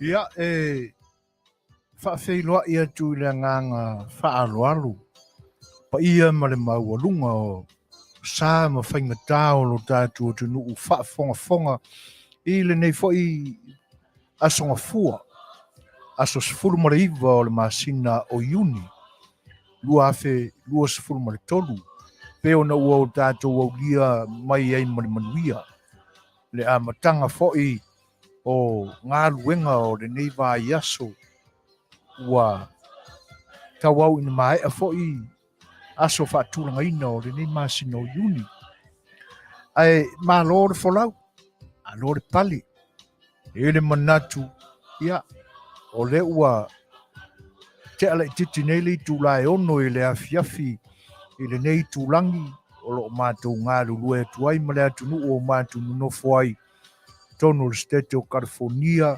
Ia, e faafeiloai atu i le agaga faaaloalo, paia ma le maualuga o sa ma faigata o lo tatou atunuu faafogafoga i lenei foi aso Gafua, aso 19 o le masina o Iuni 2023, pei ona ua o tatou aulia mai ai ma le manuia le amataga foi o galuega o lenei vaiaso ua tauau ina maea foi aso faatulagaina o lenei masina o Iuni. Ae malo le folau, malo le pale. E i ai le manatu, ia, o lea ua tea laitiiti nei le itula e 6 i le afiafi i lenei itulagi o lo o matou galulue atu ai ma le atunuu o matou nonofo ai totonu o le Setete o Kalifonia,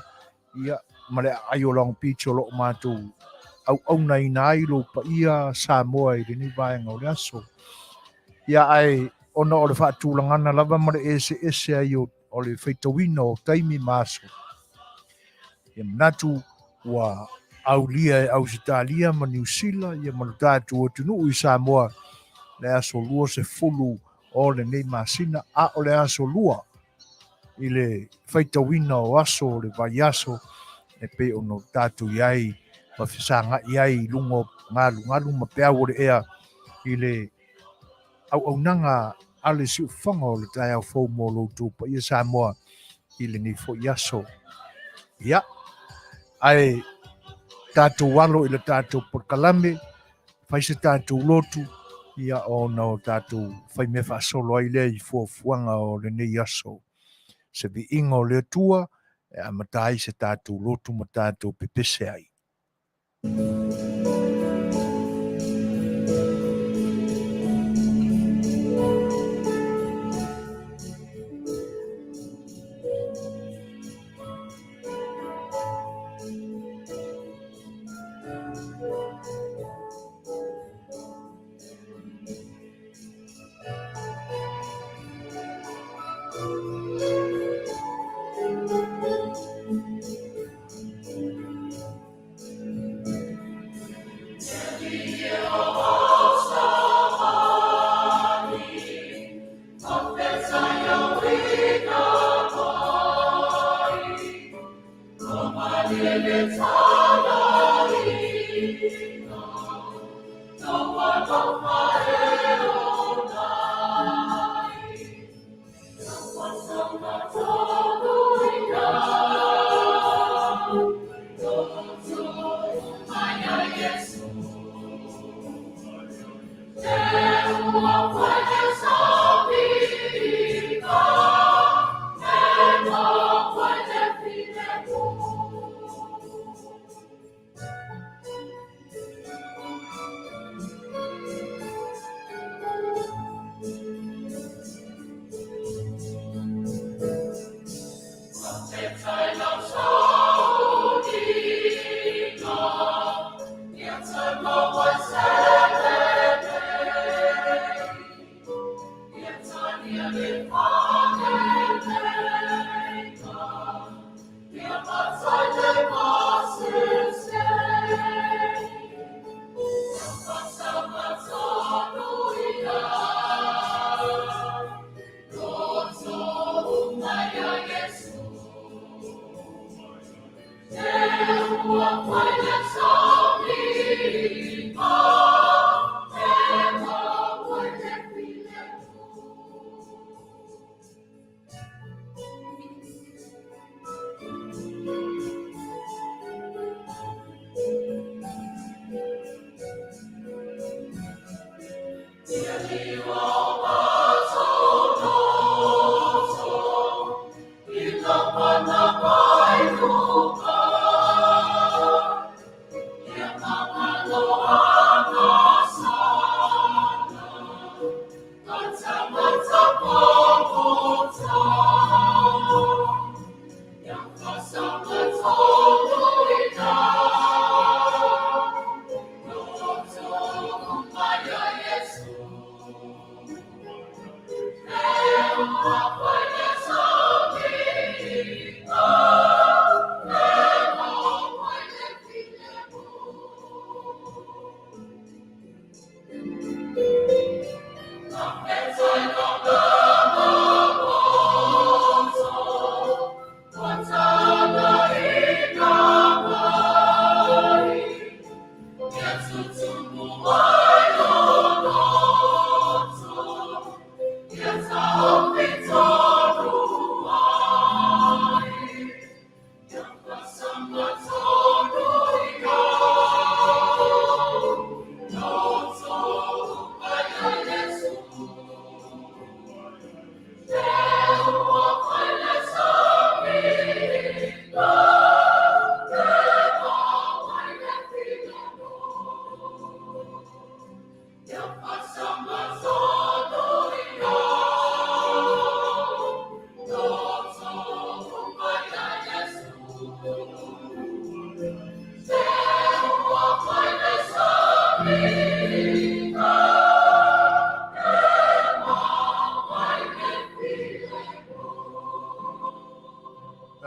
ia, ma le aai o Long Beach o lo o matou auaunaina ai lou paia Samoa i lenei vaega o le aso. Ia, ae ona o le faatulagana lava ma le eseese ai o le faitauina o taimi ma aso, ia manatu ua aulia e Ausetalia ma Niu Sila ia ma lo tatou atunuu i Samoa le aso 20 o lenei masina, a o le aso 2 i le faitauina o aso o le vaiaso e pei ona tatou i ai ma fesagai ai i luga o galugalu ma peau o le ea i le auaunaga a le siufofoga o le taeao fou mo lo outou paia Samoa i lenei foi aso. Ia, ae tatou alo i le tatou polokalame, fai se tatou lotu, ia ona o tatou fai mea faasolo ai lea i fuafuaga o lenei aso. Se viiga o le Atua e amata ai se tatou lotu ma tatou pepese ai.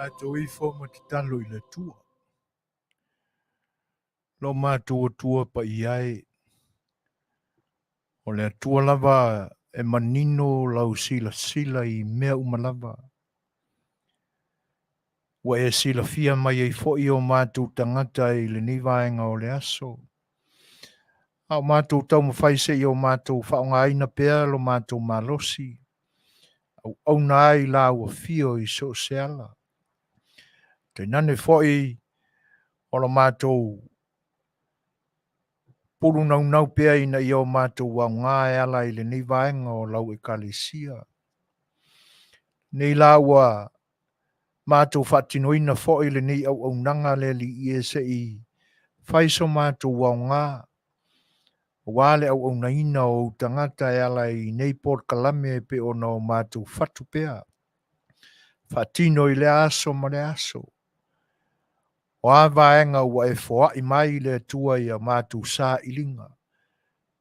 Matou ifo ma tatalo i le Atua. Lo matou Atua paia e, o le Atua lava e manino lau silasila i mea uma lava. Ua e silafia mai ai foi o matou tagata i lenei vaega o le aso. A o matou taumafai se i o matou faaaogaina pea lo matou malosi, auauna ai lau afio i so o se ala. Tainane foi o lo matou pulu naunau pea ina ia o matou aoga e ala i lenei vaega o lau Ekalesia. Nei la ua matou faatinoina foi lenei auaunaga le Alii e se i fai so matou aoga aua le auaunaina o ou tagata e ala i nei polokalame e pei ona o matou fatu pea faatino i lea aso ma lea aso. O a vaega ua e foai mai le Atua i a matou sailiga,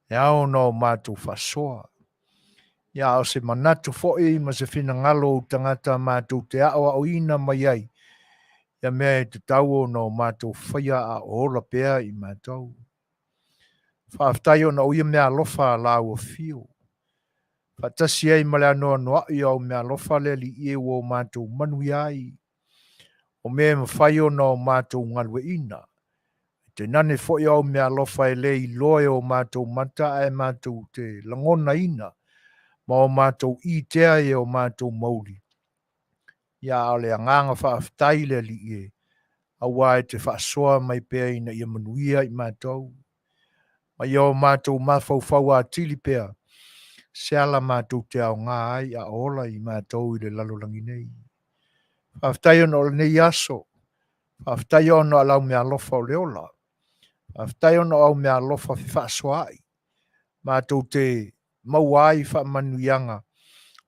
e ao ona o matou faasoa. Ia a o se manatu foi ma se finagalo o ou tagata matou te aoaoina mai ai ia mea e tatau ona o matou faia a o ola pea i matou. Faafetai ona o ia meaalofa a lau afio. Faatasi ai ma le anoanoai o au meaalofa le Alii e ua o matou manuia ai. O mea e mafai ona o matou galueaiina. Tainane foi o au meaalofa e le iloa e o matou mata ae matou te lagonaina ma o matou itea i o matou mauli. Ia a o le agaga faafetai le Alii e, aua e te faasoa mai pea ina ia manuia i matou. Ma ia o matou mafaufau atili pea, se ala matou te aoga ai a o ola i matou i le lalolagi nei. Faafetai ona o lenei aso. Faafetai ona o lau meaalofa o le ola. Faafetai ona o au meaalofa fefaasoaai. Matou te maua ai faamanuiaga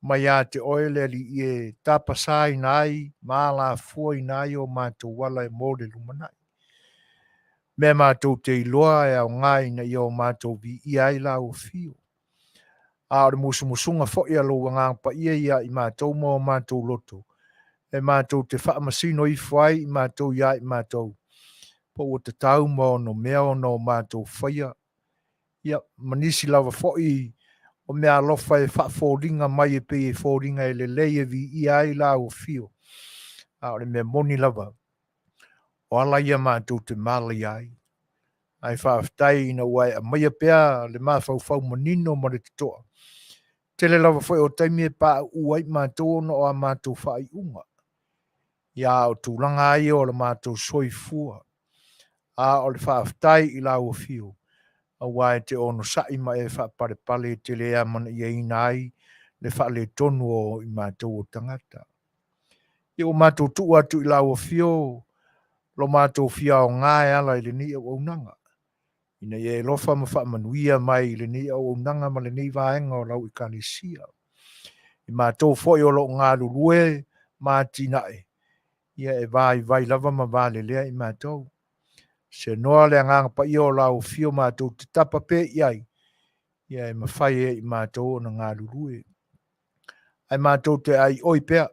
mai ia te oe le Alii e tapasaina ai ma alafuaina ai o matou ala e mo le lumanai. Mea matou te iloa e aoga ina ia o matou viia ai lau afio. A o le musumusuga foi a lou Agaga Paia ia i matou ma o matou loto, e matou te faamasino ifo ai i matou ia i matou, po ua tatau ma onomea ona o matou faia, ia, ma nisi lava foi o meaalofa e faafoliga mai e pei e foliga e lelei e viia ai lau afio. A o le mea moni lava, o ala ia matou te malaia ai. Ae faafetai ina ua e aumaia pea le mafaufau manino ma le totoa. Tele lava foi o taimi e pauu ai matou ona o a matou faaiuga. Ia, a o tulaga lava ia o le matou soifua. A o le faafetai i lau afio, aua e te onosai ma e faapalepale e te le amanaiaina ai le faaletonu o i matou o tagata. Ia ua matou tuu atu i lau afio lo matou fia aoga e ala i lenei auaunaga, ina ia e alofa ma faamanuia mai i lenei auaunaga ma lenei vaega o lau Ekalesia. I matou foi o lo o galulue ma atinae, ia e vaivai lava ma valelea i matou. Senoa le Agaga Paia o lau afio matou te tapa pea i ai, ia e mafai ai i matou ona galulue. Ae matou te aioi pea,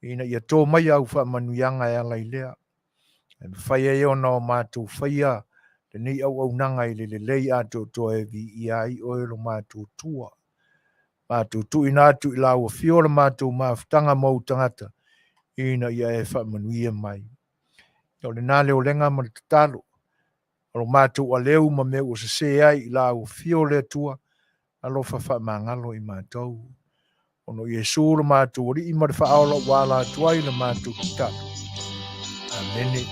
ina ia tō mai au faamanuiaga e ala i lea, e mafai ai ona o matou faia lenei auaunaga i le lelei atoatoa e viia ai oe lo matou Atua. Matou tuuina atu i lau afio le matou mafutaga ma ou tagata, ina ia e faamanuia mai. O lena le olega ma le tatalo, o lo matou aleu ma mea ua sese ai i lau afio le Atua, alofa faamagalo i matou. Ona o Iesu lo matou Alii ma le Faaola ua ala atu ai le matou tatalo. Amene.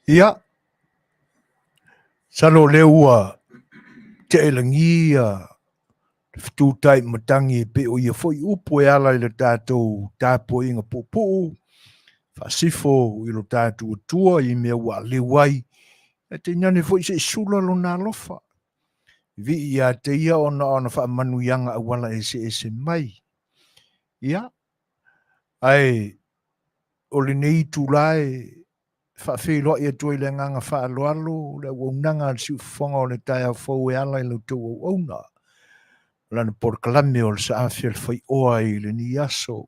Ia, masalo o lea ua tea i lagi le fetutai matagi e pei o ia foi upu e ala i le tatou tapuaiga puupuu, faasifo i lo tatou Atua i mea ua aleu ai, ae tainane foi se i sula lona alofa. Vivii ia te ia ona o ana faamanuiaga auala eseese mai. Ia, ae o lenei itula e faafeiloai atu ai le agaga faaaloalo le auaunaga a le Siufofoga o le taeao fou e ala i la outou auauna, o lana polokalame o le Saafi a le Faioa i lenei aso.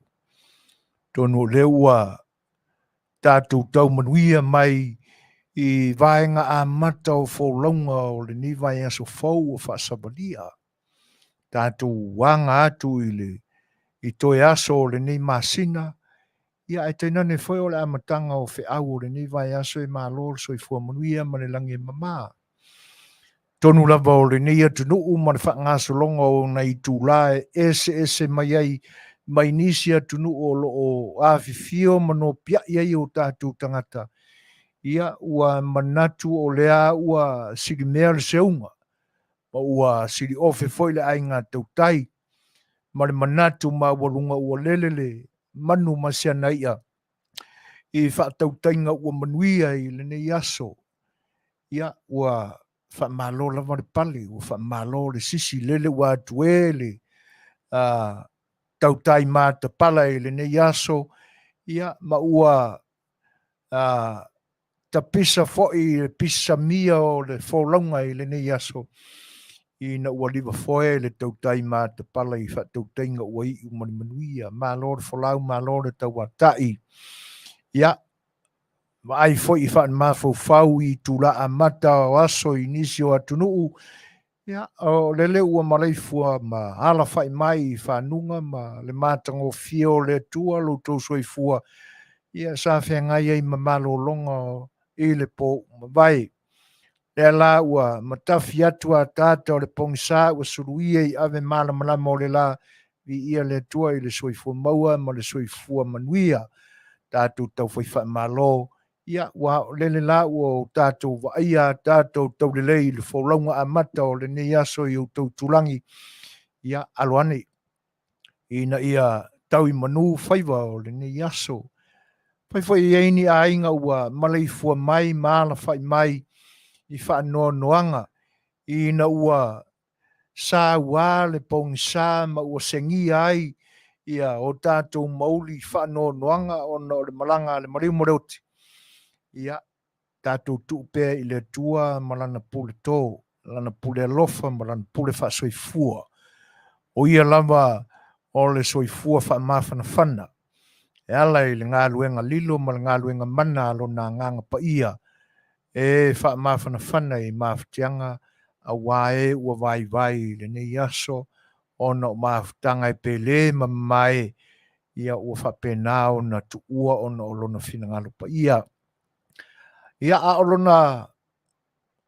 Atonu o lea ua tatou tau manuia mai i vaega amata o folauga o lenei vaiaso fou ua faasavalia. Tatou aga atu i le i toe aso o lenei masina, ia ae tainane foi o le amataga o feau o lenei vaiaso e malo le soifua manuia ma le lagi e mama. Tonu lava o lenei atunuu ma le faagasologa o ona itula e eseese mai ai mai nisi atunuu o lo o afifio ma nopiai ai o tatou tagata, ia ua manatu o lea ua silimea le seuga ma ua siliofe foi le aiga tautai ma le manatu maualuga ua lele le manu ma si ana i'a i faatautaiga ua manuia i lenei aso. Ia, ua faamalo lava le pale, ua faamalo le sisi, lele ua atu e le tautai matapala i lenei aso, ia, ma ua tapisa foi le pisamia o le folauga i lenei aso, ina ua livafoe le tautai matapala i faatautaiga ua iu ma le manuia. Malo le folau, malo le tauatai. Ia, vaai foi i faamafaufau i itula amata o aso i nisi o atunuu, ia, o lele ua maleifua ma alafai mai i fanuga ma le matagofie o le Atua lo outou soifua, ia sa feagai ai ma malologa i le po ua mavae. Lea la ua matafi atu ataata o le pogisa ua suluia i ave malamalama o le la, viia le Atua i le soifua maua ma le soifua manuia. Tatou taufai faamalo, ia ua aolele la ua o tatou vaaia ataata o taulelei i le folauga amata o lenei aso i outou tulagi, ia alo ane ina ia tau i manu faiva o lenei aso. Fai foi e i ai ni aiga ua maleifua mai ma alafai mai i faanoanoaga ina ua saua le pogisa ma ua segia ai ia o tatou mauli i faanoanoaga ona o le malaga a le maliu ma le oti. Ia, tatou tuu pea i le Atua ma Lana pule to, Lana pule alofa ma Lana pule faasoifua. O Ia lava o le soifua faamafanafana e ala i le galuega lilo ma le galuega mana a Lona Agaga Paia e faamafanafana i mafatiaga aua e ua vaivai i lenei aso ona o mafutaga e pele ma mamae ia ua faapena ona tuua ona o Lona finagalo paia. Ia, a o lona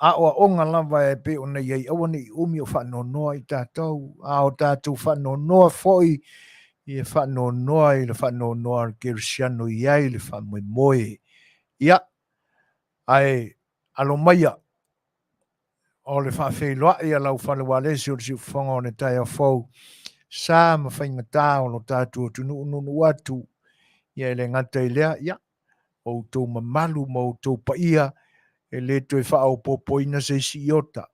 aoaoga lava e pei ona i ai, aua ne i umi o faanoanoa i tatou, a o tatou faanoanoa foi, ia faanoanoa i le faanoanoa a le kerisiano i ai le faamoemoe. Ia, ae alo maia o le faafeiloai a lau fale ualesi o le siufofoga o le taeao fou, sa ma faigata o lo tatou atunuu nuunuu atu, ia e le gata i lea, ia, outou mamalu ma outou paia e le toe faaopoopoina se isi iota,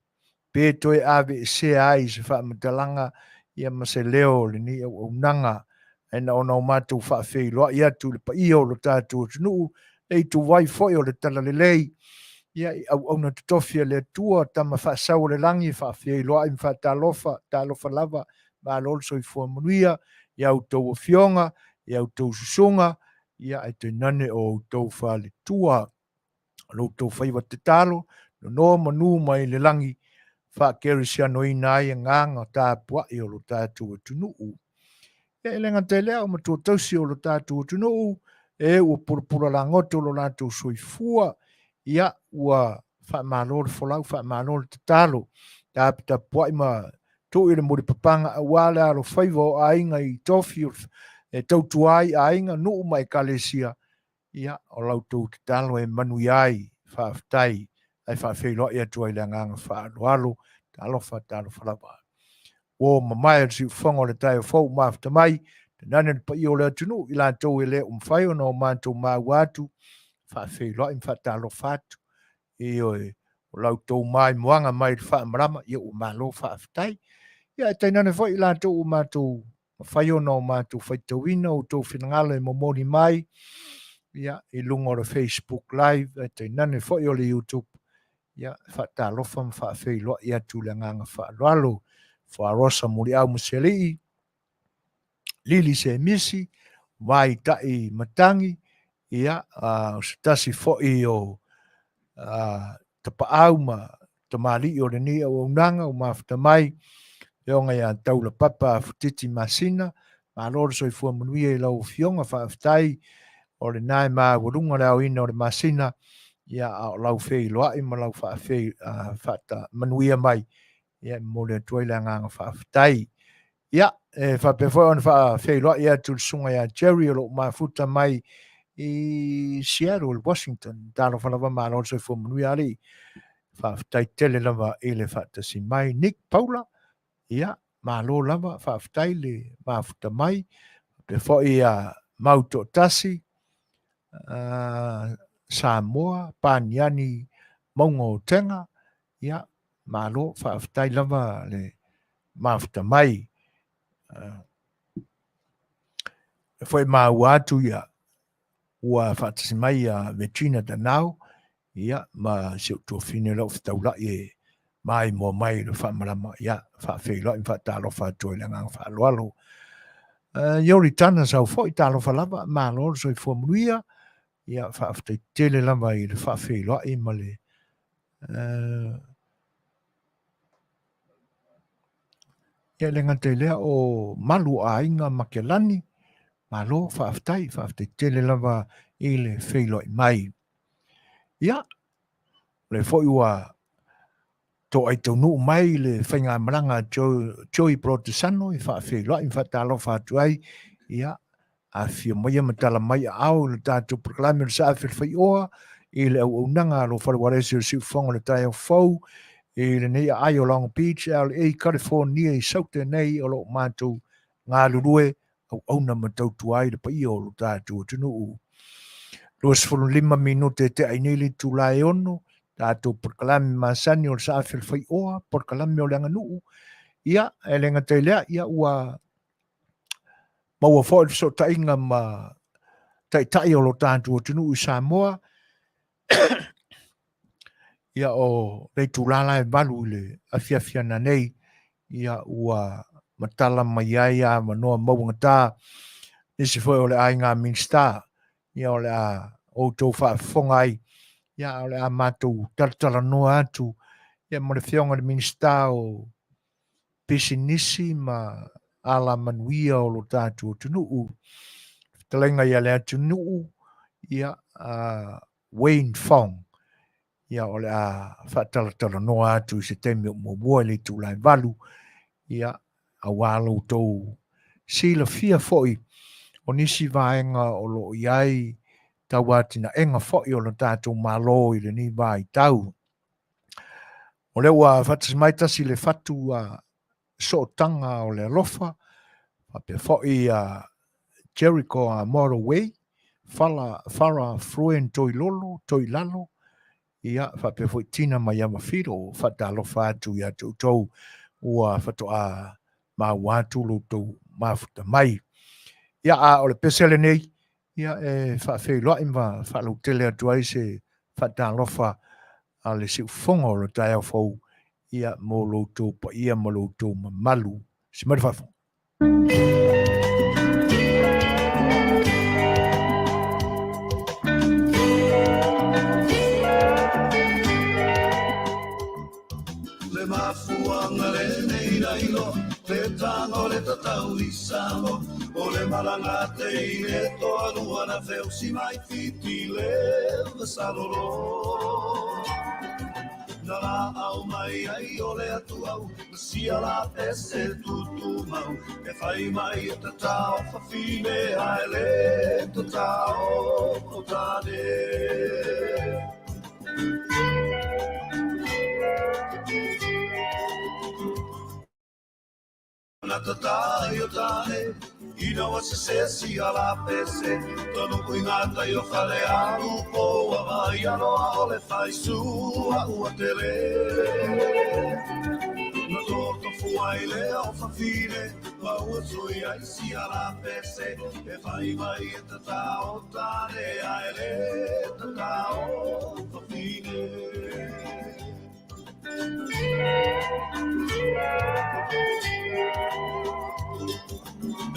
pe toe aveesea ai se faamatalaga ia ma se leo o lenei auaunaga, ae na ona o matou faafeiloai atu i le paia o lo tatou atunuu, le ituvai foi o le Talalelei, ia i auauna totofi a le Atua, Tama faasau o le lagi, faafeiloai ma faatalofa, talofa lava, malo le soifua manuia, i a outou afioga, i a outou susuga, ia ae tainane o outou faletua. O lo outou faiva tatalo, nono manu mai le lagi, faakerisianoina ai agaga tapuai o lo tatou atunuu. Ia e le gata i lea, o matua tausi o lo tatou atunuu, e ua pulapula lagoto lo latou soifua, ia ua faamalo le folau, faamalo le tatalo, taputapuai ma tuu i le mulipapaga aua le alofaiva o aiga i tofi e tautua ai aiga, nuu ma ekalesia, ia o la outou tatalo e manuia ai. Faafetai, ae faafeiloai atu ai le agaga faaaloalo. Talofa, talofa lava. Ua mamae le siufofoga o le taeao fou mafuta mai, tainane le paia o le atunuu i latou e le o mafai ona o matou maua atu, faafeiloai ma faatalofa atu. Ioe, o la outou maimoaga mai le faamalama, ia ua malo faafetai. Ia ae tainane foi i latou ua matou mafai ona o matou faitauina outou finagalo e momoli mai, ia, i luga o le Facebook Live, ae tainane foi o le YouTube, ia, faatalofa ma faafeiloai atu i le agaga faaaloalo. Fuarosa Muliau Muselii, Lili Semisi, Vaitai Matangi, ia, o se tasi foi o tapaau ma tamalii o lenei auaunaga ua mafuta mai, Afioga ia Taulapapa Futiti Masina, malo le soifua manuia i lau afioga, faafetai o lena e maualuga le aoina o le masina, ia, a o lau feiloai ma lau faamanuia mai, ia, e momoli atu ai le agaga faafetai. Ia, e faapea foi ona faafeiloai atu le susuga ia Jerry o lo o mafuta mai i Seattle, Washington. Talofa lava, malo le soifua manuia alii. Faafetai tele lava i le faatasi mai. Nick Paula, ia, malo lava, faafetai le mafuta mai. Faapea foi ia Mau Toatasi, Samoa, Paniani Mauga o Tega, ia, malo, faafetai lava le mafuta mai. E foi maua atu ia ua faatasi mai ia Regina Danao ia ma si ou tuafafine lau fetaulai e maimoa mai i le faamalama ia faafeiloai ma faatalofa atu ai le agaga faaaloalo. Iori Tana sau foi talofa lava malo le soifua manuia ia faafetai tele lava i le faafeiloai ma le Ia e le gata i lea o malu o aiga Makelani, malo faafetai, faafetai tele lava i le feiloai mai. Ia, o lea foi ua Toai taunuu mai le faigamalaga a Joey Brotesano e faafeiloai ma faatalofa atu ai, ia, afifio maia ma tala mai aao i le tatou polokalame o le Saafi o le Faioa i le auaunaga a lou faleualesi o le Siufofoga o le Taeao Fou i lenei aai o Long Beach, LA, California i Saute nei o lo o matou galulue auauna ma tautua ai le paia o lo tatou atunuu. 25 minute e tea ai nei le itula e 6, tatou polokalame masani o le Saafi o le Faioa, polokalame o le aganuu. Ia, e le gata i lea, ia ua maua foi le fesootaiga ma taitai o lo tatou atunuu i Samoa. Ia o le itula la e 8 i le afiafi ananei, ia ua matala mai ai avanoa mauagata nisi foi o le aiga Minisita, ia o le a outou faafofoga ai, ia o le a matou talatalanoa atu ia ma le Afioga i le Minisita o Pisinisi ma Alamanuia o lo tatou atunuu, fetalaiga ia Leatinuu, ia Wayne Fong, ia o le a faatalatalanoa atu i se taimi o muamua i le itula e 8, ia aua lo outou silafia foi o nisi vaega o lo o i ai tauatinaega foi o le tatou Malo i lenei vaitau. O lea ua faatasi mai tasi le fatu a sootaga o le alofa, faapea foi a Jericho a Motorway, Fala, Fara Fluen Toilolo, Toilalo, ia faapea foi Tina Maiava Filo, faatalofa atu ia te outou ua faatoa maua atu lo outou mafuta mai. Ia a o le pese lenei, ia e faafeiloai ma faalautele atu ai se faatalofa a le siufofoga o le taeao fou, ia mo lo outou paia ma lo outou mamalu. Si mai le faafofoga. Le mafuanga lenei railoa, le tago le tatau i Samoa, o le malaga te i le toalua na feusi mai Fiti le vasalolo. Na laau mai ai o le atuau, na sia la pese tutumau, e fai mai e tatao fafine ae le tatao o tane. Na tatai o tane, ina ua sese sia la pese, tonu kui ngā tai o whare aru po ua vai aloa o le whai sua ua tele. Na toto fuai lea o whawhine, ma ua tui ai sia la pese, e whai mai e tata o tane, ae le tata o whawhine.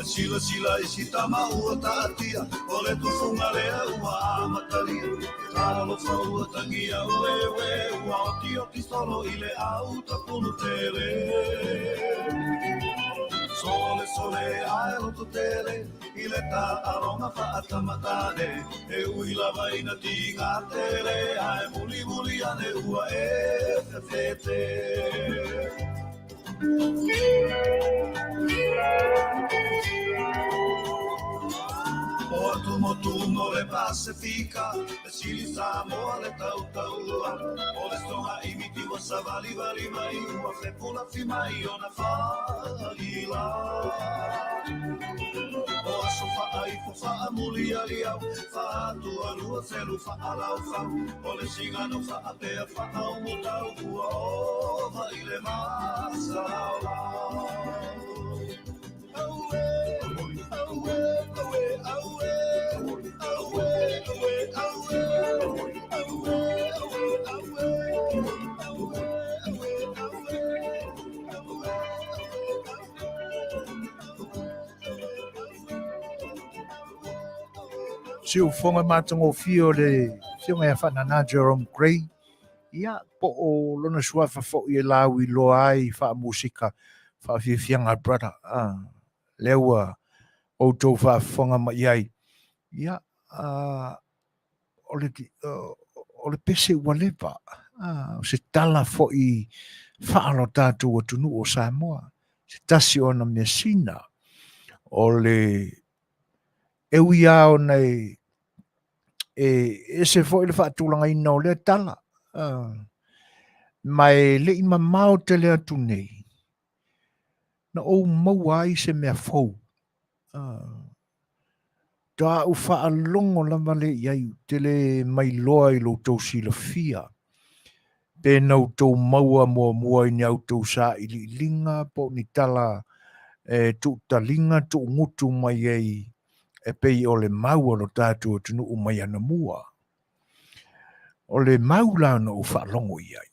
E silasila i si tama ua taatia, o le tufunga lea ua amatalia. E talofa ua tangia ueue, ua otioti solo i le au tapulu tele. Sole sole ae loto tele, i le taaloga faatamatane, e ui lava ina tiga tele, ae mulimuli ane ua e fefete. O atumotuga o le Pasefika, e sili Samoa le tautaua, o le soga i miti ua savalivali mai, ua fepulafi mai ona faaila. O aso faaifo faamulialiau, faatualua selu faalaufau, o le sigano faapea faaumutau, ua ova i le masalaolau. Auē, auē, auē, auē, auē, auē, auē, auē, auē, auē, auē, auē, auē, auē, Siufofoga matagofie o le Afioga ia Faanana Jerome Gray, ia po o lona suafa foi e lauiloa ai faamusika faafiafiaga a brother, a lea ua outou faafofoga mai ai, ia o le o le pese ua leva. O se tala foi faalo tatou atunuu o Samoa. Se tasi o ana measina o le e ui lava ona e ese foi le faatulagaina o lea tala, ma e le i mamao tele atu nei na ou maua ai se mea fou. Faatoa ou faalogo lava lea i ai, ou te le mailoa i lo outou silafia, pe na outou maua muamua i ni a outou sailiiliga po o ni tala e tuutaliga tuugutu mai ai e pei o le mau a lo tatou atunuu mai anamua. O le mau la na ou faalogo i ai,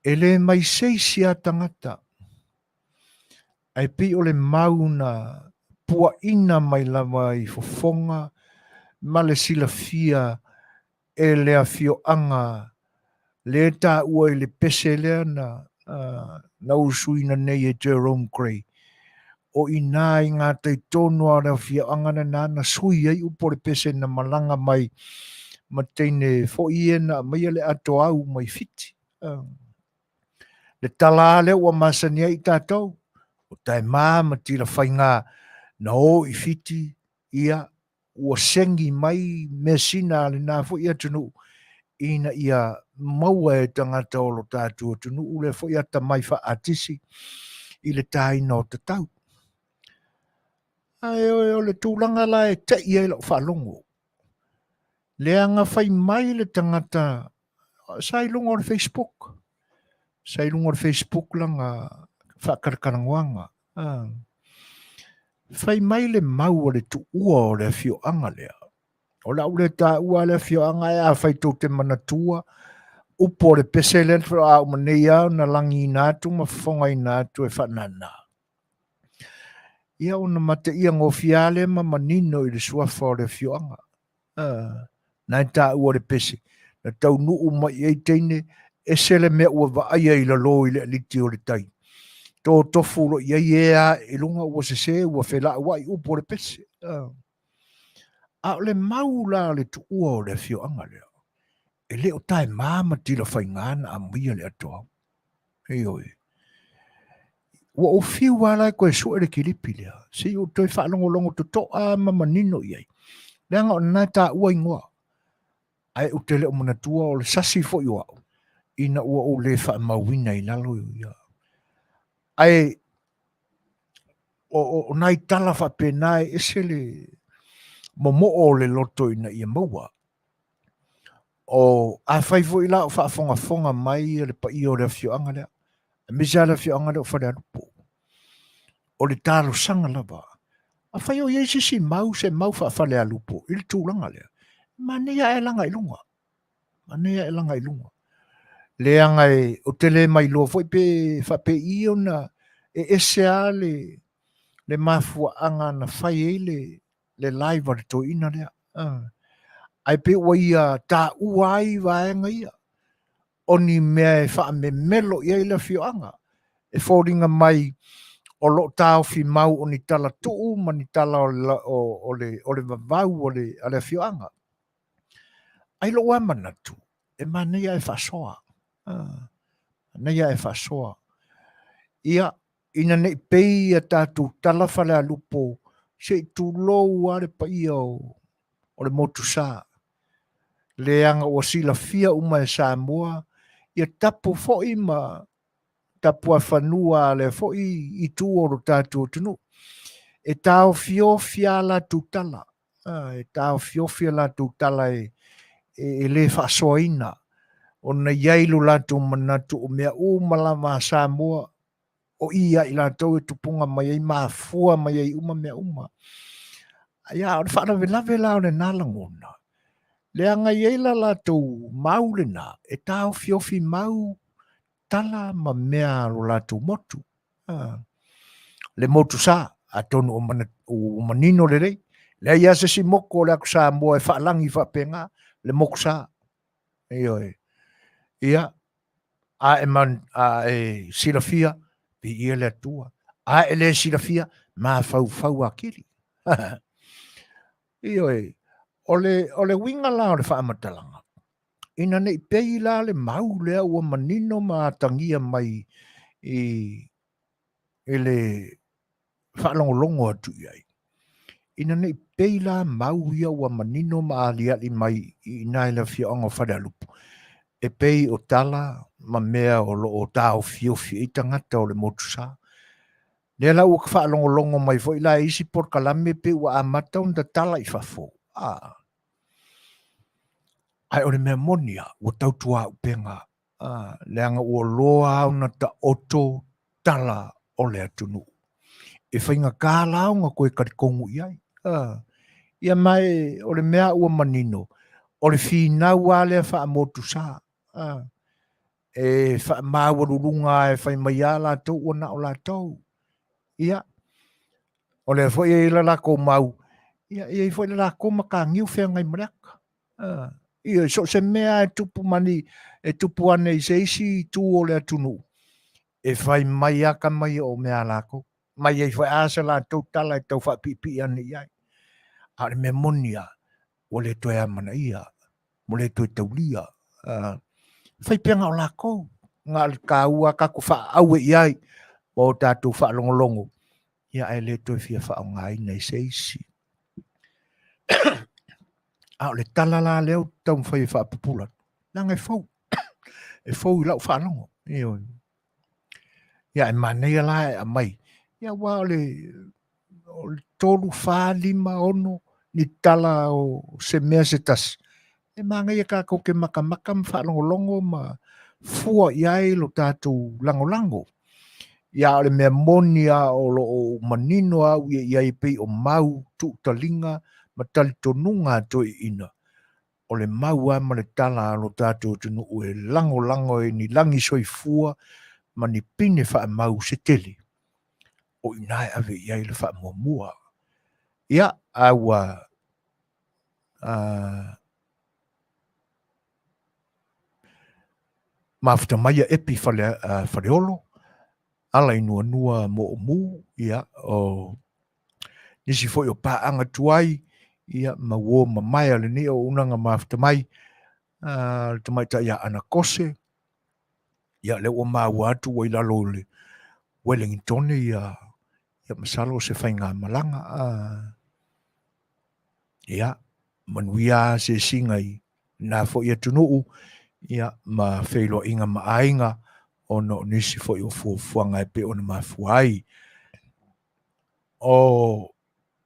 e le mai se isi lava tagata, ae pei o le mau na puaina mai lava i fofoga ma le silafia e le afioaga lea e taua i le pese lea na usuina nei e Jerome Grey. O i ina i gatai tonu lava o le afioaga lena na sui ai upu o le pese na malaga mai ma teine foi ia na aumaia le atoau mai Fiti. Le tala lava lea ua masani ai i tatou, o Taema ma Tilafaiga na o i Fiti, ia, ua segi mai measina a lena foi atunuu ina ia maua e tagata o lo tatou atunuu lea foi atamai faa-atisi i le taina o tatau. Ae o le tulaga la e tei ai lau faalogo, leaga fai mai le tagata sa i luga o le Facebook, sa i luga o le Facebook lana faatalatalanoaga. Fai mai le mau a le tuua o le afioaga lea. O le a ou le taua le afioaga ae afai tou te manatua upu o le pese lea na faatoa uma nei lava ona lagiina atu ma fofogaina atu e faanana. Ia ona mateia gofie lava lea ma manino i le suafa o le afioaga. Na e taua le pese, na taunuu mai i ai teine, ese le mea ua vaaia i lalo i le aliti o le tai. Totofu loa i ai e ae i luga ua sese ua felauai upu o le pese. A o le mau la o le tuua o le afioaga lea, e le o Taema ma Tilafaiga na aumaia le atoa. Ioe. Ua ou fiu lava la e toe sue le kilipi lea, se i ou toe faalogologo totoa ma manino i ai. Leaga o lena e taua igoa, ae ou te le o manatua o le sasi foi o au, ina ua ou le faamauina i lalo ia. Ae o nai tala faapena e ese le momoo o le loto ina ia maua. O afai foi la o faafogafoga mai le paia o le afioaga lea, aemaise lava le afioaga lea o Falealupo, o le talosaga lava, afai o i ai se isi mau, se mau faa-Falealupo i le tulaga lea, manaia ae laga i luga, manaia ae laga i luga. Leaga e, ou te le mailoa foi pe faapei ona e ese lava le mafuaaga na fai ai le live a le toeaina lea. Ae pei ua ia taua ai vaega ia, o ni mea e faamemelo i ai le afioaga, e foliga mai o lo o taofi mau o ni tala tuu ma ni tala o le vavau a le afioaga. Ae i lou lava manatu, e manaia ae faasoa. Manaia ae faasoa. Ia, ina ne i pei a tatou tala Falealupo se i tulou lava le paia o le motusa, leaga ua silafia uma e Samoa ia tapu foi ma tapuafanua a lea foi itu o lo tatou atunuu. E taofiofi lava a latou tala, e taofiofi a latou tala e le faasoaina, ona e i ai lo latou manatu o mea uma lava a Samoa o i ia i latou e tupuga mai ai, mafua mai ai uma mea uma. Ia, o le faalavelave la o lena lagona, leaga e i ai la latou mau lena, e taofiofi mau tala ma mea a lo latou motu. Le motu sa, atonu o manino lelei, leai lava se isi motu o le atu Samoa e faalagi faapena, le motu sa. Ioe. Ia, a e, man, a e silafia, viia le Atua. A e le silafia, mafaufau atili. Ioe, o le uiga la o le faamatalaga, Ina ne i pei la le mau lea ua manino ma atagia mai i i le faalogologo atu i ai. Ina ne i pei la mau ia ua manino ma aliali mai i ina i le afioaga o Falealupo, e pei o tala ma mea o lo o taofiofi ai tagata o le motusa. Lea la ua faalogologo mai foi la i isi polokalame pei ua amata ona tatala i fafo. Ah. Ae o le mea moni lava, ua tautuaupega, leaga ua loa lava ona taoto tala o le atunuu. E faigata la ona toe talitonu i ai. Ia ma o le mea ua manino, o le finau lava lea faamotusa. E faamaualuluga e fai mai lava latou ua na o latou. Ia, o lea foi e i ai le latou mau, ia, e i ai foi le latou mataniu feagai ma le ata. Ia, so o se mea e tupu mani, e tupu ane i se isi itu o le atunuu, e fai mai lava tama ia o mea a latou. Ma e i ai foi lava se latou tala e tau faapiipii ane i ai. A o le mea moni lava, ua le toe amanaia, ua le toe taulia. Fai pea na o latou, na o le taua tatou faaauau i ai ma o tatou faalogologo, ia ae le toe fia faaaogaina i se isi. A o le tala la lea ou te taumafai e faapupula atu, leaga e fou, e fou i lau faalogo. Ioe. Ia e manaia la e aumai, ia aua o le 3, 4, 5, 6 ni tala o se mea se tasi, e manaia tatou te matamata ma faalogologo ma fua i ai lo tatou lagolago. Ia o le mea moni lava o lo o manino au ia i ai e pei o mau tuutaliga ma talitonuga a toeaiina, o le mau lava ma le tala a lo tatou atunuu e lagolago i ni lagi soifua ma ni pine faamau se tele, o i ina e ave i ai le faamuamua. Ia, a ua mafuta mai a Epi fale, Faleolo, ala i Nuanua Moomu, ia, o nisi foi o paaga tuai, ia, ma uo mamae a lenei auaunaga mafuta mai, le tamaitai ia Ana Kose, ia, lea ua maua atu ua i lalo o le Wellingtone, ia, ia masalo o se faigamalaga, ia, manuia asiasiga i lena foi atunuu, ia, ma feiloaiga ma aiga, ona o nisi foi o fuafuaga e pei ona mafua ai. O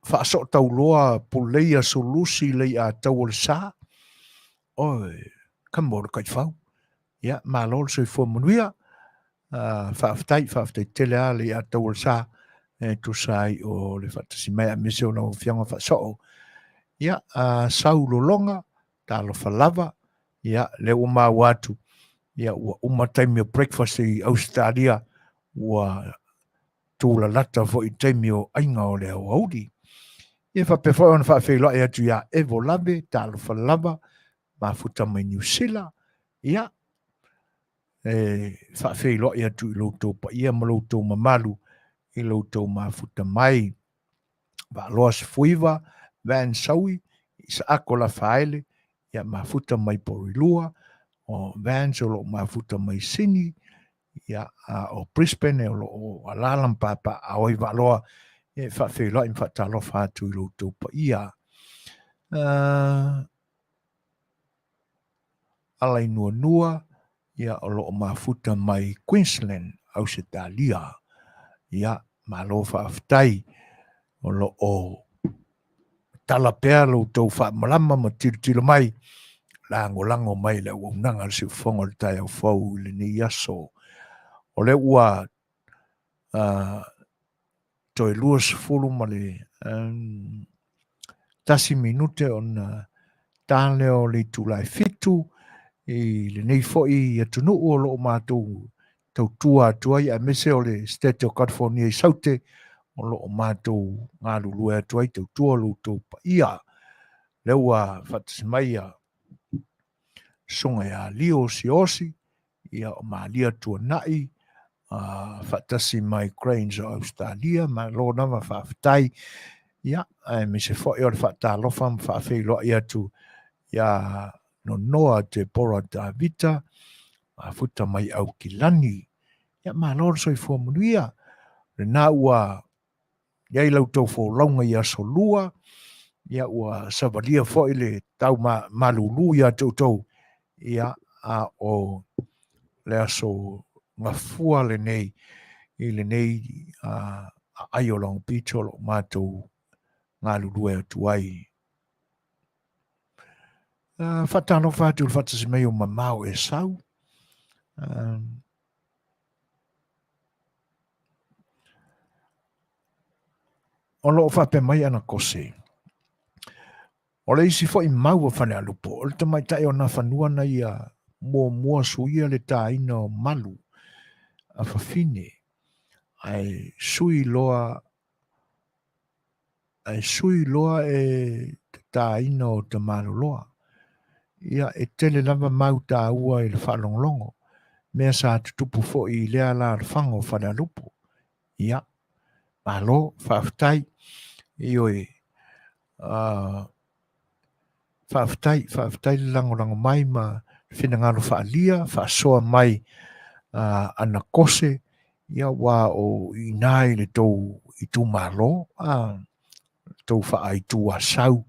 Faasootauloa Puleia Sulusi Leiatau o le Sa, oi, come on, Taifau. Ia, malo le soifua manuia. Faafetai, faafetai tele lava Leiatau o le Sa e tusa ai o le faatasi mai aemaise o lau Afioga Faasoo. Ia, sau lologa, talofa lava. Ia, lea ua maua atu, ia ua uma taimi o breakfast i Ausetalia, ua tulalata foi i taimi o aiga o le aoauli. Ia faapea foi ona faafeiloai atu ia Evo Lave, talofa lava, mafuta mai Niu Sila, ia, e faafeiloai atu i lo outou paia ma lo outou mamalu i lo outou mafuta mai. Vaaloa Sefuiva, Van Saui, Isaako Lafaele, ia mafuta mai Porirua, o Vans o lo o mafuta mai Sini, ia, a o Brisbane o lo o alaala ma papaaao ai Vaaloa, ia e faafeiloai ma faatalofa atu i lo outou paia. Ala i Nuanua, ia o lo o mafuta mai Queensland, Ausetalia. Ia, malo faafetai. O lo o tala pea lo outou faamalama ma tilotilo mai, lagolago mai le auaunaga a le Siufofoga o le taeao fou i lenei aso. O lea ua toe 20 ma le 1 minute ona ta lea o le itula e 7 i lenei foi atunuu o lo o matou tautua atu ai, aemaise o le State o California i Saute o lo o matou galulue atu ai, tautua lo outou paia. Lea ua faatasi mai ia Susuga ia Lio Siosi, ia o Malia Tuanai, faatasi mai Cranes o Australia, malo lava faafetai. Ia, aemaise foi o le faatalofa ma faafeiloai atu ia. Nonoa Deborah Tavita, mafuta mai Aukilani. Ia malo le soifua manuia. Lena ua i ai la outou folauga i aso lua, ia ua savalia foi le tau ma, malulu ia te outou, ia a o le aso gafua lenei i lenei aai o Long Beach o lo o matou galulue atu ai. Faatalofa atu i le faatasi mai o mamao e sau. O lo o faapea mai ana kose. O le isi foi mau a Falealupo, o le tamaitai o Nafanua na ia muamua suia le tāina o malu a fafine, ae sui loa ae sui loa e taina o Tamaloloa. Ia, e tele lava mau tāua i le faalogologo, mea sa tutupu foi i lea alaalafaga o Falealupo. Ia, malo, faafetai. Ioe, faafetai, faafetai le lagolago mai ma le finagalo faaalia, faasoa mai ana kose, ia ua o i ina i le tou itumalo, a tou faaitu Asau,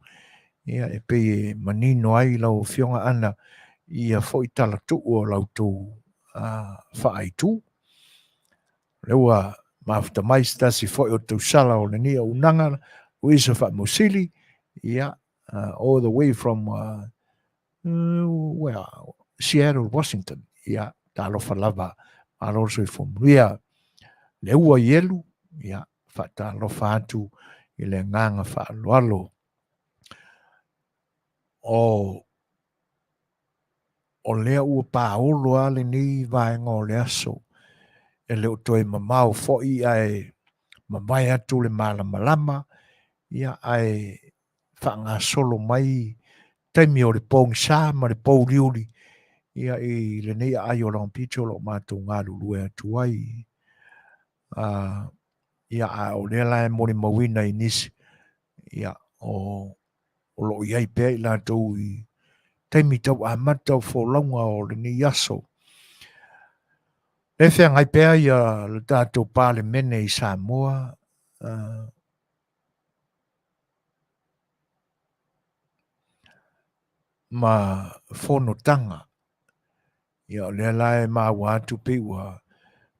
ia e pei e manino ai lau afioga Ana ia foi talatuu o la outou faaitu. O lea ua mafuta mai se tasi foi o tausala o lenei auaunaga, Luisa Faamausili, ia, all the way from where? Seattle, Washington. Ia, talofa lava, malo le soifua manuia. Le ua Ielu, ia, faatalofa atu i le agaga faaaloalo. O o lea ua paolo lava lenei vaega o le aso, e le o toe mamao foi ae mavae atu le malamalama, ia ae faagasolo mai taimi o le pogisa ma le pouliuli, ia i lenei aai o Long Beach o lo o matou galulue atu ai. Ia a o lea la e molimauina i nisi, ia o o lo o i ai pea i latou i taimi tau amata o folauga o lenei aso. E feagai pea ia le tatou Palemene i Samoa, ma fonotaga. Ia o lea la e maua atu pei ua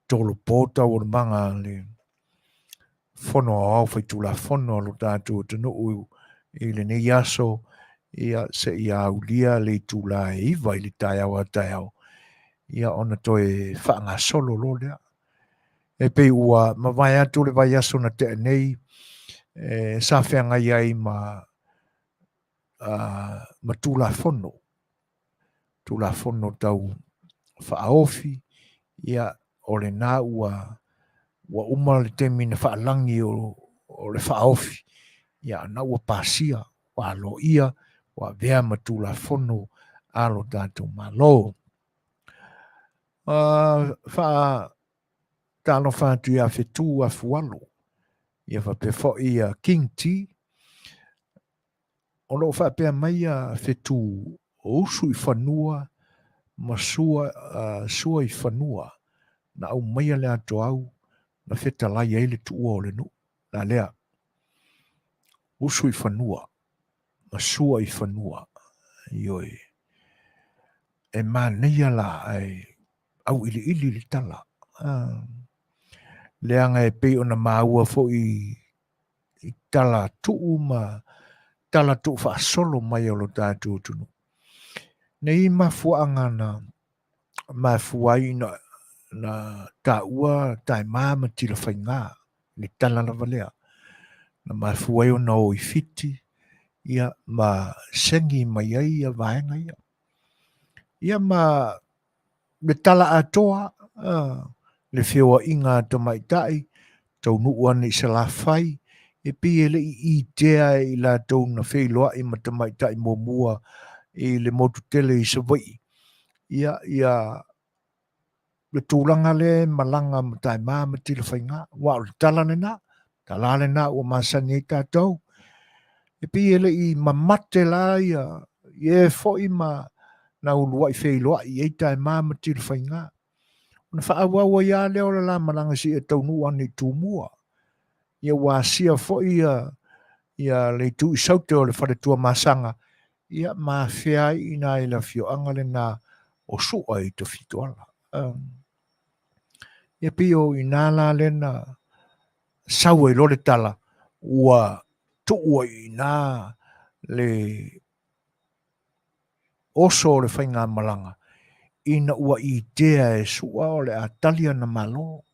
tolopo taualumaga a le Fono Aoao Faitulafono a lo tatou atunuu i lenei aso, ia seia aulia le itula e 9 i le taeao a taeao, ia ona toe faagasolo loa lea. E pei ua mavae atu le vaiaso na tea nei, e, sa feagai ai ma, ma Tulafono Tulafono Tau Faaofi, ia, o lena ua ua uma le taimi na faalagi o, o le faaofi, ia, na ua pasia, ua aloaia, ua avea ma Tulafono a lo tatou Malo. Faatalofa atu ia Fetu Afualo, ia faapea foi ia King T, O lo o faapea mai a Fetu o usu i fanua ma sua, sua i fanua na aumaia le atoau na fetalai ai le tuua o le nuu. La lea, usu i fanua ma sua i fanua. Ioe. E manaia la ae auiliili le tala. Leaga e pei ona maua foi i tala tuu ma tala tuufaasolo mai o lo tatou atunuu. Nei mafuaaga na mafua ai na, na taua Taema ma Tilafaiga, le tala lava lea. Na mafua ai ona o i Fiti, ia, ma segi mai ai ia vaega ia. Ia ma le tala atoa, le feoaiga a tamaitai, taunuu ane i Salafai, e pei e le i itea e i latou na feiloai ma tamaitai muamua i le motu tele i Savaii. Ia, ia le tulaga lea e malaga ma Taema ma Tilafaiga, aua o le tala lena, tala lena ua masani ai tatou. E pei e le i mamate la ia, ia e foi ma na uluai feiloai i ai Taema ma Tilafaiga. Ona faaauau ai lava lea o le la malaga seia taunuu ane i Tumua. Ia ua asia foi ia ia le itu i Saute o le fale Tuamasaga, ia ma afea ai i ina i le afioaga lena o Sua i Tafitoala. Ia pei o i ina la lea na sau ai loa le tala ua tuu ai i ina le oso o le faigamalaga ina ua itea e Sua o le a tali ana malo.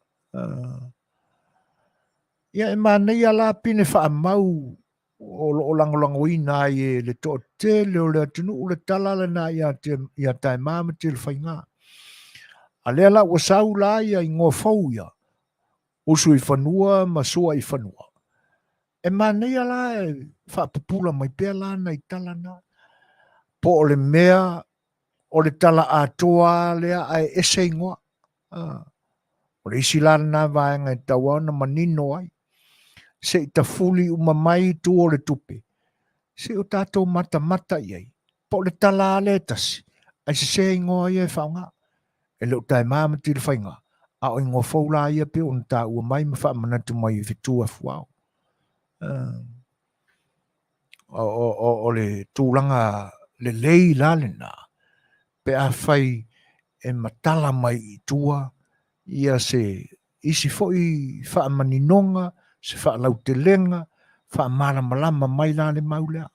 Ia e manaia la pine faamau o lo o lagolagoina ai e le toatele o le atunuu le tala lena ia Taema ma Tilafaiga. A lea la ua sau la ia igoa fou ia, Usuifanua ma Suaifanua. E manaia la e faapupula mai pea la nai tala na. Po o le mea o le tala atoa lea ae ese igoa. O le isi la lena vaega e tatau lava ona manino ai. Se i tafuli uma mai itu o le tupe, se i o tatou matamata i ai, po o le tala lava lea e tasi, ae sese igoa ia e faaaoga. E le o Taema ma Tilafaiga, a o igoa fou la ia pei ona taua mai ma faamanatu mai e Fetu Afuao. O le tulaga lelei la lena, pe afai e matala mai i tua ia se isi foi faamaninoga, se faalautelega, faamalamalama mai la le mau lea.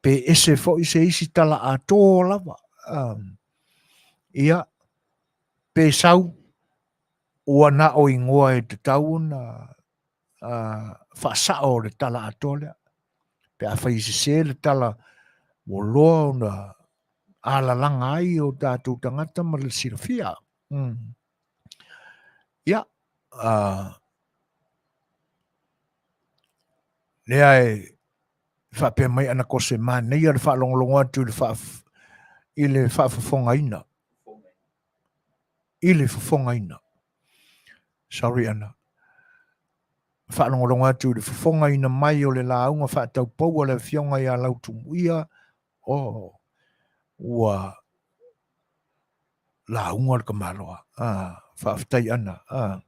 Pe ese foi se isi tala atoa lava, ia, pe sau ua na o igoa e tatau ona faasao o le tala atoa lea. Pe afai e sese le tala ua loa ona alalaga ai o tatou tagata ma le silafia. Ia, lea e faapea mai ana kose manaia le faalogologo atu i le faafofogaina. I le fofogaina. Sorry Ana. Faalogologo atu i le fofogaina mai o le lauga faataupou a le Afioga ia Lautumuia, oh, ua lauga le tamaloa. Ah, faafetai Ana. Ah.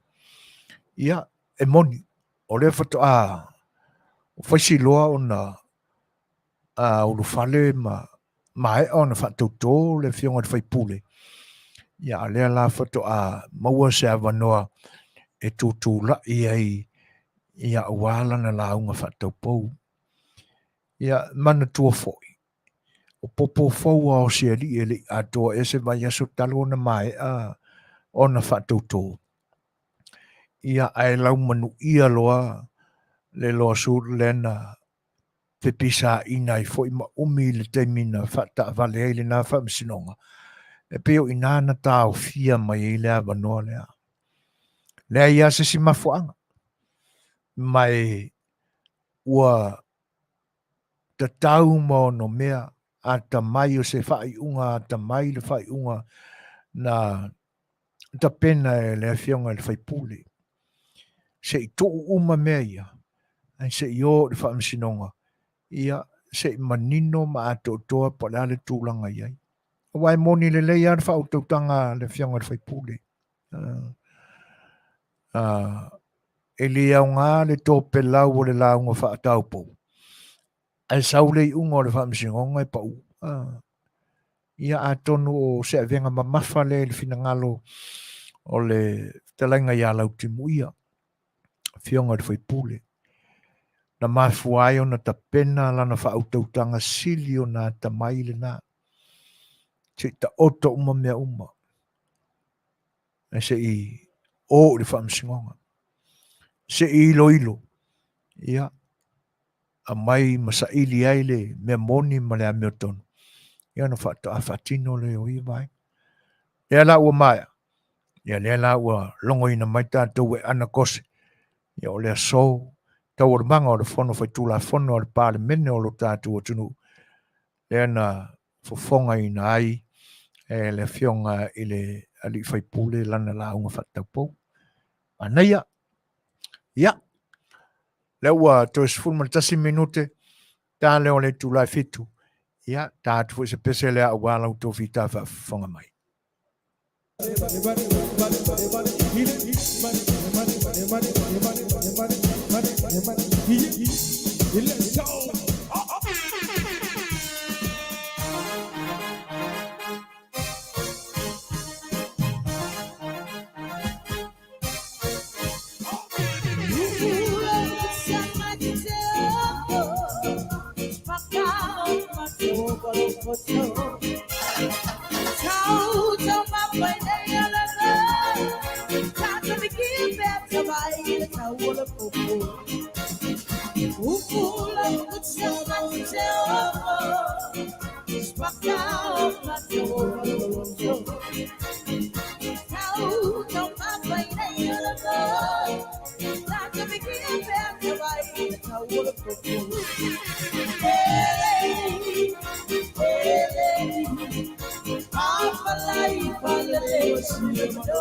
Ia, e moni, o lea faatoa faisi loa ona ulufale ma maea ona faatauto le Afioga i le sui usufono, ia a o lea la faatoa maua se avanoa e tutulai ai ia aua lana lauga faataupou. Ia manatua foi, o popo fou a o se alii e le i atoa ea se vaiaso talu ona maea ona faatauto. Ia ae laumanuia loa le lawsuit lea na fepisaina ai foi ma umi i le taimi na faataavale ai lena faamasinoga, e pei o i ina na taofia mai ai le avanoa lea. Leai lava se isi mafuaaga, ma e ua tatau ma onomea atamai o se faaiuga atamai le faaiuga na tapena e le Afioga i le sui usufono. Se i tuu uma mea ia, ae se i o i le faamasinoga, ia se i manino ma atoatoa po o le a le tulaga i ai. Aua e moni lelei lava le faautautaga a le Afioga i le sui usufono. E le aoga le topelau o le lauga faataupou, ae sau le iuga o le faamasinoga e pau. Ia atonu o se avega mamafa lea i le finagalo o le fetalaiga ia Lautimuia, Afioga i le sui usufono, na mafua ai ona tapena lana faautautaga sili ona atamai lena, se i taoto uma mea uma, ae se i o i le faamasinoga, se i iloilo, ia, aumai ma saili ai le mea moni ma le amiotonu, ia ona faatoa faatino lea o ia vaega. Lea la ua maea, ia lea la ua logoina mai tatou e Ana Kose, ia o le aso, taualumaga o le Fono Faitulafono a le Palemene o lo tatou atunuu, lea na fofogaina ai e le Afioga i le Alii Faipule lana lauga faataupou. Manaia! Ia, lea ua toe 11 minute ta lea o le itula e 7. Ia, ta atu foi se pese lea auā la outou fita faafofoga mai. Let's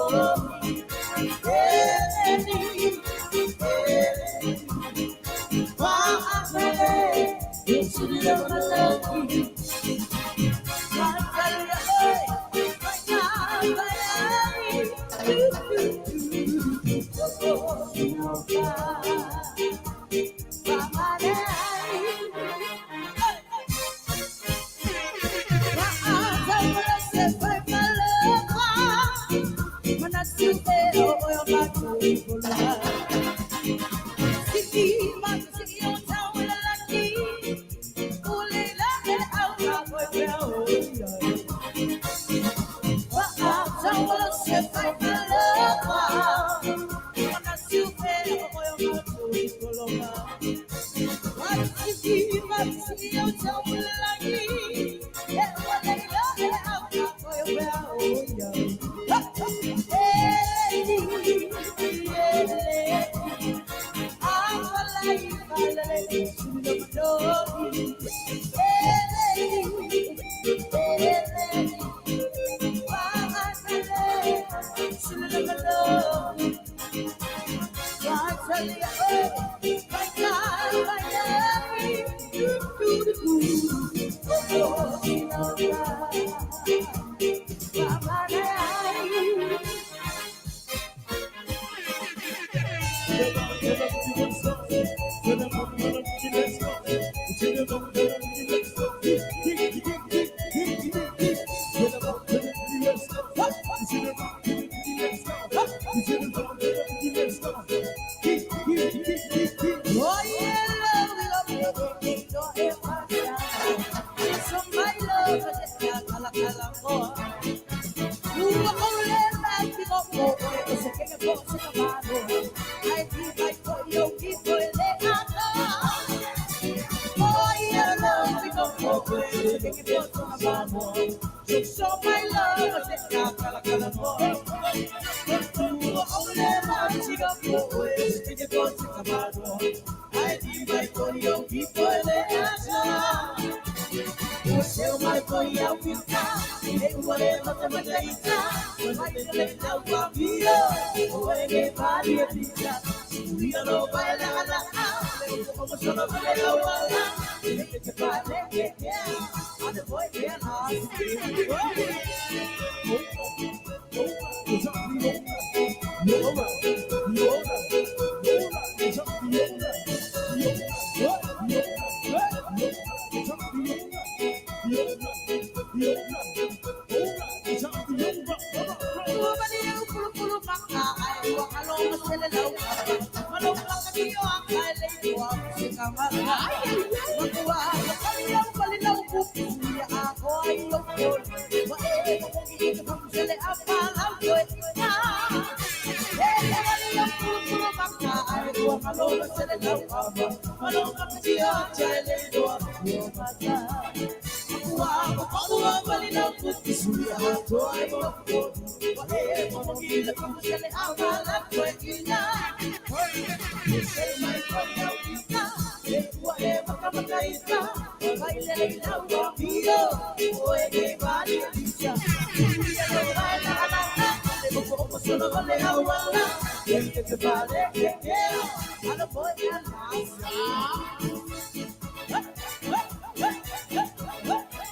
go.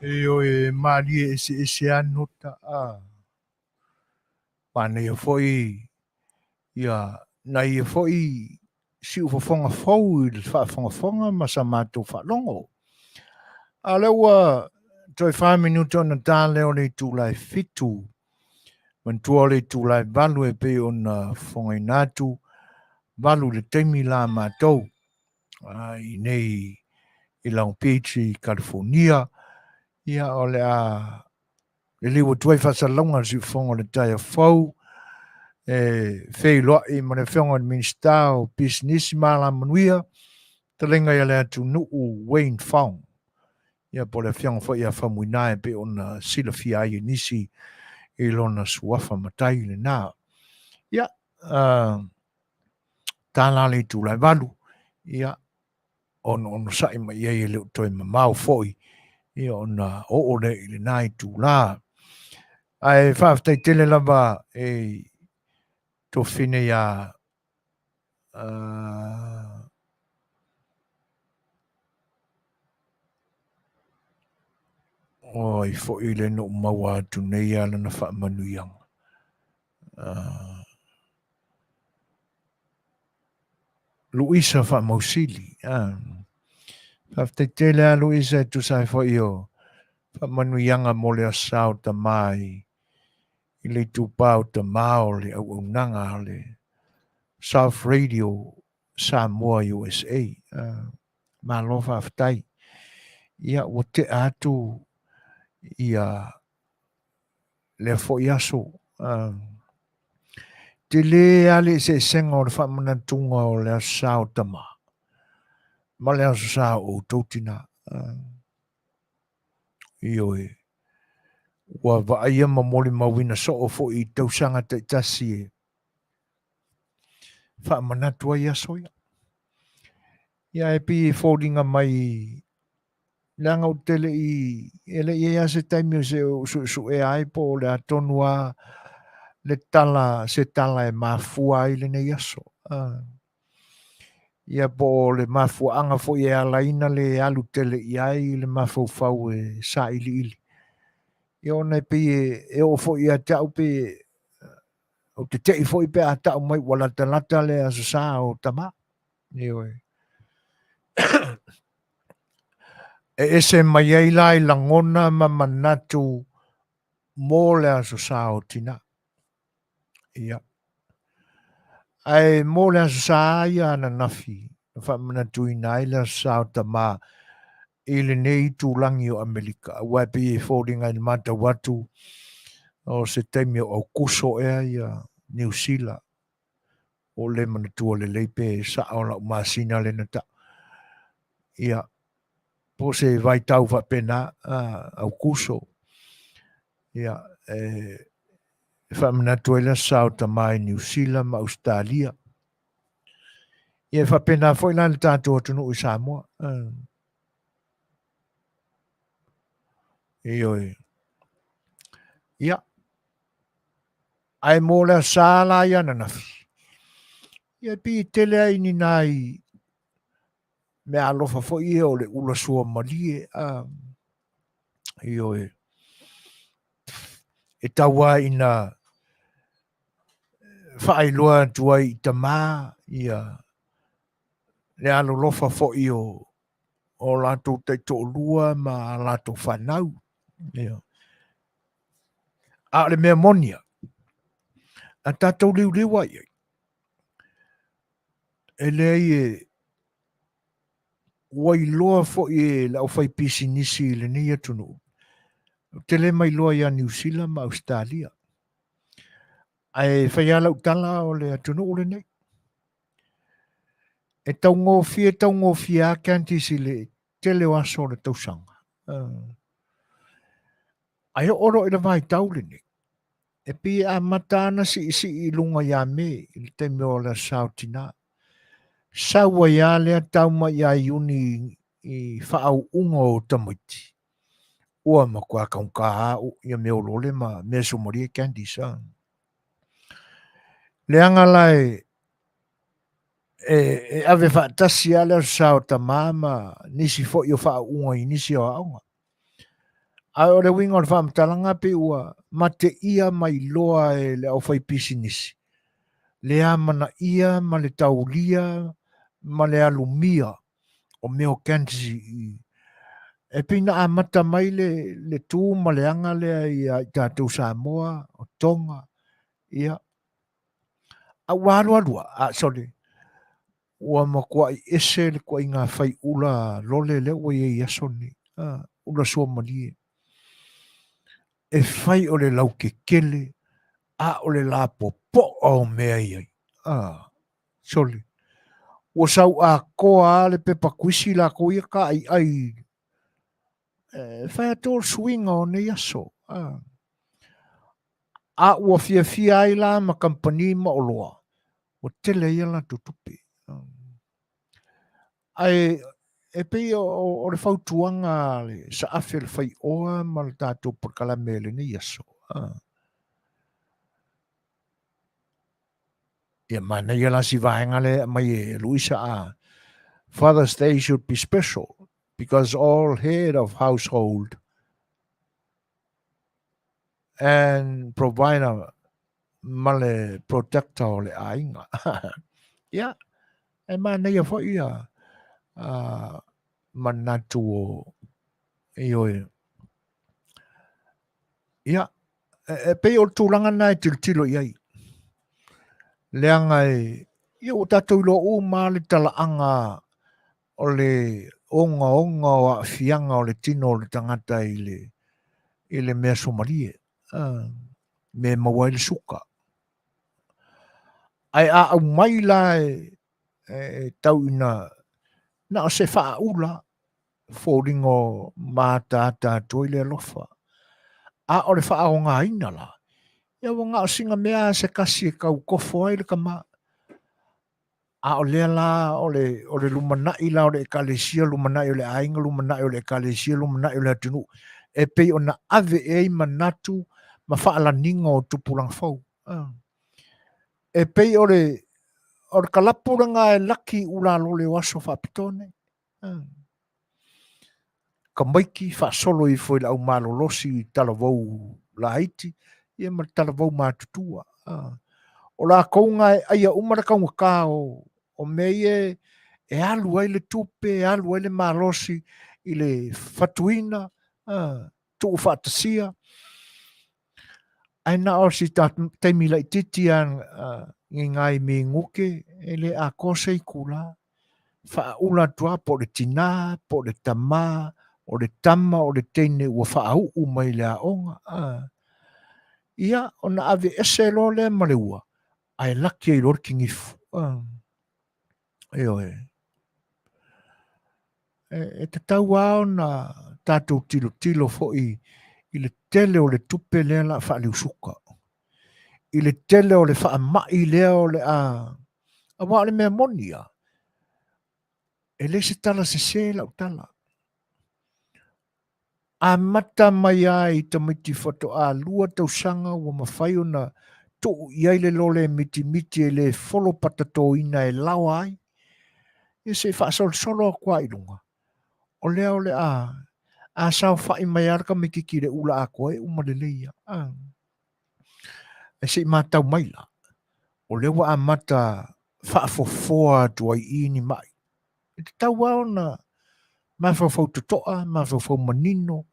Ioe, malie eseese lava nota a. Manaia foi ia nai ia foi siufofoga fou i le faafogafoga ma sa matou faalogo. A o lea ua toe 4 minute ona ta lea o le itula e 7. Manatua o le itula e 8 e pei ona fofogaina atu, 8 i le taimi la a matou i nei i Long Beach i California. Ia o le a liliu atu ai faasalalauga a le siufofoga o le taeao fou e feiloai ma le Afioga i le Minisita o Pisinisi ma Alamanuia, fetalaiga ia Leatunuu Wayne Fong. Ia po o le Afioga foi ia Faumuina e pei ona silafia ai e nisi i lona suafa matai lena. Ia, tala le itula e 8, ia, ona onosai mai i ai e le o toe mamao foi, ia ona oo lea i lena itula. Ae faafetai tele lava e tofine ia oi foi le no maua atu nei a lana faamanuiaga. Luisa Faamausili. Faafetai tele a Luisa e tusa ai foi o faamanuiaga mo le Aso Sa o Tamā i le itupa o Tamā o le auaunaga a le South Radio Samoa USA. Malo faafetai. Ia, ua tea atu ia lea foi aso. Tele lava le eseesega o le faamanatuga o le Aso Sa o Tamā ma le Aso Sa o outou tinā. Ioe, ua vaaia ma molimauina soo foi i tausaga taitasi e faamanatu ai aso ia. Ia e pei e foliga mai leaga ou te le i, e le i ai lava se taimi o se ou suesuea ai po o le a tonu lava le tala, se tala e mafua ai lenei aso. Ia po o le mafuaaga foi e alaina le alu tele i ai le mafaufau e sailiili. Ia ona e pei e oo foi ia te au pei ou te tei foi pe a tau mai ua latalata le Aso Sa o Tamā. Ioe. E ese mai ai la i lagona ma manatu mo le Aso Sa o Tinā. Ia. Ae mo le Aso Sa ia ananafi, na faamanatuina ai le Aso Sa o Tamā i lenei itulagi o Amerika, aua e pei e foliga i le matau atu o se taimi o Aukuso ea ia Niu Sila. O le manatua lelei pe sao lau masina lena tau. Ia, po se vaitau faapena, Aukuso. Ia, e faamanatu ai le Aso Sa o Tamā i Niu Sila ma Ausetalia. Ia, e faapena foi la le tatou atunuu i Samoa. Ioe. Ia, ae mo le Aso Sa la ia ananafi, ia e pei e tele ai ni nai mea alofa foi ia o le ula sua malie, ioe, e tau lava ina faailoa atu ai i tamā ia le alolofa foi o o latou taitoalua ma a latou fanau. Ia. A o le mea moni lava, a tatou liuliu ai i ai, e leai e Ua iloa foi e le aufaipisinisi i lenei atunuu, ou te le mailoa ia Niu Sila ma Ausetalia. Ae fai lava lau tala o le atunuu lenei. E taugofie taugofie lava candies i le tele o aso o le tausaga. Ae oo loa i le vaitau lenei, e pei e amata lava ona siisii i luga ia Me i le taimi o le Aso Sa o Tina. Sau ai lava lea tau mai ia Iuni i faauuga o tamaiti, ua matua taugata lava ia mea o lole ma mea suamalie candies a. Leaga la e e ave faatasi lava le Aso Sa o Tama ma nisi foi o faauuga i nisi o aoga. Ae o le uiga o le faamatalaga pei ua mateia ma iloa e le aufaipisinisi le amanaia ma le taulia ma le alumia o mea o candies e pei na amata mai le, le tu ma le aga lea ia i tatou Samoa, o Tonga, ia, a ua alualu a, sorry, ua matuai ese le ituaiga fai ula lole lea ua i ai i aso nei, a, ula suamalie. E fai o le laukekele, a o le lapopoa o mea i ai. A, sole. Ua sau atoa lava le pepa kuisi latou ia taaiai e fai atu o le suiga o nei aso. A, a ua fiafia ai la ma kamupani ma oloa, ua tele ai a latou tupe. Ae e pei o le fautuaga a le saafi o le faioa ma le tatou polokalame i lenei aso. Ia manaia la si vaega lea e aumai e Luisa a Father's Day should be special because all head of household and provider ma le protector o le aiga. Ia, e manaia foi ia manatu o ioe. Ia, e pei o le tulaga na e tilotilo i ai. Leaga e, ia ua tatou iloa uma le talaaga o le ogaoga o aafiaga o le tino o le tagata i le, i le mea suamalie. Uh, mea e maua ai le suka. Ae a aumai la e, e tau ina na o se faaula foliga o maataata atu ai le alofa. A o le faaaogaina la, ia ua na o sina mea a se kasi e tau tofo ai le tama. A o lea la o le, o le lumanai la o le ekalesia, lumanai o le aiga, lumanai o le ekalesia, lumanai o le atunuu, e pei ona ave i ai manatu ma faalaniga o tupulaga fou. E pei o le, o le kalapu lena e laki i ulalole o aso faapitoa nei. Tamaiti faasolo ifo i le aumalolosi i talavou laiti ia ma le talavou matutua. O latou na e aia uma le taugata o, o mea ia e alu ai le tupe, e alu ai le malosi i le fatuina, tuufaatasia. Ae na o si taimi laitiiti lava ni nai minute e le atoa se itula, faaula atu lava po o le tina po o le tama, o le tama o le teine ua faauu mai i le aoga. Ia, ona aveese loa lea ma le ua, ae laki ai loa le tinifu. Ioe. E tatau lava ona tatou tilotilo foi i le tele o le tupe lea o le a faaliusuka, i le tele o le faamai lea o le a... Aua o le mea moni lava, e le se tala sese lau tala. Amata mai lava i tamaiti faatoa 2 tausaga ua mafai ona tuu i ai le lole e mitimiti e le folo patatoina e laoa ai, ia se i faasolosolo atu lava i luga, o lea o le a a saofai mai lava le tamaitiiti i le ula atoa e uma lelei lava. Ae se i matau mai la, o lea ua amata faafofoa atu ai i ni mai. E tatau lava ona mafaufau totoa, mafaufau manino,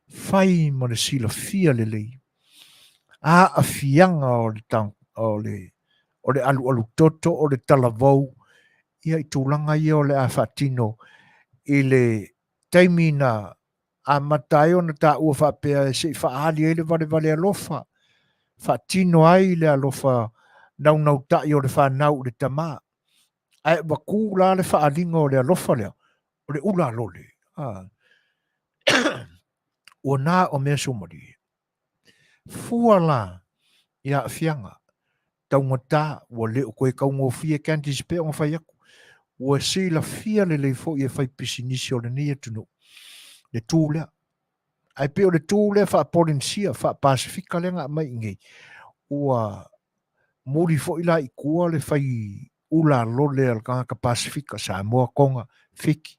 fai ma le silafia lelei aafiaga o le, o le, o le alualu toto, o le talavou, ia i tulaga ia o le a faatino. i le taimi na amata ai ona taua faapea e se i faaali ai le valevale alofa, faatino ai le alofa naunautai o le fanau i le tama. Ae ua kū la le faaaliga o le alofa lea, o le ula lole. Ah. Ua na o mea sumalie. Fua la i aafiaga taugata ua le o toe taugofie Candice pei ona fai atu. Ua silafia lelei foi e faipisinisi o lenei atunuu le tu lea. Ae pei o le tu lea faa-Polynesia, faa-Pasefika lea na aumai i inei, ua muli foi la i tua le fai ula lole a le tagata Pasefika, Samoa, Tonga, Fiti.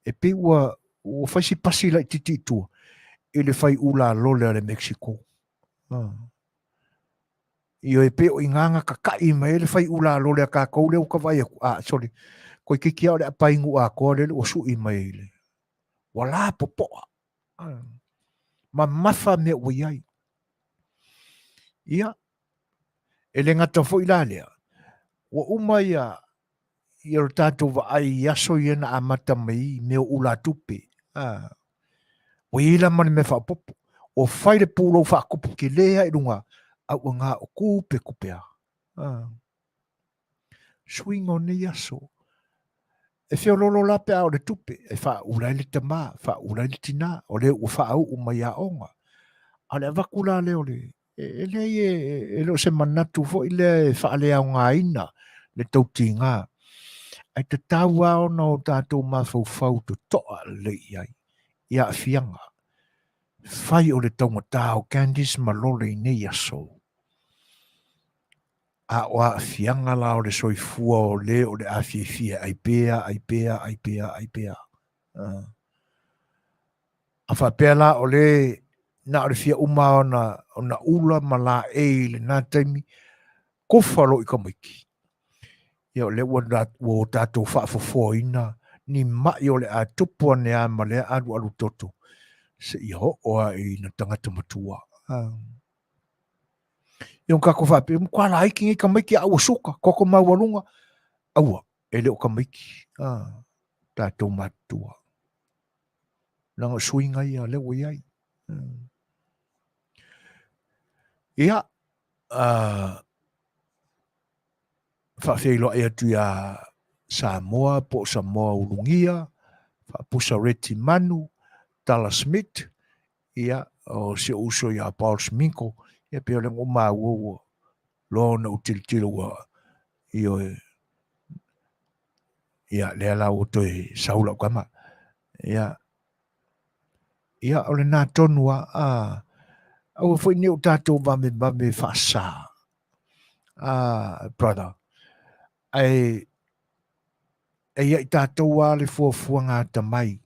E pei ua, ua fai si pasi laitiiti i tua i le fai ula lole a le Mexico. Ah. Ioe, pei o i ina na tata'i mai ai le fai ula lole a tatou lea ua ta vaai atu, a, sole, toeitiiti lava o le apainu atoa lea ua sui mai i le, ua lapopoa, mamafa mea ua i ai. Ia, e le gata foi la lea, ua uma ia, ia lo tatou vaai i aso ia na amata mai i mea o ulatupe. A, ua i ai la ma le mea faaopoopo. Ua fai le pulou faatupu tele lava i luga, a ua na o tupe tupe lava. A, suiga o nei aso. E feoloolo la pe a o le tupe e faaula ai le tama, faaula ai le tina, o lea ua faauu mai aoga. A o le avatu la lea o le E leai e le o se manatu foi lea e faaleaogaina le tautiga, ae tatau lava ona o tatou mafaufau totoa lelei i ai i aafiaga fai o le taugata o Candice ma Lole i nei aso. A o aafiaga la o le soifua o le o le a fiafia e ai pea, ai pea, ai pea, ai pea. A faapea la o le na o le fia uma ona, ona ula ma laei i lena taimi, kufa loa i tamaiti. Ia o lea ua, ua o tatou faafofoaina ni mai o le a tupu ane a ma lea alualu toto seia oo lava i na tagata matua. Ah. Ia o tatou faapea, matua laiti nei tamaiti a ua suka, toto maualuga. Aua, e le o tamaiti. Ah, tatou matutua. Leaga o suiga ia lea ua i ai. Ia, faafeiloai atu ia Samoa po o Samoa Ulugia, Faapusa Reti Manu, Tala Smith, ia, o si ou uso ia Paul Sminko, ia pei o lea na ou maua ua loa ona ou tilotilo ua, ioe, ia, lea la ua toe sau lau tama. Ia, ia o lena tonu lava, a, aua foi ne i o tatou vavevave faasa, a, brother, ae e ia i tatou lava le fuafuaga atamai.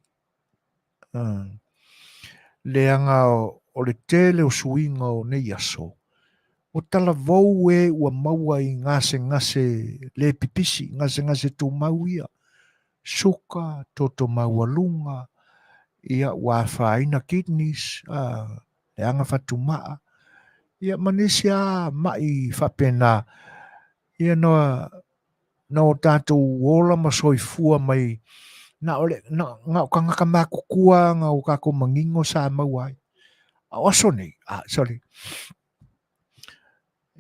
Leaga o le tele o suiga o nei aso, ua talavou e ua maua i gasegase le pipisi, gasegase tumau ia, suka, toto maualuga, ia ua afaina kidneys, leaga fatumaa, ia ma nisi lava mai faapena, ia na na o tatou ola ma soifua mai na o le na, na o tagata matutua na o tatou manino sa maua ai. A o aso nei, a, sorry.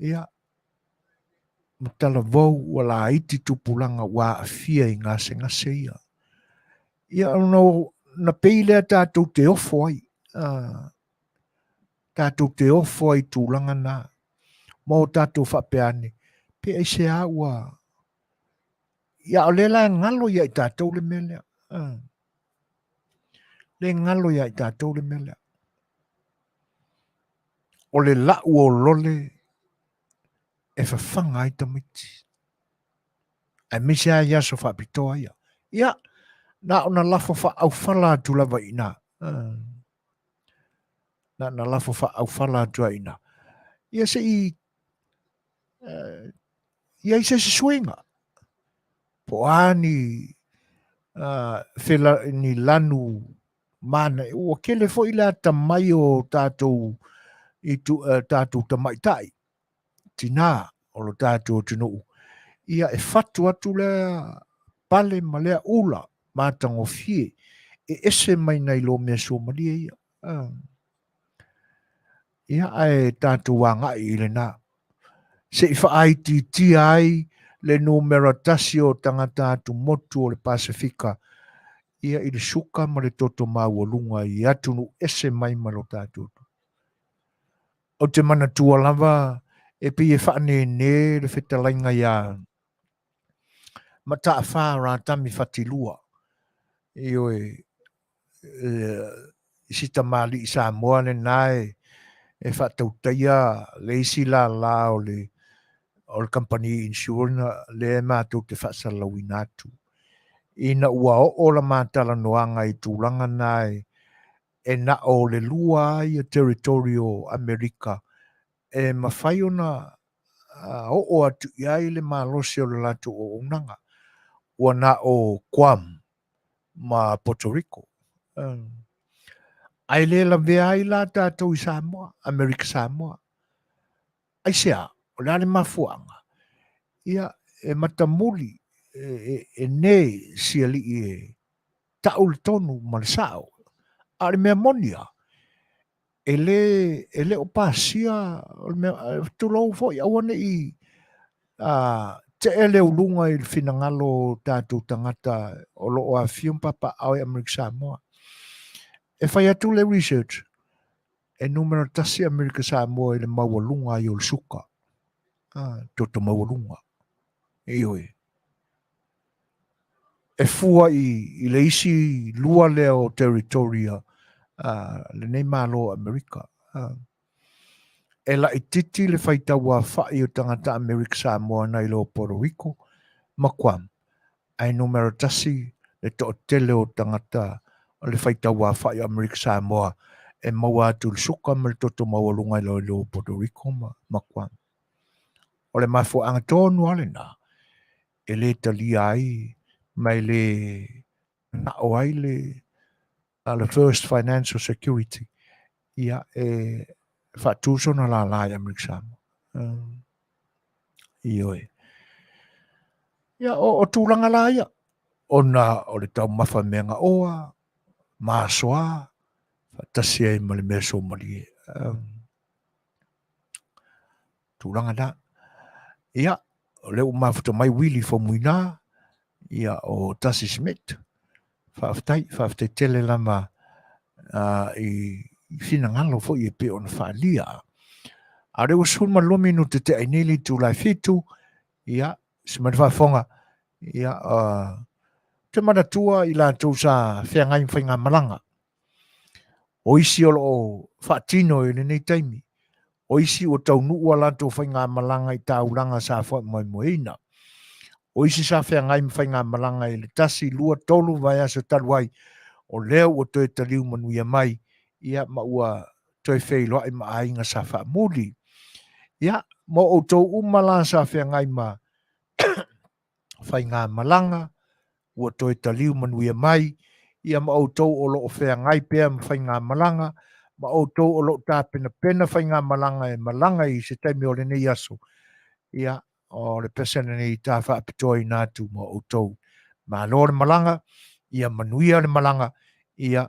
Ia, ma talavou ua laiti tupulaga ua aafia i gasegase ia. Ia, ona na pei lea tatou te ofo ai. Tatou te ofo ai i tulaga na. Ma o tatou faapea ane, pe aisea ua... Ia, o lea la e galo ia i tatou le mea lea. Le galo ia i tatou le mea lea. O le lau o lole e fafaga ai tamaiti. Aemaise lava i aso faapitoa ia. Ia, na ona lafo faaaufala atu lava i ina. Na ona lafo faaaufala atu lava i ina. Ia se i i ai se isi suiga. Po o a ni, fela, ni lanu mana. Ua tele foi le atamai o tatou, i tu, tatou tamaitai, tinā o lo tatou atunuu. Ia e fatu atu lea pale ma lea ula. matagofie e ese mai nai lo mea suamalie ia. Ia ae tatou agai i lena. Se i faaitiitia ai le numera tasi o tagata atumotu o le Pasefika ia i le suka ma le toto maualuga i atunuu ese mai ma lo tatou. Ou te manatua lava e pei e faanēnē le fetalaiga iā Mataafa Ratami Fatilua, ioe, i si tamalii Samoa lena e faatautaia le isi lālā o le o le kamupani insurance lea matou te faasalalauina atu. Ina ua oo la ma talanoaga i tulaga na e na o le lua ia territory o Amerika e mafai ona oo atu i ai le malosi o le latou auaunaga, ua na o Guam ma Puerto Rico. Ae le lavea ai la tatou i Samoa, Amerika Samoa. Aisea, o le a le mafuaaga? Ia, e matamuli e ne si alii e tau le tonu ma le sao. A o le mea moni lava, e le, e le o pasia, o le mea, tulou foi, aua ne i tee le uluga i le finagalo o tatou tagata o lo o afifio ma papaaao i Amerika Samoa. E fai atu le research, e numera tasi Amerika Samoa i le maualuga ai o le suka, toto maualuga. Ioe. E fua i le isi lua lea o territory a lenei Malo o Amerika. E laitiiti le faitauaofai o tagata Amerika Samoa nai lo Puerto Rico ma Guam, ae numera tasi le toatele o tagata o le faitauaofai o Amerika Samoa e maua atu i le suka ma le toto maualuga i lo Puerto Rico ma Guam. O le mafuaaga tonu lava lena e le talia ai ma e le manao ai le le First Financial Security ia e faatu sona lālā i Amerika Samoa. Ioe. Ia, o tulaga la ia, ona o le taumafa mea gaoa, masoa, faatasi ai ma le mea suamalie. Tulaga na. Ia, o lea ua mafuta mai Willie Faumuina, ia o Tasi Smith. Faafetai, faafetai tele lava i finagalo foi e pei ona faaalia. A o lea ua 12 minute tea ai nei le itula e 7, ia, se mai le faafofoga, ia, te manatua i latou sa feagai ma faigamalaga. O isi o lo o faatino i lenei taimi, o isi ua taunuu a latou faigamalaga i taulaga sa faamoemoeina. O isi sa feagai ma faigamalaga i le 1, 2, 3 vaiaso talu ai, o lea ua toe taliu manuia mai, ia ma ua toe feiloai ma aiga sa faamuli. Ia, mo outou uma la sa feagai ma faigamalaga, ua toe taliu manuia mai, ia ma outou o lo o feagai pea ma faigamalaga, ma outou o lo o tapenapena faigamalaga e malaga i se taimi o lenei aso, ia, o le pese lenei ta faapitoaina atu mo outou. Malo le malaga, ia manuia le malaga, ia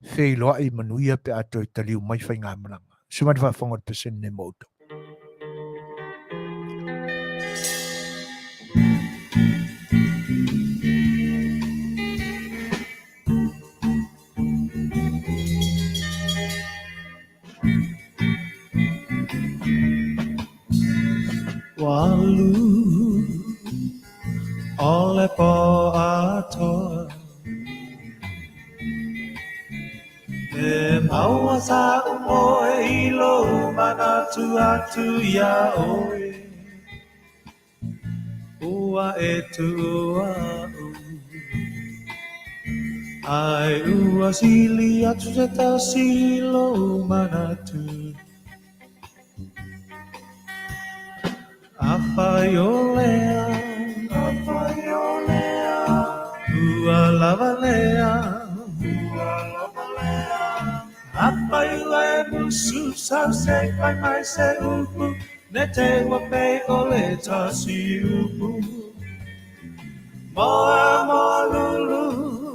feiloai manuia pe a toe taliu mai faigamalaga. Se mai le faafofoga o le pese lenei mo outou. Ua alu o le pō atoa E maua saʻu moe i lou manatu atu iā ʻoe Ua e tuʻu aʻu Ai ua sili atu se tasi i lou manatu Afai o lea, afai o lea, ua lava lea, ua lava lea. Afai ua e musu sau se fai mai se upu, ne te ua pe o le tasi upu. Moa moa lulu.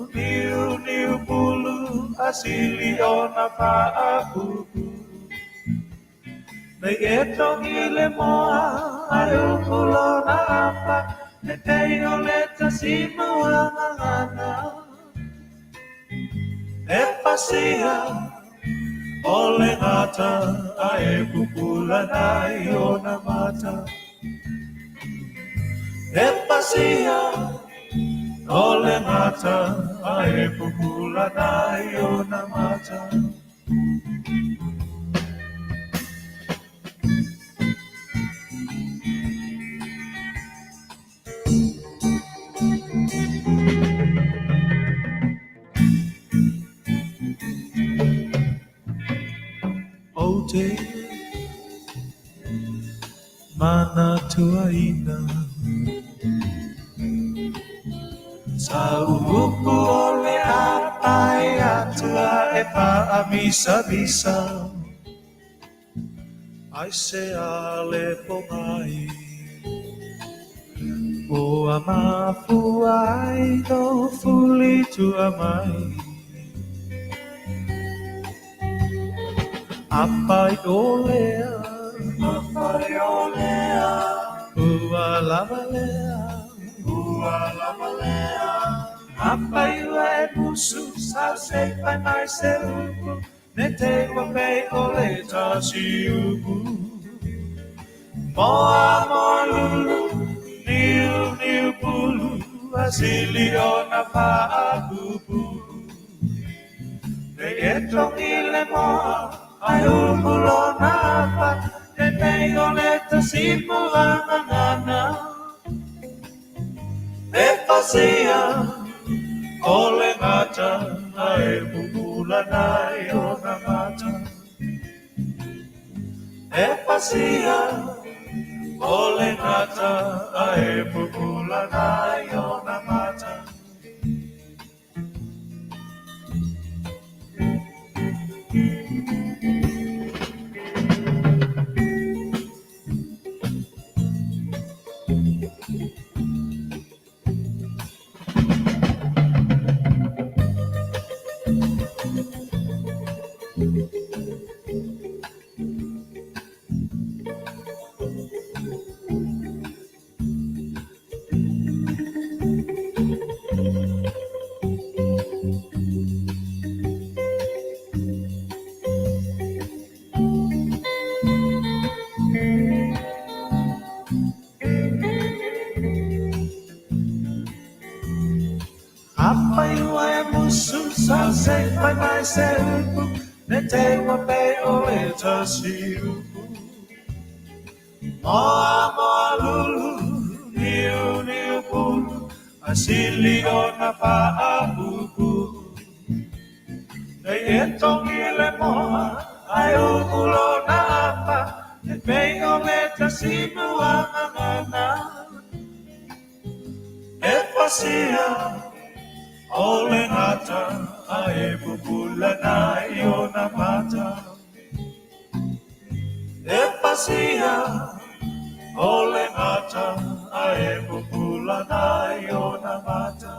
niu pulu a sili ona faapupu. Nei e togi le moa ae upu lona apa e pei o le tasi muagagana. E pasia o le gata ae pupulana i ona mata. E pasia o le gata ae pupulana i ona mata. Ou te manatuaina Sa upu o le apai atua e paamisabisa Ai se a le pogai Ua mafua ai tou fuli tua mai Apai o lea Apai o lea Ua lava lea Ua lava lea Afai ua e musu sau se i fai mai se upu Ne te i ua pei o le tasi upu Moa moa lulu niu niu pulu A sili ona faapupu Nei e togi le moa ae upu lona apa E pei o le tasi muagagana E pasia o le gata ae pupulana i ona mata. E pasia o le gata ae pupulana i ona mata. Afai ua e musu sau se i fai mai se upu Ne te i ua pei o le tasi upu Moa moa lulu niu niu pulu A sili ona faapupu Nei e togi le moa ae upu lona apa E pei o le tasi muagagana E pasia o le gata ae pupulana i ona mata. E pasia o le gata ae pupulana i ona mata.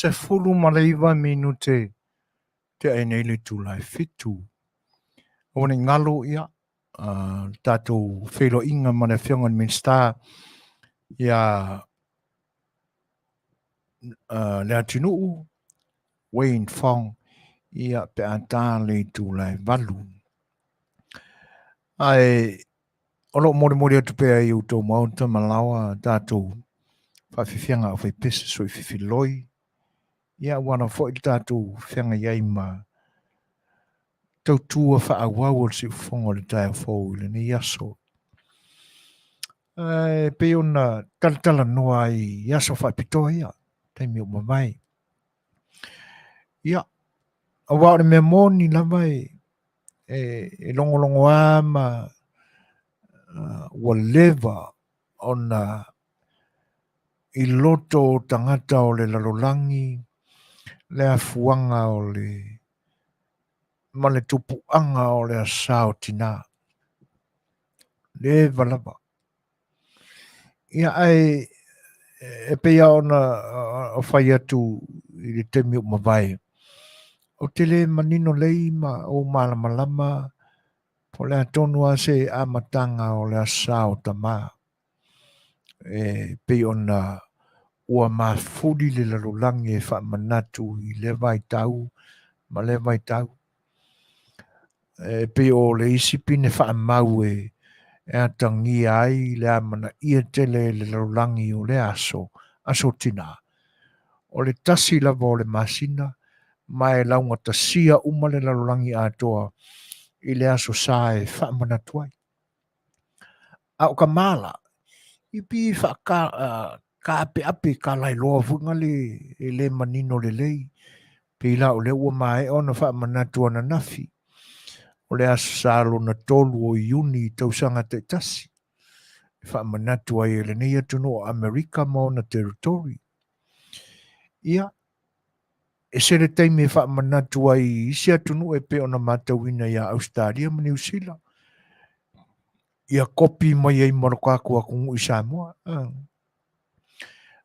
19 minute tea nei le itula e 7. Aua ne i galo ia le tatou feiloaiga ma le Afioga i le Minisita ia Leatinuu Wayne Fong ia pe a ta le itula e 8. Ae o lo o molimoli atu pea i outou maota ma laoa tatou faafiafiaga aufaipese soififiloi ia ua ala foi le tatou feagai ai ma tautua faaauau o le siufofoga o le taeao fou i lenei aso. Ae pei ona talatalanoa ai i aso faapitoa ia, taimi ua mavae. Ia, aua o le mea moni lava e, e, e logologoa ma ua leva ona i loto o tagata o le lalolagi le afuaga o le ma le tupuaga o le asa o tinā. Leva lava. Ia ae e pei lava ona fai atu i le taimi ua mavae, ou te le manino lelei ma ou malamalama po o le a tonu lava se amataga o le asa o tama e pei ona ua mafuli le lalolagi e faamanatu i lea vaitau ma lea vaitau. E pei o le isi pine faamau e atagia ai le amanaia tele e le lalolagi o lea aso, aso tinā. O le 1 lava o le masina, ma e laugatasia uma le lalolagi atoa i le aso sa e faamanatu ai. A o ka mala, i pi faaka kaapeape kalaeloa foi ngale e le manino lelei, pei la o lea ua maea ona faamanatu ananafi, o le aso sa lona 3 o Iuni i tausaga taitasi, e faamanatu ai e lenei atunuu o Amerika ma ona territory. Ia, e se le taimi e faamanatu ai i isi atunuu e pei ona matauina ia Ausetalia ma Niu Sila, ia kopi mai ai ma lo kākou atunuu i Samoa.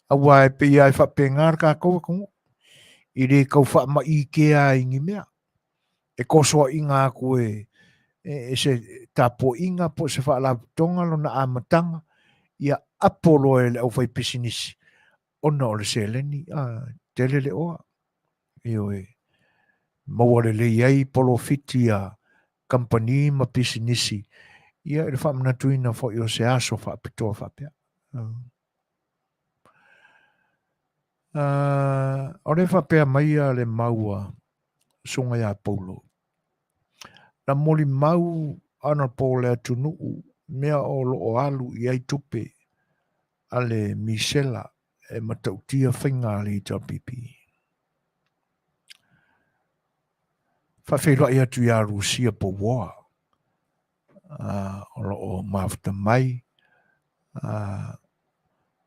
Aua e pei lava e faapena le kākou atunuu, i le tau faamaikea ai i ni mea. E kosoaina atu e se tapuaiga po o se faalapotopotoga lona amataga, ia apo loa e le aufaipisinisi ona o le seleni, tele le oa. Ioe, maua lelei ai polofiti a kamupani ma pisinisi, ia i le faamanatuina foi o se aso faapitoa faapea. O le faapea mai a le mau a Susuga ia Paulo, na molimau anapo le atunuu mea o lo o alu i ai tupe a le misela e matautia faiga a le HRPP. Faafeiloai atu ia Rusia Pouoa o lo o mafuta mai.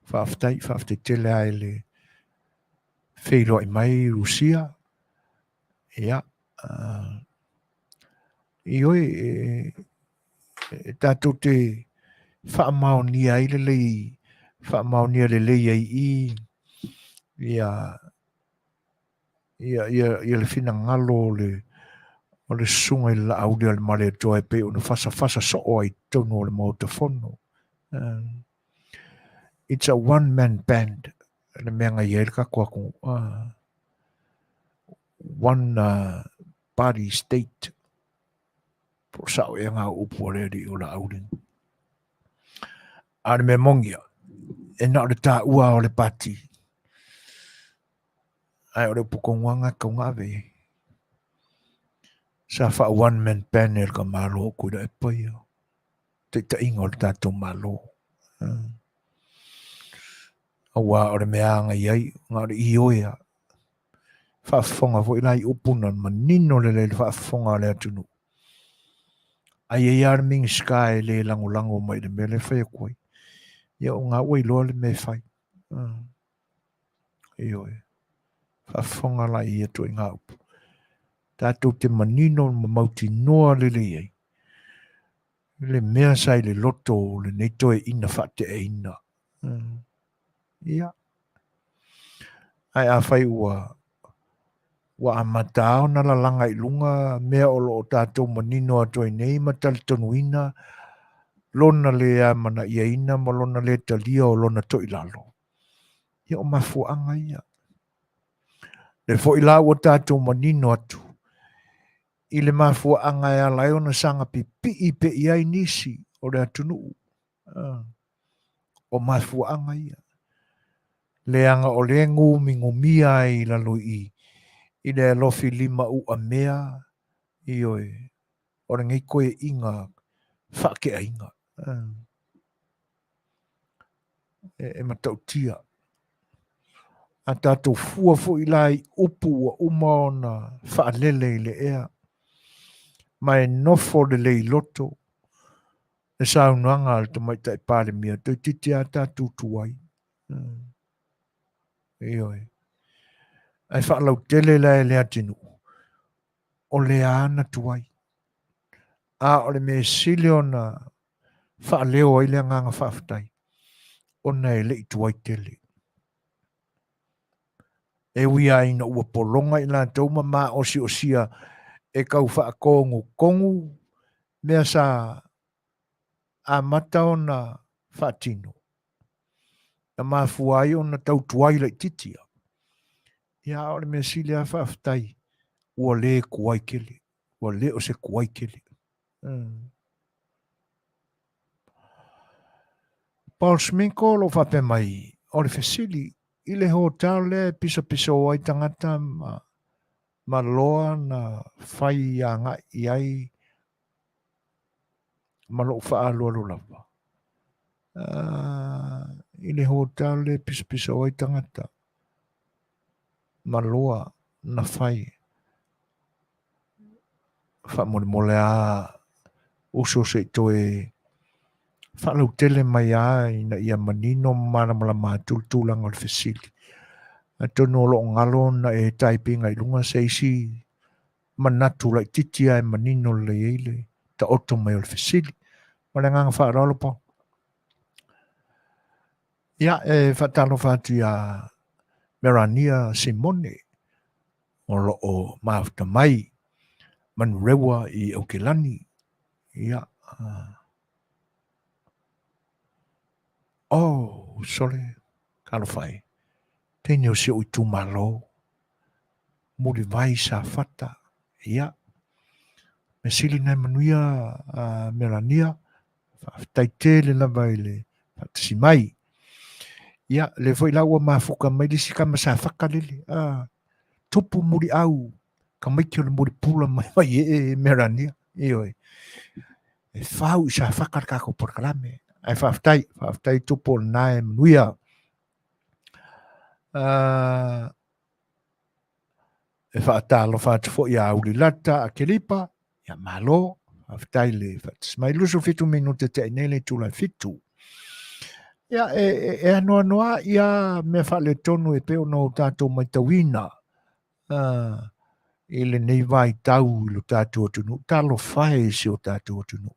Faafetai, faafetai tele lava i le feiloai mai Rusia. Ia, ioe, e tatou te faamaonia ai lelei, faamaonia lelei ai i i ia, ia, ia le finagalo o le, o le susuga i le Laauli a le Malietoa e pei ona fasafasa soo ai i totonu o le Maota Fono. It's a one man band le mea na i ai le tatou atunuu. One party state. Po o sao ea ngā upu a le alii o Laauli. A o le mea moni ia, e na o le taua o le pati. Ae o le upu tonu lava lena e tatau ona ave i ai. Sa faa one man band e le ka Malo o Tuilaepa ia taitaiga o le tatou Malo. Aua o le mea lava na i ai, na o le ioe lava. Faafofoga foi la i upu na manino lelei i le faafofoga a le atunuu. Ai ai lava le Minisita e le lagolago mai i le mea lea e fai atu ai. Ia o lena ua iloa le mea e fai. Ioe. Faafofoga la i ia ituaiga upu. Tatou te manino ma mautinoa lelei ai le mea sa i le loto o lenei toeaina faateaina. Ia. Ae afai ua ua amata ona lalaga i luga mea o lo o tatou manino atu ai nei ma talitonuina lona le amanaiaina ma lona le talia o lona toilalo, ia o mafuaaga ia. Le foi la ua tatou manino atu i le mafuaaga e ala ai ona saga pipii pea i ai nisi o le atunuu. O mafuaaga ia. Leaga o lea e gumigumia ai i lalo i i le alofi lima uamea, ioe, o lenei toeaiina faateaina. E matautia. A tatou fua foi la i upu ua uma ona faalele i le ea, ma e nofo lelei loto le saunoaga a le Tamaitai Palemia, toeitiiti lava tatou tuai. Ioe. Ae faalautele la e le atunuu, o lea na tuai. A o le mea sili ona faaleo ai le agaga faafetai, ona e le i tuai tele. E ui lava ina ua pologa i latou ma maosiosia e tau faatogutogu mea sa amata ona faatino, na mafua ai ona tau tuai laitiiti ia. Ia, a o le mea sili lava faafetai, ua le tuai tele, ua le o se tuai tele. Paul Sminko o lo o faapea mai, o le fesili, i le hotel lea e pisopiso ai tagata ma, ma loa na fai agai i ai ma lou faaaloalo lava. Uh, i le hotel lea e pisopiso ai tagata ma loa na fai faamolemole a uso se i toe faalautele mai a ina ia manino ma malamalama atu le tulaga o le fesili. Atonu o lo o galo ona e type ina i luga se isi manatu laitiiti lava e manino lelei ai le taoto mai o le fesili. Ma le agaga faaaloalo Paul. Ia, e faatalofa atu ia Merania Simone o lo o mafuta mai Manurewa i Aukelani. Ia, oh, sole, talofa e, teine o si ou itumalo, Mulivai Safata, ia, mea sili na e manuia a Melania, faafetai tele lava i le faatasi mai. Ia, le foi la ua mafuta mai le isi tama Safata lele, a, tupu muliau, tamaiti o le mulipula mai mai ee Melania, ioe. E fau i Safata le tatou polokalame. Ae faafetai, faafetai tupu o lena e manuia. E faatalofa atu foi ia Ulilata Akelipa, ia malo, faafetai le faatasi mai. 27 minute te nei le itula e 7. Ia, e, e, e anoanoa ia mea faaletonu e pei ona o tatou matauina i lenei vaitau i lo tatou atunuu. Talofa e i si o tatou atunuu.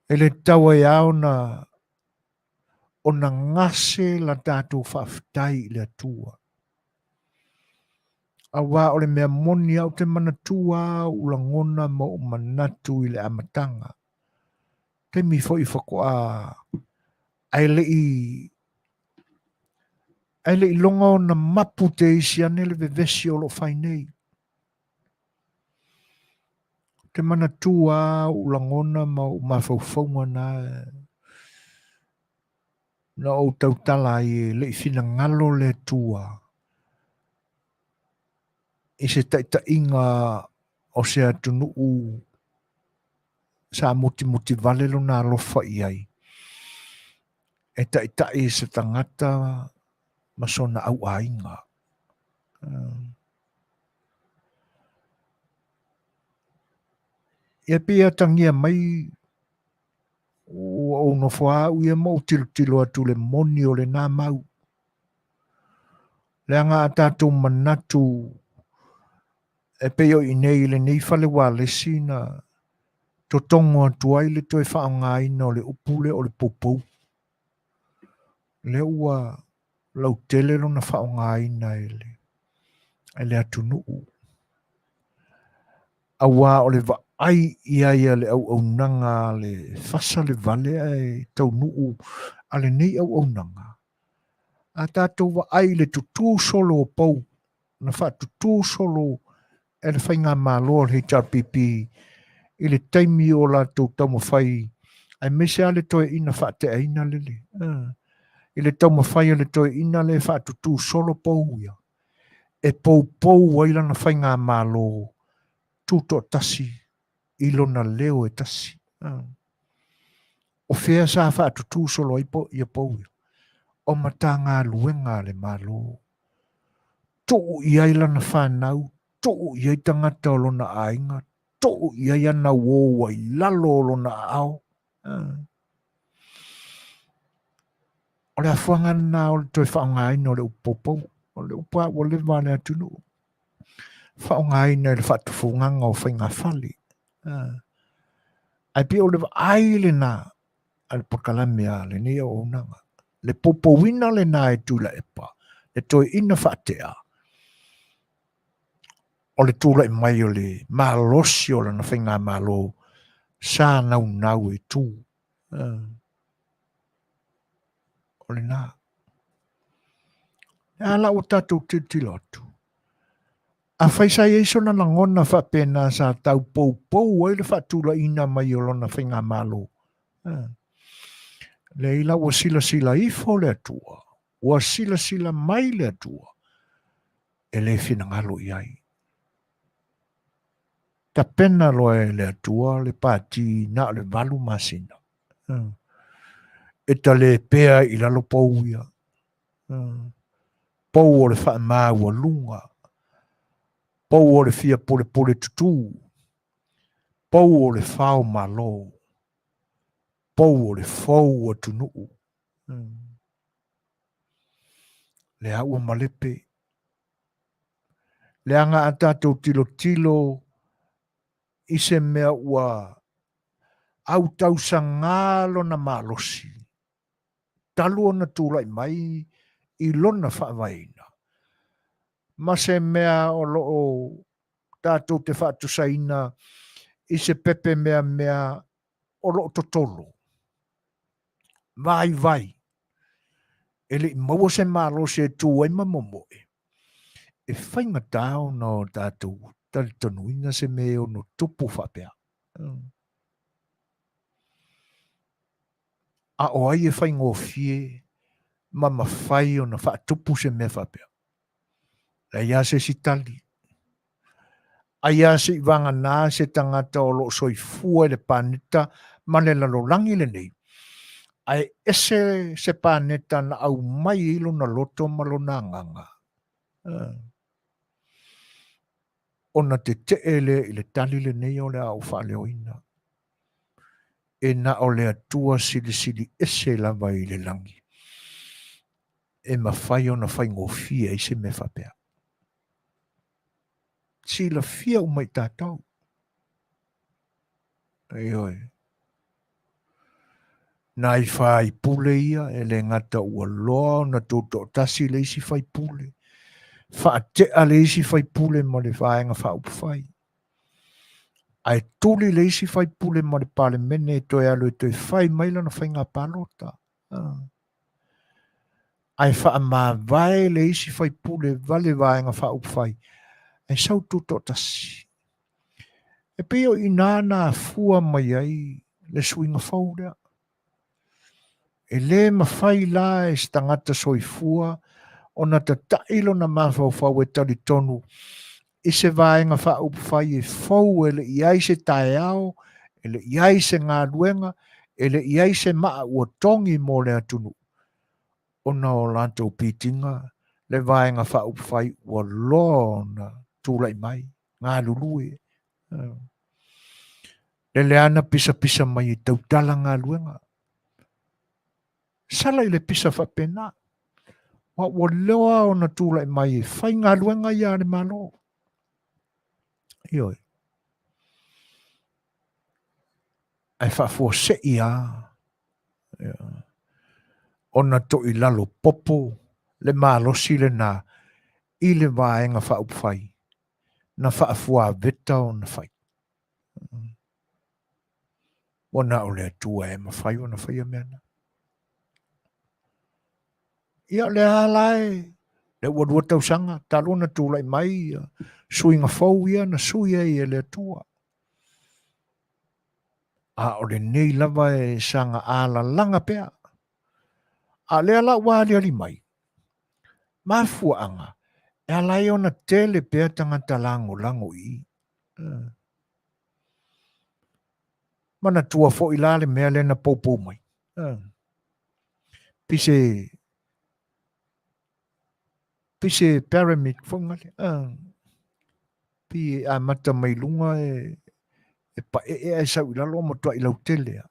E le tatau ai lava ona ona gase la tatou faafetai i le Atua. Auā o le mea moni au te manatua ou lagona ma ou manatu i le amataga. Taimi foi faatoa ae le i ae le i loga ona mapu te isi ane le vevesi o lo o fai nei. Ou te manatua lava ou lagona ma ou mafaufauga na na ou tautala ai e le i finagalo le Atua i se taitaiga o se atunuu sa mutimuti vale lona alofa i ai e taitai i se tagata ma sona auaiga. Ia pei e atagia mai ua ou nofo lava au ia ma ou tilotilo atu i le moni o lena mau. Leaga a tatou manatu e pei o i inei i lenei fale ualesi na totogo atu ai le toe faaaogaina o le upu lea o le poupou. Lea ua lautele lona faaaogaina e le, e le atunuu. Auā o le vaai i ai a le auaunaga a le fasa le vale ae taunuu a lenei auaunaga, a tatou vaai i le tutū solo o pou na faatutū solo e le faigamalo a le HRPP i le taimi o latou taumafai aemaise lava le toeaina faateaina lele i le taumafai a le toeaina lea e faatutū solo pou ia e poupou ai lana faigamalo tutoatasi i lona leo e tasi. O fea sa faatutū solo ai ia pou ia? O Matagaluega a le Malo. Tuu i ai lana fanau, tuu i ai tagata o lona aiga, tuu i ai ana uo ua i lalo o lona aao. O le afuaga lena o le toe faaaogaina o le upu poupou. O le upu lava ua leva a le atunuu. Faaaogaina i le faatufugaga o faigafale. Ae pei o le vaai lena a le polokalame a lenei auaunaga. Le poupouina lena e Tuilaepa, le toeaina faatea, o le tulai mai o le malosi o lana faigamalo sa naunau e tu. O lena. Le a la ua tatou tilotilo atu? Afai sa i ai sona lagona faapena sa tau poupou ai le faatulaiina mai o lona faigamalo, leai la ua silasila ifo le Atua, ua silasila mai le Atua, e le finagalo i ai. Tapena loa e le Atua le pati na o le 8 masina. E talepea i lalo pou ia. Pou o le faamaualuga, pou o le fia pulepule tutū, pou o le fao malo, pou o le fou atunuu. Lea ua malepe. Leaga a tatou tilotilo i se mea ua autausagā lona malosi, talu ona tulai mai i lona faavaeina, ma se mea o lo o tatou te faatusaina i se pepe meamea o lo o totolo, vaivai, e le i maua se malosi e tu ai ma momoe, e faigata ona o tatou talitonuina se mea e ono tupu faapea. A o ai e faigofie ma mafai ona faatupu se mea faapea? Leai lava se isi tali. Ai lava seivagana se tagata o lo o soifua i le paneta ma le lalolagi lenei, ae ese se paneta na aumai ai lona loto ma lona agaga, ona tetee lea i le tali lenei o le a ou faaleoina. E na o le Atua silisili ese lava i le lagi e mafai ona faigofie ai se mea faapea. Silafia uma i tatou. Ioe. Nai faipule ia e le gata ua loa ona tutoatasi le isi faipule, faatea le isi faipule ma le Vaega Faaupufai, ae tuli le isi faipule ma le Palemene e toe alu e toe fai mai lana faiga palota. Ae faamavae le isi faipule vale Vaega Faaupufai ae sau tutoatasi. E pei o i ina na afua mai ai le suiga fou lea. E le mafai la e se tagata soifua ona tata'i lona mafaufau e talitonu i se Vaega Faaupufai e fou e le i ai se taeao, e le i ai se galuega, e le i ai se maa ua togi mo le atunuu, ona o latou pitiga le Vaega Faaupufai ua loa ona tulai mai, galulue. Lele lava na pisapisa mai e tautala galuega. Sala i le pisa faapena, aua ua loa ona tulai mai e fai galuega ia a le Malo. Ioe. Ae faafuasei lava ona toilalo popo le malosi lena i le Vaega Faaupufai na faafuaveta ona fai. Ua na o le Atua e mafai ona faia mea na. Ia o lea la e, lea ua 2 tausaga talu ona tulai mai suiga fou ia na sui ai e le Atua. A o lenei lava e saga alalaga pea. A o lea la ua aliali mai, mafuaaga e ala ai ona tele pea tagata lagolago i i. Manatua foi la le mea lea na poupou mai. Pise pise pyramid foi ngale. Pi e amata mai luga e e paee ae sau i lalo o matuai lautele.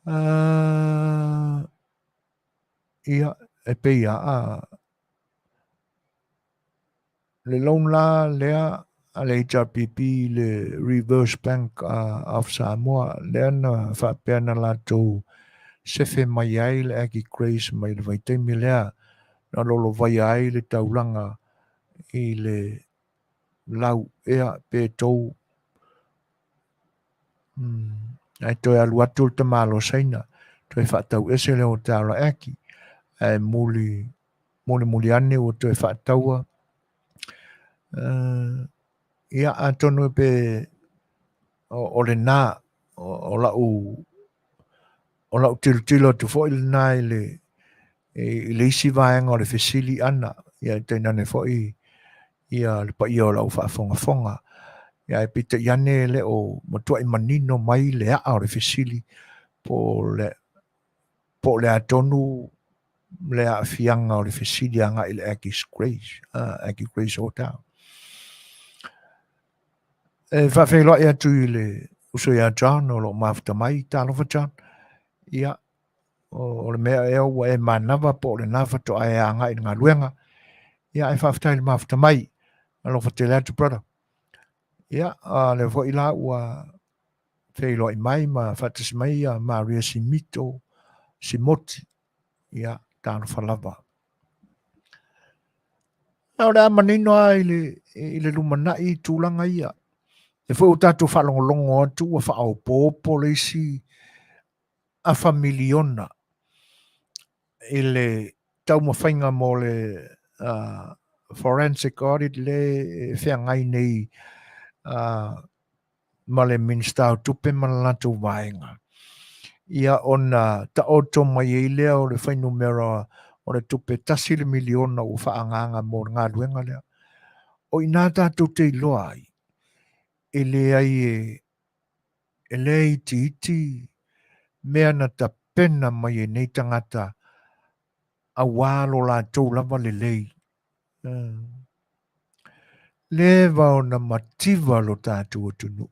Ia, e pei a le loan la lea a le HRPP i le Reverse Bank of Samoa, lea na faapea na latou sefe mai ai le Aggie Grace mai le vaitaimi lea na lolovaia ai le taulaga i le lau ea pe tou Ae toe alu atu le tamaloa Saina, toe faatau ese le hotel a Aki, ae muli mulimuli ane ua toe faataua. Ia, atonu pe o lena, o lau o lau tilotilo atu foi lena i le i le isi vaega o le fesili ʻana, ia tainane foi ia le paia o lau faafogafoga. Ia ae peitai ane e le o matuai manino mai le aa o le fesili po o le po o le a tonu le aafiaga o le fesili agai i le Aggies Grace, Aggie Grace Hotel. E faafeiloai atu i le uso ia John o lo o mafuta mai. Talofa John. Ia, o le mea ea ua e manava po o lena faatoa e agai i le galuega. Ia, ae faafetai i le mafuta mai. Alofa tele atu, brother. Ia, a lea foi la ua feiloai mai ma faatasi mai ia Maria Simito Simoti. Ia, talofa lava. A o le a manino lava i le, i le lumanai i tulaga ia. E foi ua tatou faalogologo atu ua faaopoopo le isi afa miliona i le taumafaiga mo le forensic audit le e feagai nei ma le Minisita o Tupe ma le latou vaega. Ia ona taoto mai ai lea o le fuainumera o le tupe tasi le miliona ua faaagaaga mo le galuega lea. O i ina tatou te iloa ai, e leai e e le itiiti mea na tapena mai e nei tagata auā lo latou lava lelei. Leva ona mativa lo tatou atunuu.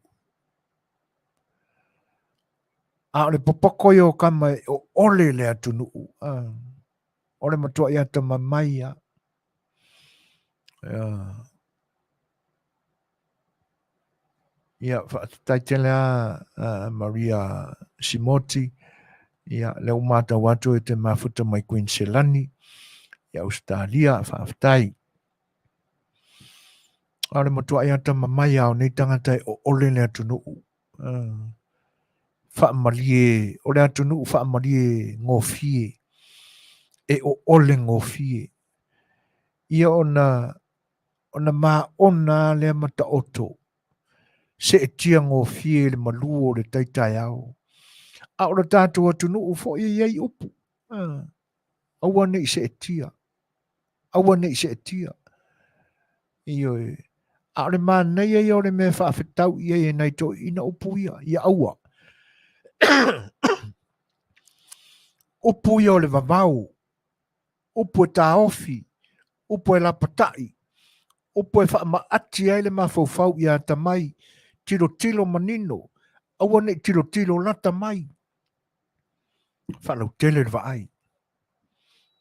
A o le popoko ia o kama e oole le atunuu. O le matuai atamamai lava. Ia, faafetai tele lava Maria Simoti. Ia, lea ua matau atu e te mafuta mai Kuiniselani, i Ausetalia, faafetai. A o le matuai atamamai lava o nei tagata e oole le atunuu. Faamalie, o le atunuu faamalie gofie, e oole gofie. Ia ona ona maona lava lea ma taoto, seetia gofie i le malu o le tai taeao. A o le tatou atunuu foi e i ai upu, aua ne i seetia, aua ne i seetia. Ioe, a o le manaia ia o le mea e faafetau i ai e nai toeaiina upu ia, ia aua. Upu ia o le vavau, upu e taofi, upu e lapatai, upu e faamaati ai le mafaufau ia atamai, tilotilo manino, aua ne i tilotilo lata mai. Faalautele le vaai.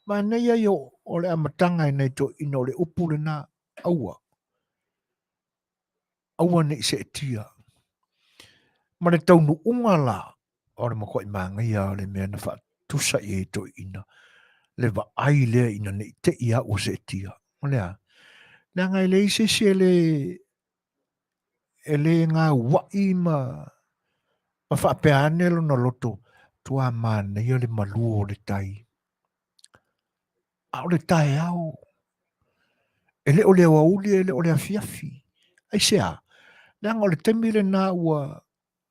Manaia ia o le amataga e nai toeaiina o le upu lena, aua. Aua ne i seetia. Ma le taunuuga la, o le matuai manaia o le mea na faatusa i ai toeaiina le vaai lea ina ne i te i lava ua seetia. O le a? Leaga e leai se isi e le e le gauai ma ma faapea ane lona loto, tua manaia le malu o le tai. A o le taeao, e le o le aoauli, e le o le afiafi. Aisea? Leaga o le taimi lena ua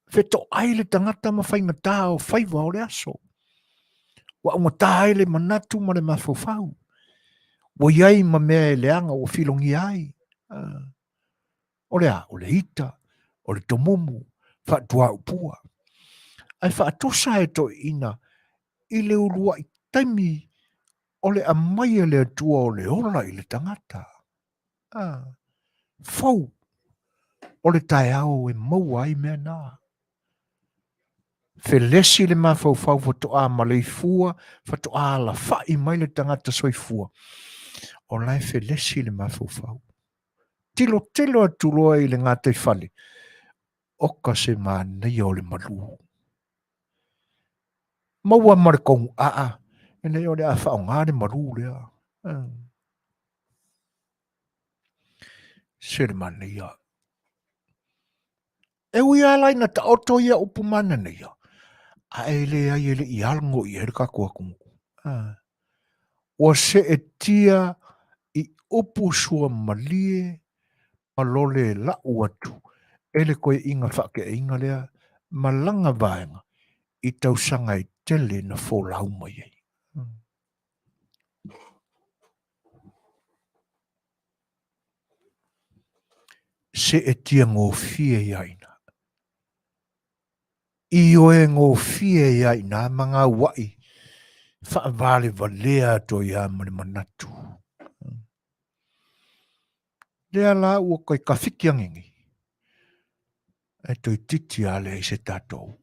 fetoai le tagata ma faigata o faiva o le aso. Ua augata ai le manatu ma le mafaufau. Ua i ai ma mea e leaga ua filogia ai. O le a? O le ita, o le tomumu, faatuaupua. Ae faatusa e toeaiina i le uluai taimi o le aumai e le Atua o le ola i le tagata. Fou o le taeao e maua ai mea na. Felesi le mafaufau faatoa maleifua, faatoa alafai mai le tagata soifua. O la e felesi le mafaufau. Tilotilo atu loa i le gataifale, oka se manaia o le malu. Maua ma le kogu aa, e leai o le a faaaoga le malu lea. Se le manaia. E ui lava la ina taoto ia upu manaia, ae leai e le i ago i ai le tatou atunuu. Ua seetia i upu suamalie ma lole lau atu e le toeaina faateaina lea ma lana vaega i tausaga e tele na folau mai ai. Seetia gofie ia ina. Ioe gofie ia ina ma gaua'i faavalevalea atu ai lava ma le manatu. Lea la ua toe tafiti ane nei, ae toeitiiti lava leai se tatou.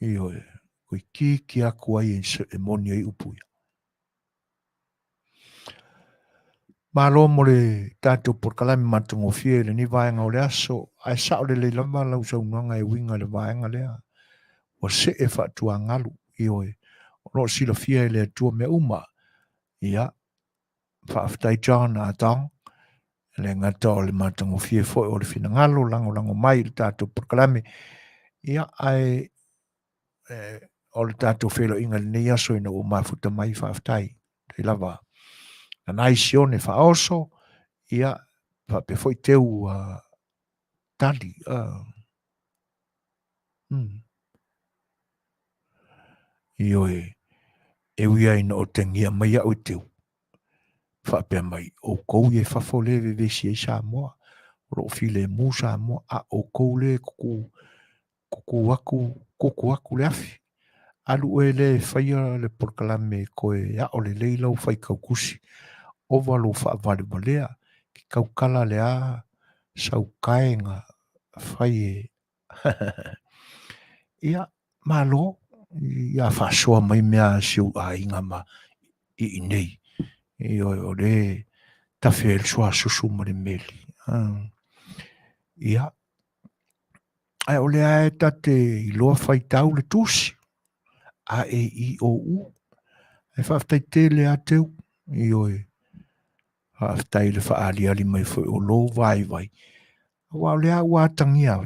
Ioe, toeitiiti atu ai e moni ai upu ia. Malo mo le tatou polokalame matagofie i lenei vaega o le aso, ae sao lelei lava lau saunoaga e uiga i le vaega lea. Ua see faatuagalu, ioe, o lo o silafia e le Atua mea uma. Ia, faafetai John Atong, e le gata o le matagofie foi o le finagalo lagolago mai i le tatou polokalame. Ia, ae o le tatou feiloaiga i lenei aso ina ua mafuta mai, faafetai. Tai lava nanai Sione faaoso, ia, faapea foi teu tali. Ioe, e ui lava ina otegia mai au e teu, faapea mai, outou ia i fafo lea e vevesi ai Samoa, o lo o filemu Samoa, a outou lea e tutu tutu atu, tutu atu le afi. Alu oe lea e faia le polokalame e toe ao lelei lau faitau tusi, ova lou faavalevalea, ke tautala le a sau taega fai e Ia, malo, ia faasoa mai mea a si ou aiga ma i inei. Ioe, o le tafe ai le suasusu ma le meli. Ia, ae o lea e ta te iloa faitau le tusi, A, E, I, O, U. Ae faafetai tele ia te au, ioe, faafetai i le faaaliali mai foi o lou vaivai, aua o lea ua atagia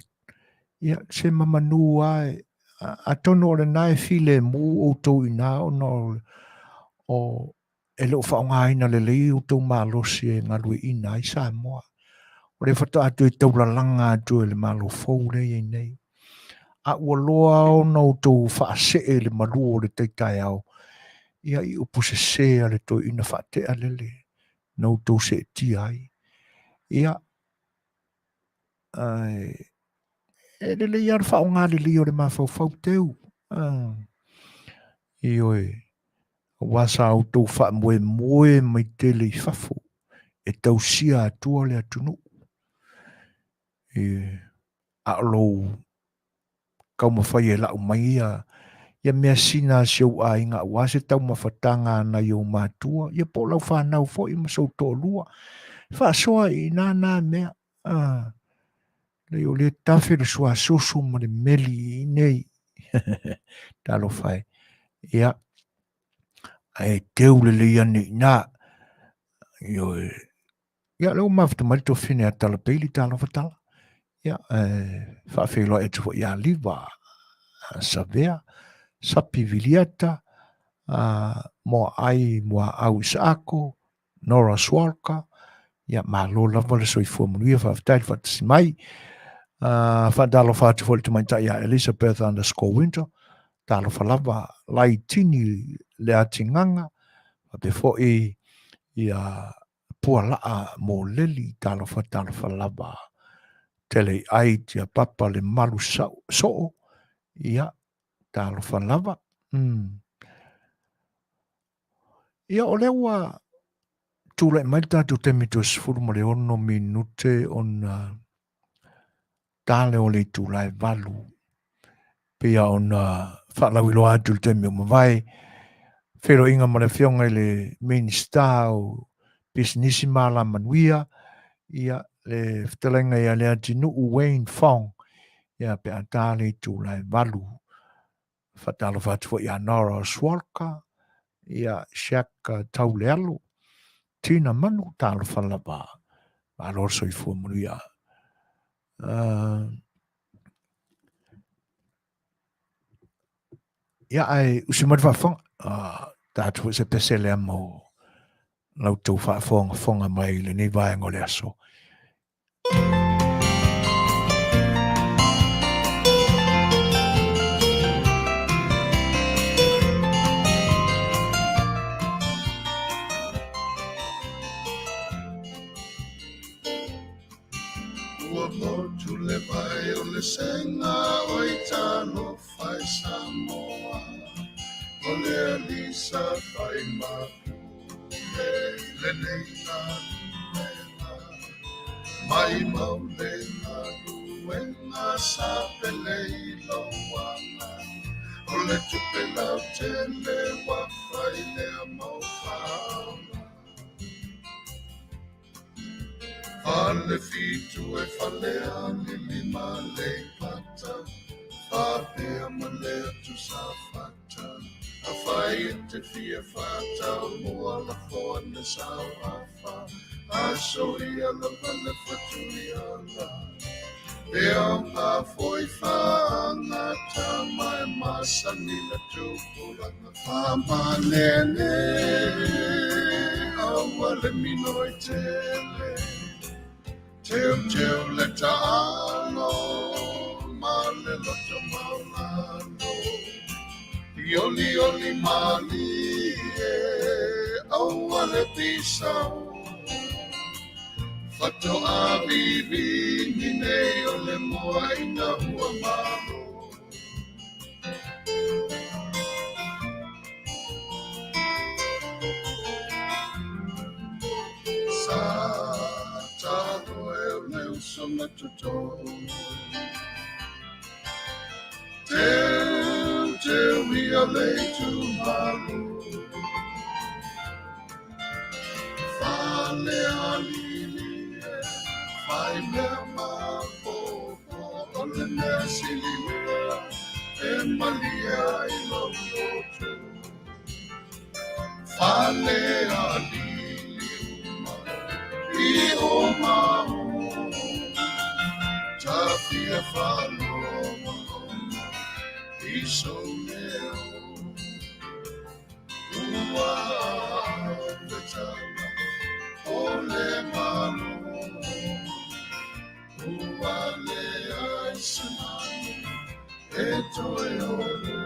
ia se mamanu lava, atonu o lena e filemu outou i ina ona o e le o faaaogaina lelei outou malosi e galueaiina ai Samoa. O lea faatoa toe taulalaga atu e le Malo fou lea e i ai nei. A ua loa ona outou faasee i le malu o le tai taeao, ia i upu sese a le toeaina faatea lele na outou seetia ai. Ia, ae e lelei lava le faaaoga lelei o le mafaufau teu. Ioe, aua sa outou faamoemoe mai tele i fafo e tausia atua le atunuu. E, a o lou taumafai e lau mai ia, ia measina a si ou aiga aua se taumafataga a nai ou matua, ia po o lau fanau foi ma sou toalua. Faasoa i ina na mea. Ah, lei o le tafe le suasusu ma le meli i nei. Talofa e. Ia, ae teu lelei ane i ina. Ioe, Ia, lea ua mafuta mai le tuafafine ia Tala Bailey, talofa Tala. Ia, e faafeiloai atu foi ia Liva, Savea, Sapi Viliata, Moaai Muaau Isaako, Nora Swalka, ia malo lava le soifua manuia, faafetai le faatasi mai. Faatalofa atu foi i le tamaitai ia Elizabeth underscore Winter, talofa lava Laitini Leatigaga, faapea foi ia Pualaa Moleli, talofa talofa lava. Tele i ai tia papa le malu soo, ia talofa lava. Ia o lea ua tulai mai le tatou taimi toe 16 minute ona tale o le itula e 8. Pei ona faalauiloa atu i le taimi o mavae, feiloaiga ma le Afioga i le Minisita o Pisinisi ma Alamanuia, ia, le fetalaiga ia Leatinuu Wayne Fong, ia, pe a ta le itula e 8. Faatalofa atu foi ia Nora Oswalka, ia Shaq Taulealu, Tina Manu, talofa lava. Malo le soifua manuia. Ia, ae usi mai le faafofoga, tatou foi se pese lea mo la outou faafogafoga mai i lenei vaega o le aso. Ua motu le vai o le sega oi talofa e Samoa, o le alii sa fai mapule i lenei galuega, maimau le galuega sa pele i lou aga, o le tupe lautele ua fai lea mau faaola. Fale fitu e fale alili ma Aleipata, faapea ma le atu Safata. Afai e te fia faatau mua lafo ane sau afa, aso ia lava le fatuiala. E aoga foi faagata ma e masani le tupulaga faamalele. Aua le minoi tele, teuteu le taalo ma le loto maulalo. Olioli malie, aua le pisao. Fatoa vivini nei o le moa ina ua malo. Sa talo e o le usoga toto. Teu teu ia le itumalo. Fale alili e, fai mea mapopo, o le mea sili lea e malie ai lou loto. Fale alili uma i o mau, tafia faalogologo i sou leo. Ua fetala o le Malo, ua leai se manu e toe olo.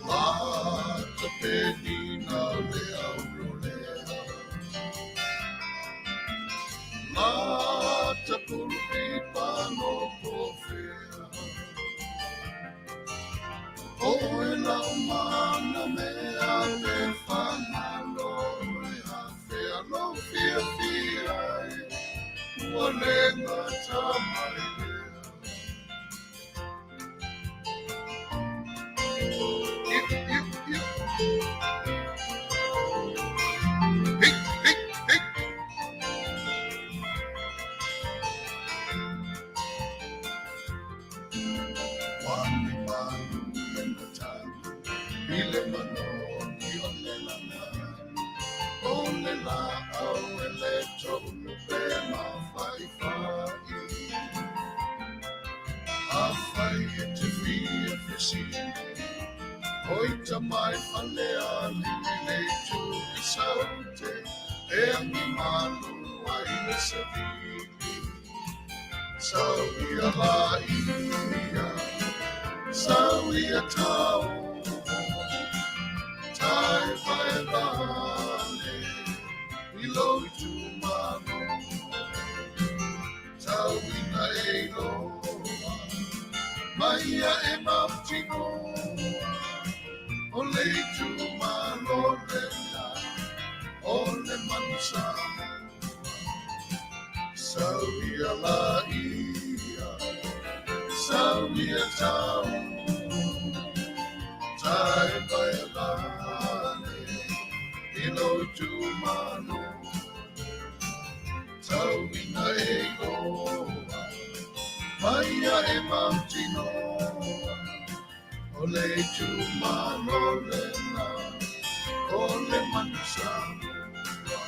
Lata penina le aulolea, lata pulupipa no pofea. Oe lau mana mea pe fagalo e afea lou fiafia ai, ua le gata mai lea. Iu, iu, iu. Hei, hei, hei. Wani malu le matagi, i le manoni o le lagani, o le laau e le toulu pe mafaifai. Afai e te fia fesili, oi tamai fale alii le itu i Saute, e agi malu ai le savili. Sau ia laia, sau ia tau, tai vae vale, i lou itumalo. Tau ina e iloa, mai ia e mautinoa, o le itumalo lena, o le manu Samoa. Sau ia Laia Saunia tau Tai mai lane I lou itumalo Tau ina e iloa Mai ia e mautinoa O le itumalo lena O le manu Samoa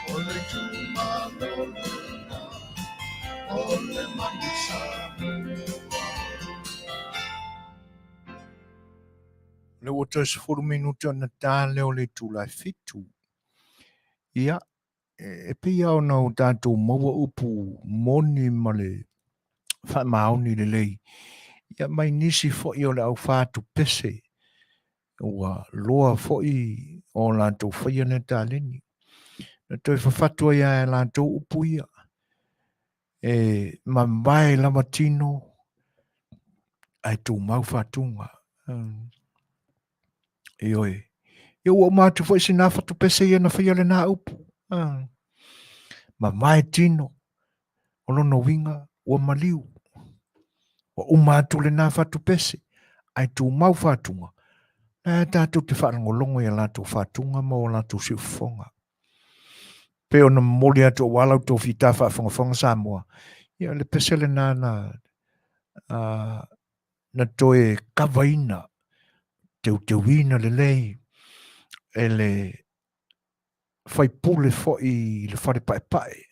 O le itumalo lena O le manu Samoa. Le ua toe 10 minute ona ta lea o le itula e 7. Ia, e pei lava ona o tatou maua upu moni ma le faamaoni lelei, ia mai nisi foi o le aufatupese ua loa foi o latou faia lea taleni. Na toe fafatu ai lava e latou upu ia, e mavae lava tino ae tumau faatuga. Ioe. Ia ua uma atu foi sina fatupese ia na faia lena upu. Mavae tino, o lona uiga ua maliu. Ua uma atu lena fatupese, ae tumau fatuga, la e tatou te faalogologo i a latou fatuga ma o latou siufofoga. Pei ona momoli atu aua la outou fita faafogafoga Samoa, ia le pese lena na, na toe kavaina, teuteuina lelei e le faipule foi i le fale paepae,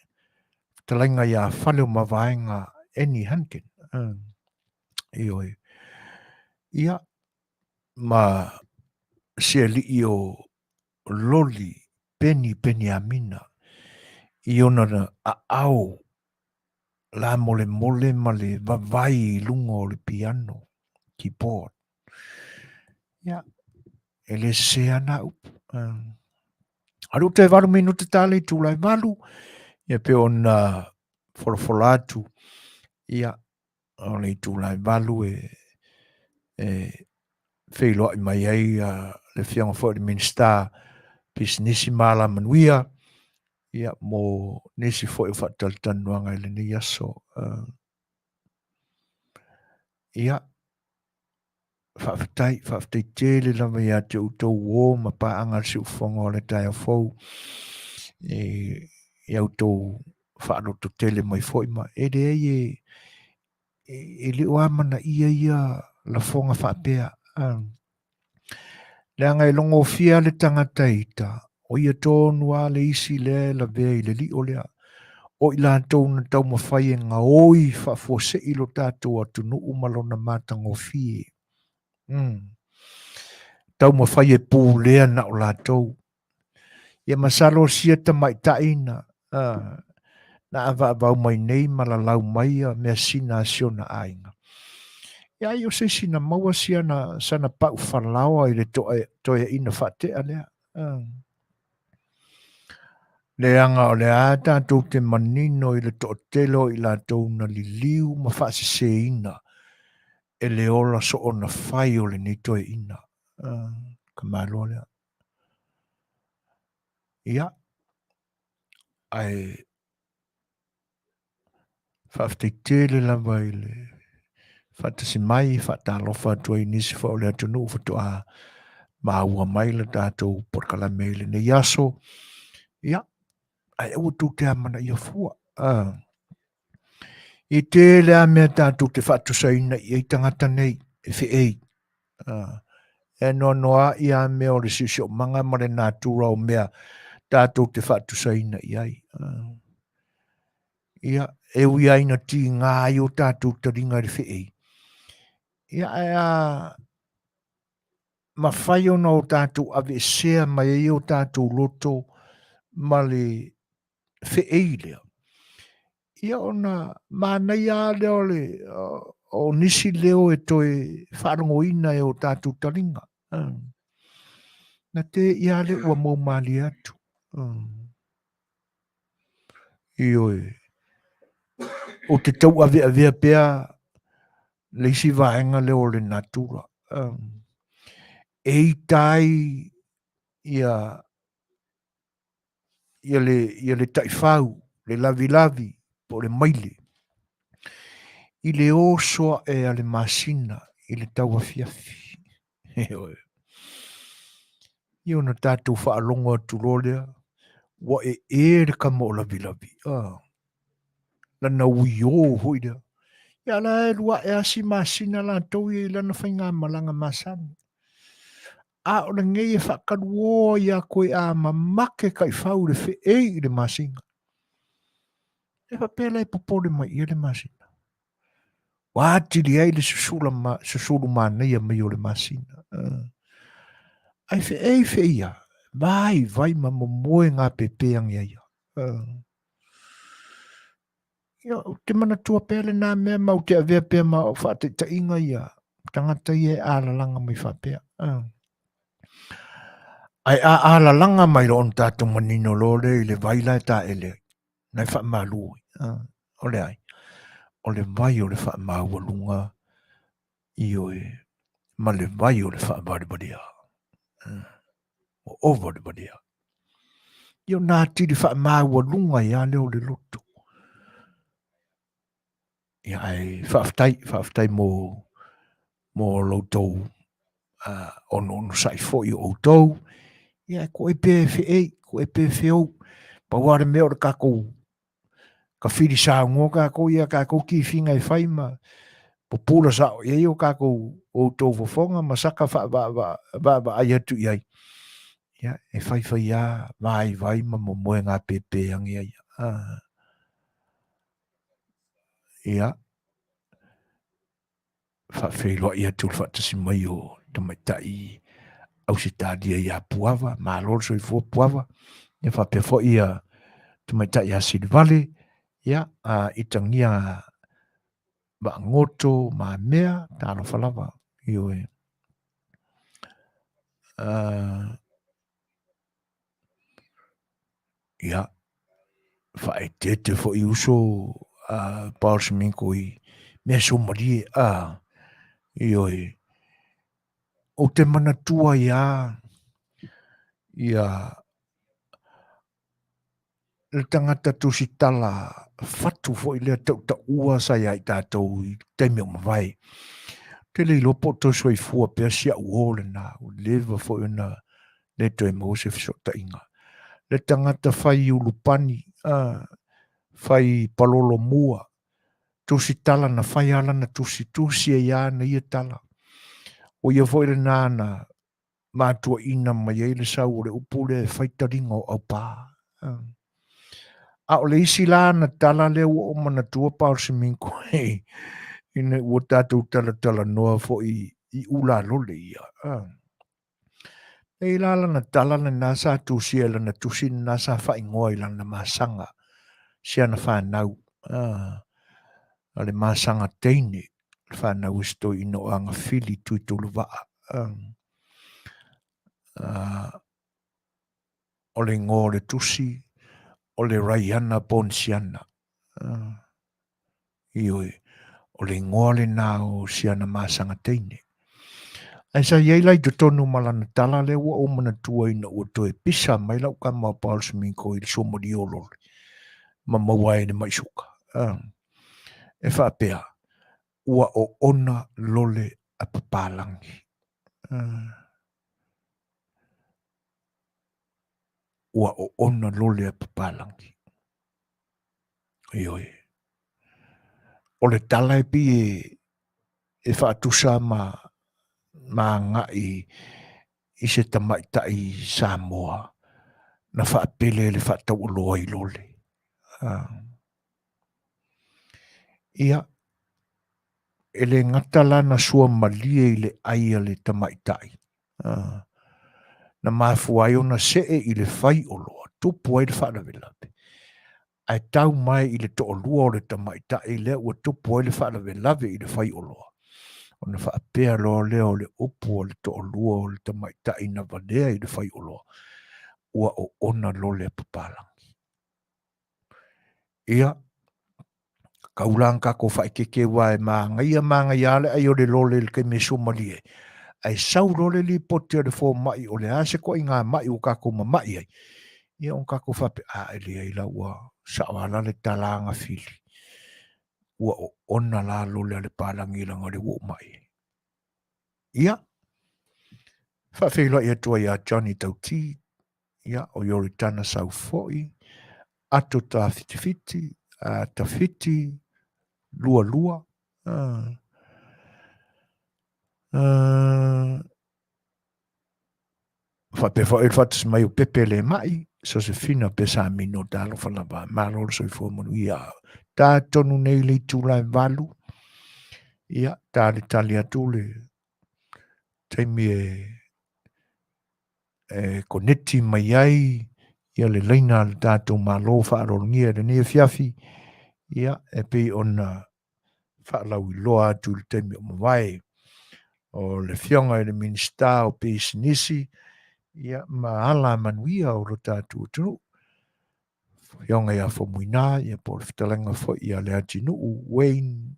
fetalaiga ia Faleomavaega Annie Hunkin. Ioe. Ia, ma si alii o Loli Peni Peniamina i ona aao lamolemole ma le vavai i luga o le piano, keyboard. Ia, e le sese ana upu. Alu toe 8 minuta ta le itula e 8, ia pe ona folafola atu, ia, o le itula e 8 e feiloai mai ai le afioga foi i le Minisita Pisinisi ma Alamanuia, ia, mo nisi foi o faatalatalanoaga i lenei aso. Ia, faafetai, faafetai tele lava ia te outou uo ma paaga le siufofoga o le taeao fou i a outou faalototele mai foi ma e leai e le o amanaia ia lafoga faapea. Leaga e logofia le tagata ita, o ia tonu lava le isi lea e lavea i le lio lea. O i latou na taumafai e gaoi faafuasei lo tatou atunuu ma lona matagofie. Taumafai e pulea na o latou. Ia masalo sia tamaitai na na avaavau mai nei ma lalau mai ia measina a si ona aiga. Ia ai o se isi na maua siana sana pau falaoa i le toeaina faatea lea. Leaga o le a tatou te manino i le toatele o i latou na liliu ma faaseseina e le ola soona fai o lenei toeaina. Ka malo lea. Ia, ae faafetai tele lava i le faatasi mai, faatalofa atu ai i nisi foi o le atunuu faatoa maua mai le tatou polokalame i lenei aso. Ia, ae aua tou te amanaia fua. I tele lava mea tatou te faatusaina i ai tagata nei e feei. E anoanoai lava mea o le siosiomaga ma le natura o mea tatou te faatusaina i ai. Ia, e ui lava ina tiga ai o tatou taliga i le feei, ia ae a mafai ona o tatou aveesea mai ai o tatou loto ma le feei lea, ia ona manaia lava lea o le o nisi leo e toe faalogoina e o tatou taliga. Na te i lava lea ua maumalie atu. Ioe. Ou te tauaveavea pea le isi vaega lea o le natura. E ita ai ia ia le, ia le taifau, le lavilavi, Po o le maile. I le oso ae a le masina i le tauafiafi. Ioe. Ia ona tatou faalogo atu loa lea, ua ee le kama o Lavilavi. Ah. Lana uiō foi lea. Ia la e lua ae asi masina latou ia i lana faigamalaga masani. A o lenei e faakaluoa ia koe a mamake taifau i le feei i le masina. E faapea la e popole mai ia le masina. Ua atili ai le susula ma, susulu manaia mai o le masina. Ai feei feia, vai vai ma momoe ngā pepe ange aia. Ia, ou te manatua pea lenā mea ma ou te avea pea ma o faataitaiga ia tagata ia e alalaga mai faapea. Ae a alalaga mai loa ona tatou manino loa lea i le vai la e taele ai, na e faamalu ai. O le ai? O le vai o le faamaualuga, ioe, ma le vai o le faavalevalea. Ua ova le valea. Ia ona atili faamaualuga ai lava lea o le loto. Ia ae faafetai, faafetai mo mo lo outou onoonosai foi o outou. Ia e koe pea e feei, koe pea e feou. Pau lava le mea o le tatou ka fili saunoa tatou ia tatou kifiga e fai ma pupula sao i ai o tatou outou fofoga ma saka faavaavaai atu i ai. Ia, e faifai lava vaivai ma momoe gapepe age ai. Ia, faafeiloai atu le faatasi mai o tamaitai Ausetalia ia Puava, malo le soifua Puava, ia faapea foi ia tamaitai ia Silivale, ia a itagia Vaagoto, Mamea, talofa lava, ioe. Ia, faaeteete foi uso a Paul Seminko i mea suamalie, a, ioe, ou te manatua ai lava ia le tagata tusitala fatu foi lea tautaua sa ia i tatou i taimi o mavae. Ou te le iloa po o toe soifua pea si au uo lena, ua leva foi ona le toe maua se fesootaiga. Le tagata fai ulupani, fai palolo mua, tusitala na fai lava lana tusi, tusi ai lava ana ia tala. O ia foi lena na matuaina mai ai le sau o le upu lea e fai taliga o aupā. A o le isi la ana tala lea ua ou manatua Paul Seminko ina ua tatou talatalanoa foi i ulalole ia. Nei la lana tala lena sa tusia i lana tusi lena sa faaigoa i lana masaga, si ana fanau, a le masaga teine, le fanau e se toeaina o Agafili Tuituluvaa. O le igoa o le tusi, o le Raiana Ponsiana. Ioe, o le igoa lena o si ana masaga teine. Ae sa i ai la i totonu ma lana tala lea ua ou manatua ina ua toe pisa mai lau tama o Paul Seminko i le suamalie lole ma maua ai le mai suka. E faapea, ua oona lole a papalagi. Ua oona lole a papalagi. Ioe. O le tala e pei e faatusa ma agai i se tamaitai Samoa na faapele le faataualoa i lole. Ia, e le gata la na suamalie i le ai a le tamaitai, na mafua ai ona see i le faioloa, tupu ai le faalavelave, ae tau mai i le toalua o le tamaitai lea ua tupu ai le faalavelave i le faioloa, ona faapea loa lea o le upu a le toalua o le tamaitai na valea i le faioloa, ua oona lole a papalagi. Ia, kau la na tatou faaeteete aua e manaia manaia lava le ai o le lole i le taimi e suamalie ai, ae sau loa le lipoti a le fomai o le a se ituaiga mai ua tatou mamai ai, ia ona tatou faapea, a, e leai la ua Sao lava la le tala agafili, ua oona la lole a le palagi leaga o lea ua ou mai ai. Ia, faafeiloai atu ai ia Johnny Tauti, ia, o Ioritana Saufo'i, Ato Tafitifiti, Tafiti, lua lua, faapea foi le faatasi mai o Pepe le mai, Sosefina Pesamino, talofa lava, malo le soifua manuia. Ta tonu nei le itula e 8, ia, talitali atu le taimi e koneti mai ai ia le laina a le tatou Malo faaaloalogia i lenei afiafi, ia, e pei ona faalauiloa atu i le taimi o mavae. O le Afioga i le Minisita o Pisinisi ia, ma Alamanuia o lo tatou atunuu, Afioga ia Faumuina, ia po o le fetalaiga foi ia Leatinuu Wayne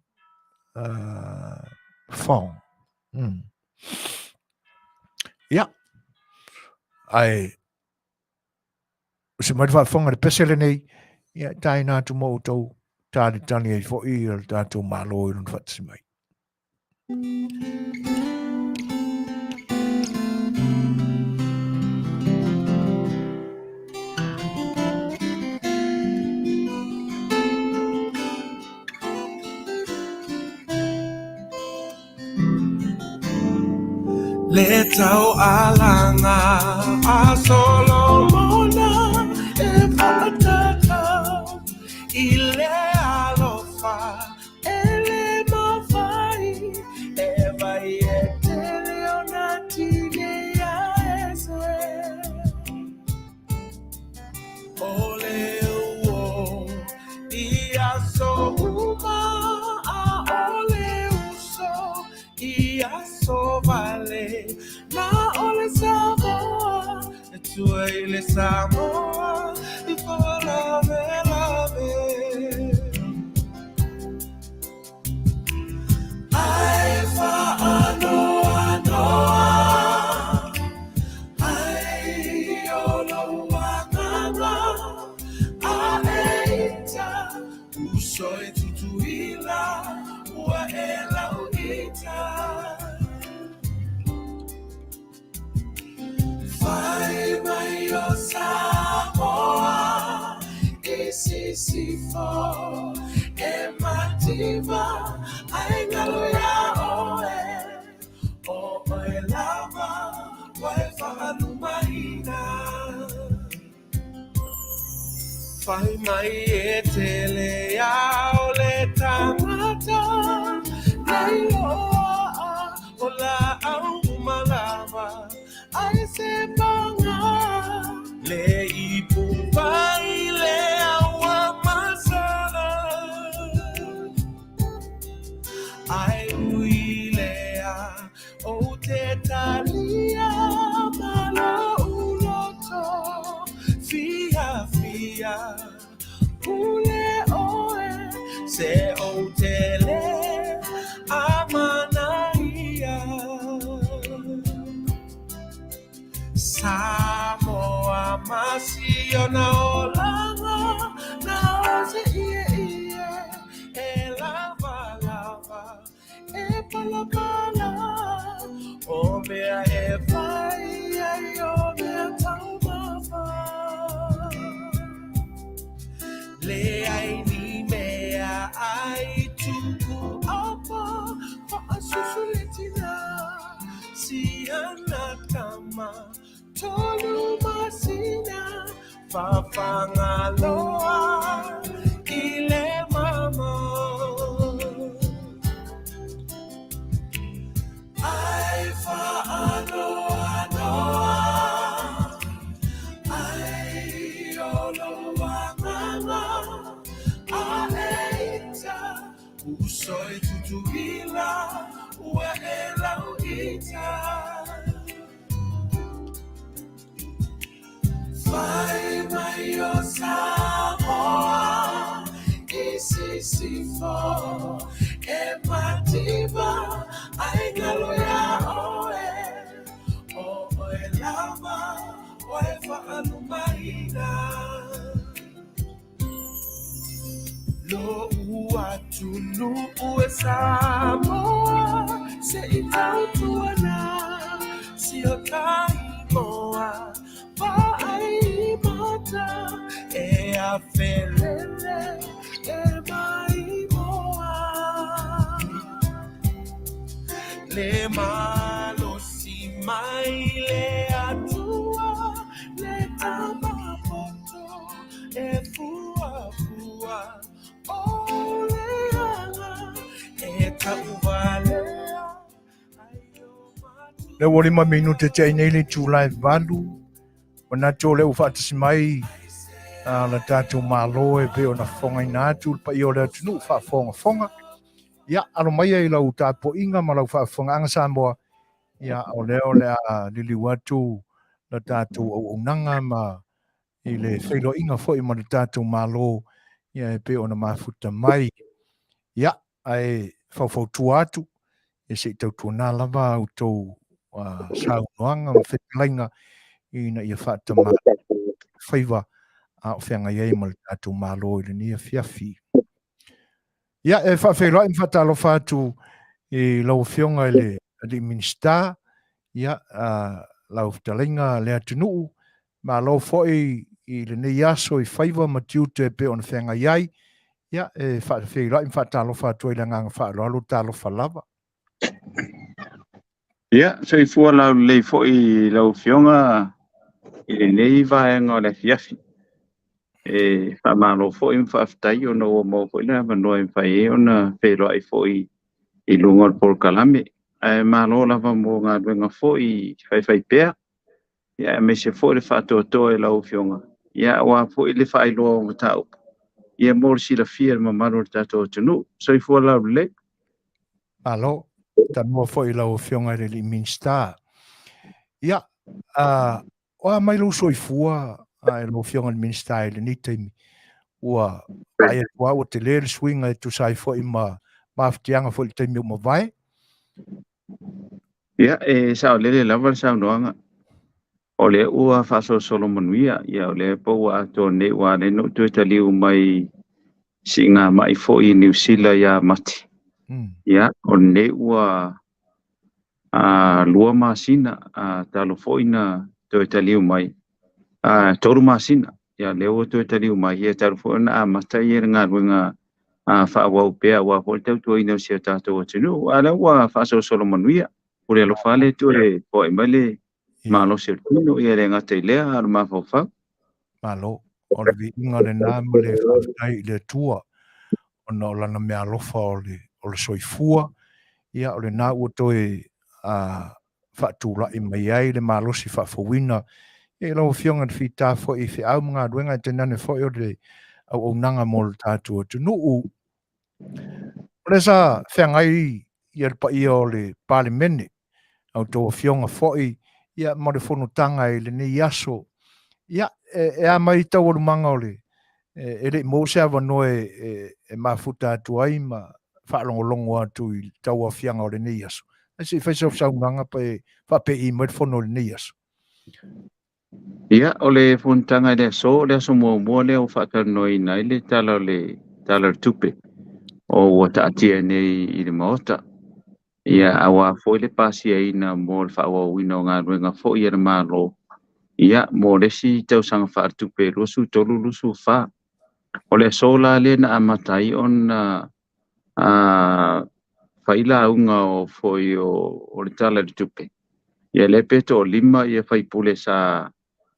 Fong. Ia, ae se mai le faafofoga le pese lenei, ia taina atu mo outou talitali ai foi le tatou Malo i lona faatasi mai. Le taualaga a Solomona e faatatau i le alofa e le mafai e vai e tele ona tineia ese. O le uo i aso uma a o le uso i aso vale na o le Samoa e tua i le Samoa i faalavelave. Ai faanoanoa ai o lou agaga a e ita uso i Tutuila ua e lauita. Fai mai o Samoa i sisifo e mativa ai ngalo ia oe o oe lava ua e faalumaina. Fai mai e tele ao le tangata nei loa o la au malama ai se panga le ipu vai le aua masana ai ui lea o te talia malo uloto fia fia pule oe se o tele amanaia. Samoa masiona olanga na ose ie ie e lava lava e pala pala o mea e vai ai o mea taumafa le ai ni mea ai tuku apa faasusuletina siana tama tolu masina fafagaloa i le mama. Ai faanoanoa ai o lou agaga a e ita uso i Tutuila ua e lauita. Fai mai o Samoa i sisifo e mativa ai ngalo ia oe o oe lava ua e faalumaina. Atunuu e Samoa se i tautuana si o taimoa vaai mata e afelele e maimoa le malosi mai le Atua le tamapoto e fuafua o le aga e tauvalea ai o Le ua 5 minute te nei le itula e 8. Manatu o lea ua faatasi mai la tatou Malo e pei ona fofogaina atu le paia o le atunuu faafogafoga. Ia, alo maia i lau tapuaiga ma lau faafofogaaga Samoa. Ia, o lea o le a liliu atu la tatou auaunaga ma i le feiloaiga foi ma le tatou Malo, ia e pei ona mafuta mai. Ia, ae faufautua atu, e se i tautuana lava a outou saunoaga ma fetalaiga ina ia faatama faiva a o feagai ai ma le tatou Malo i lenei afiafi. Ia, e faafeiloai ma faatalofa atu i lau Afioga i le Alii Minisita, ia, lau fetalaiga Leatinuu, malo foi i lenei aso i faiva ma tiute e pei ona feagai ai. Ia, e faafeiloai ma faatalofa atu ai le agaga faaaloalo, talofa lava. Ia, soifua laulelei foi i lau Afioga i lenei vaega o le afiafi. E faamalo foi ma faafetai ona ua maua foi le avanoa e mafai ai ona feiloai foi i luga o le polokalame. Ae malo lava mo galuega foi faifaipea, ia aemaise foi le faatoatoa i lau Afioga, ia aua foi le faailoa o mataupu, ia mo le silafia e le mamalu o le tatou atunuu. Soifua laulelei. Malo, tanoa foi i lau Afioga i le Alii Minisita. Ia, o a mai lou soifua i lau Afioga i le Minisita i lenei taimi? Ua vaai atu lava ua tele le suiga e tusa ai foi ma mafatiaga foi i le taimi ua mavae. Ia, e saolele lava le saunoaga. O lea ua faasolosolo manuia, ia o lea po ua atoa nei ua ala ai ona ou toe taliu mai siigamai foi i Niu Sila ia Mati. Ia, o lenei ua 2 masina talu foi na toe taliu mai, 3 masina. Ia, lea ua toe taliu mai, ia talu foi ona amata ia le galuega faaauau pea aua foi le tautuaina o si o tatou atunuu. A o lea ua faasolosolo manuia. Pule alofa le toe foai mai le malosi o le tino, ia le gata i lea, a o le mafaufau. Malo, o le viiga lena ma le faafetai i le Atua, ona o lana meaalofa o le soifua, ia o lena ua toe faatulai mai ai le malosi faafouina. Ia i lau Afioga i le Fita foi i feau ma galuega e tainane foi o le auaunaga mo le tatou atunuu. O lea sa feagai ia le paia o le Palemene, a outou afioga foi, ia ma le fonotaga i lenei aso. Ia, e a mai taualumaga o le e le i maua se avanoa e mafuta atu ai ma faalogologo atu i tauaofiaga o lenei aso. Ae se i fai sau saunoaga pa e faapei mai le fono o lenei aso. Ia, o le fonotaga i le aso, o le aso muamua lea ua faatalanoaina ai le Tala o le Tala o le Tupe o ua taatia nei i le Maota. Ia, aua foi le pasiaina mo le faaauauina o galuega foi a le Malo, ia, mo le isi tausaga faaletupe 23/24. O le aso la lea na amata ai ona fai lauga o foi o le Tala i le Tupe. Ia lea pe toalima ia faipule sa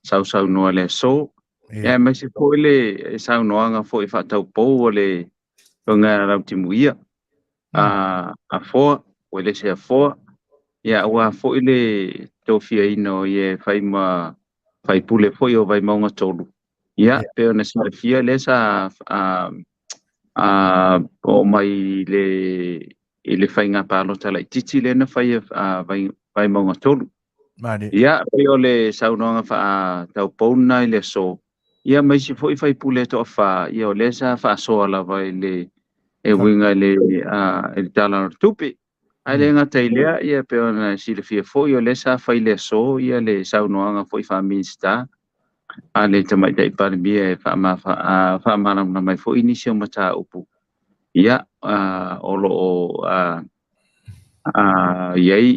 sausaunoa i le aso. Ia aemaise foi le saunoaga foi faataupou o le Afioga ia Lautimuia Afoa, Uelese Afoa, ia aua foi le tofiaina o ia e fai ma faipule foi o Vaimauga 3. Ia, pei ona silafia lea sa oo mai i le faiga palota laitiiti lea na fai a Vaimauga 3. Ia, pei o le saunoaga faataupou lena i le aso. Ia ma isi foi faipule toafa, ia o lea sa faasoa lava i le e uiga i le Tala o le Tupe. Ae le gata i lea, ia pei ona silafia foi, o lea sa fai le aso ia le saunoaga foi faa-Minisita a le Tamaitai Palemia e faamalamalama mai foi nisi o mataupu. Ia, o lo o i ai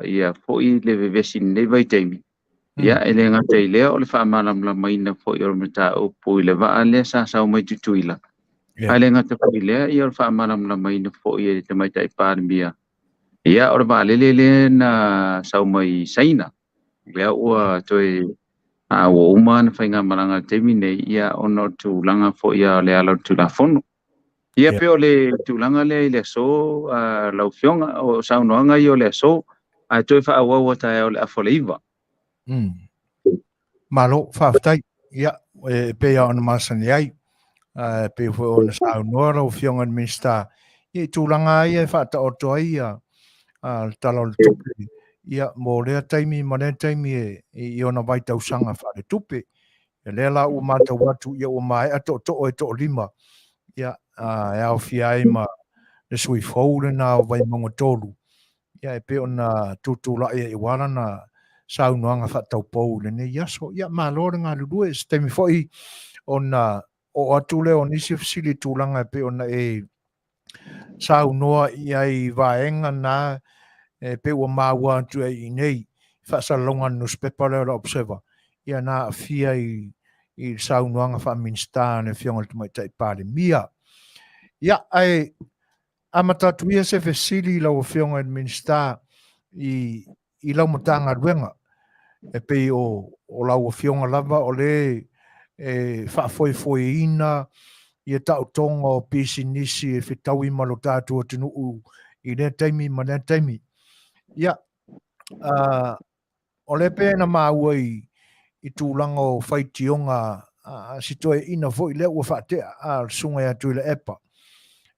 ia foi le vevesi i lenei vaitaimi. Ia, e le gata i lea o le faamalamalamaina foi o le mataupu i le vaa lea sa sau mai Tutuila. Ae le gata foi i lea, ia o le faamalamalamaina foi e le Tamaitai Palemia. Ia, o le vaalele lea na sau mai Saina, lea ua toe ua uma ona faigamalaga i le taimi nei, ia ona o le tulaga foi o le ala o le Tulafono. Ia pei o le tulaga lea i le aso, lau Afioga, o saunoaga ia o le aso, ae toe faaauau a taeao i le afa o le 9. Malo, faafetai. Ia, e pei lava ona masani ai, e pei foi ona saunoa lau Afioga i le Minisita, ia i tulaga lava ia e faataoto ai ia le Tala o le Tupe, ia, mo lea taimi ma lea taimi i ona vaitausaga faaletupe. Ia lea la ua matau atu, ia ua maea tootoo e toalima, ia, e aofia ai ma le sui fou lena o Vaimauga 3, ia e pei ona tutulai ai aua lana saunoaga faataupou i lenei aso. Ia malo le galulue, se taimi foi ona oo atu lea o nisi fesili i tulaga e pei ona e saunoa i ai i vaega na e pei ua maua atu ai i nei faasalalauga a le nusipepa lea o le Observer, ia na aafia i le saunoaga faa-Minisita a le Afioga i le Tamaitai Palemia. Ia, ae amata atu ia se fesili i lau Afioga i le Minisita i lau Matagaluega, e pei o lau Afioga lava o le e faafoefoeina ia taotoga o pisinisi e fetaui ma lo tatou atunuu i lea taimi ma lea taimi. Ia, o lea pei na maua i tulaga o faitioga a si toeaina foi lea ua faatea a le susuga ia Tuilaepa,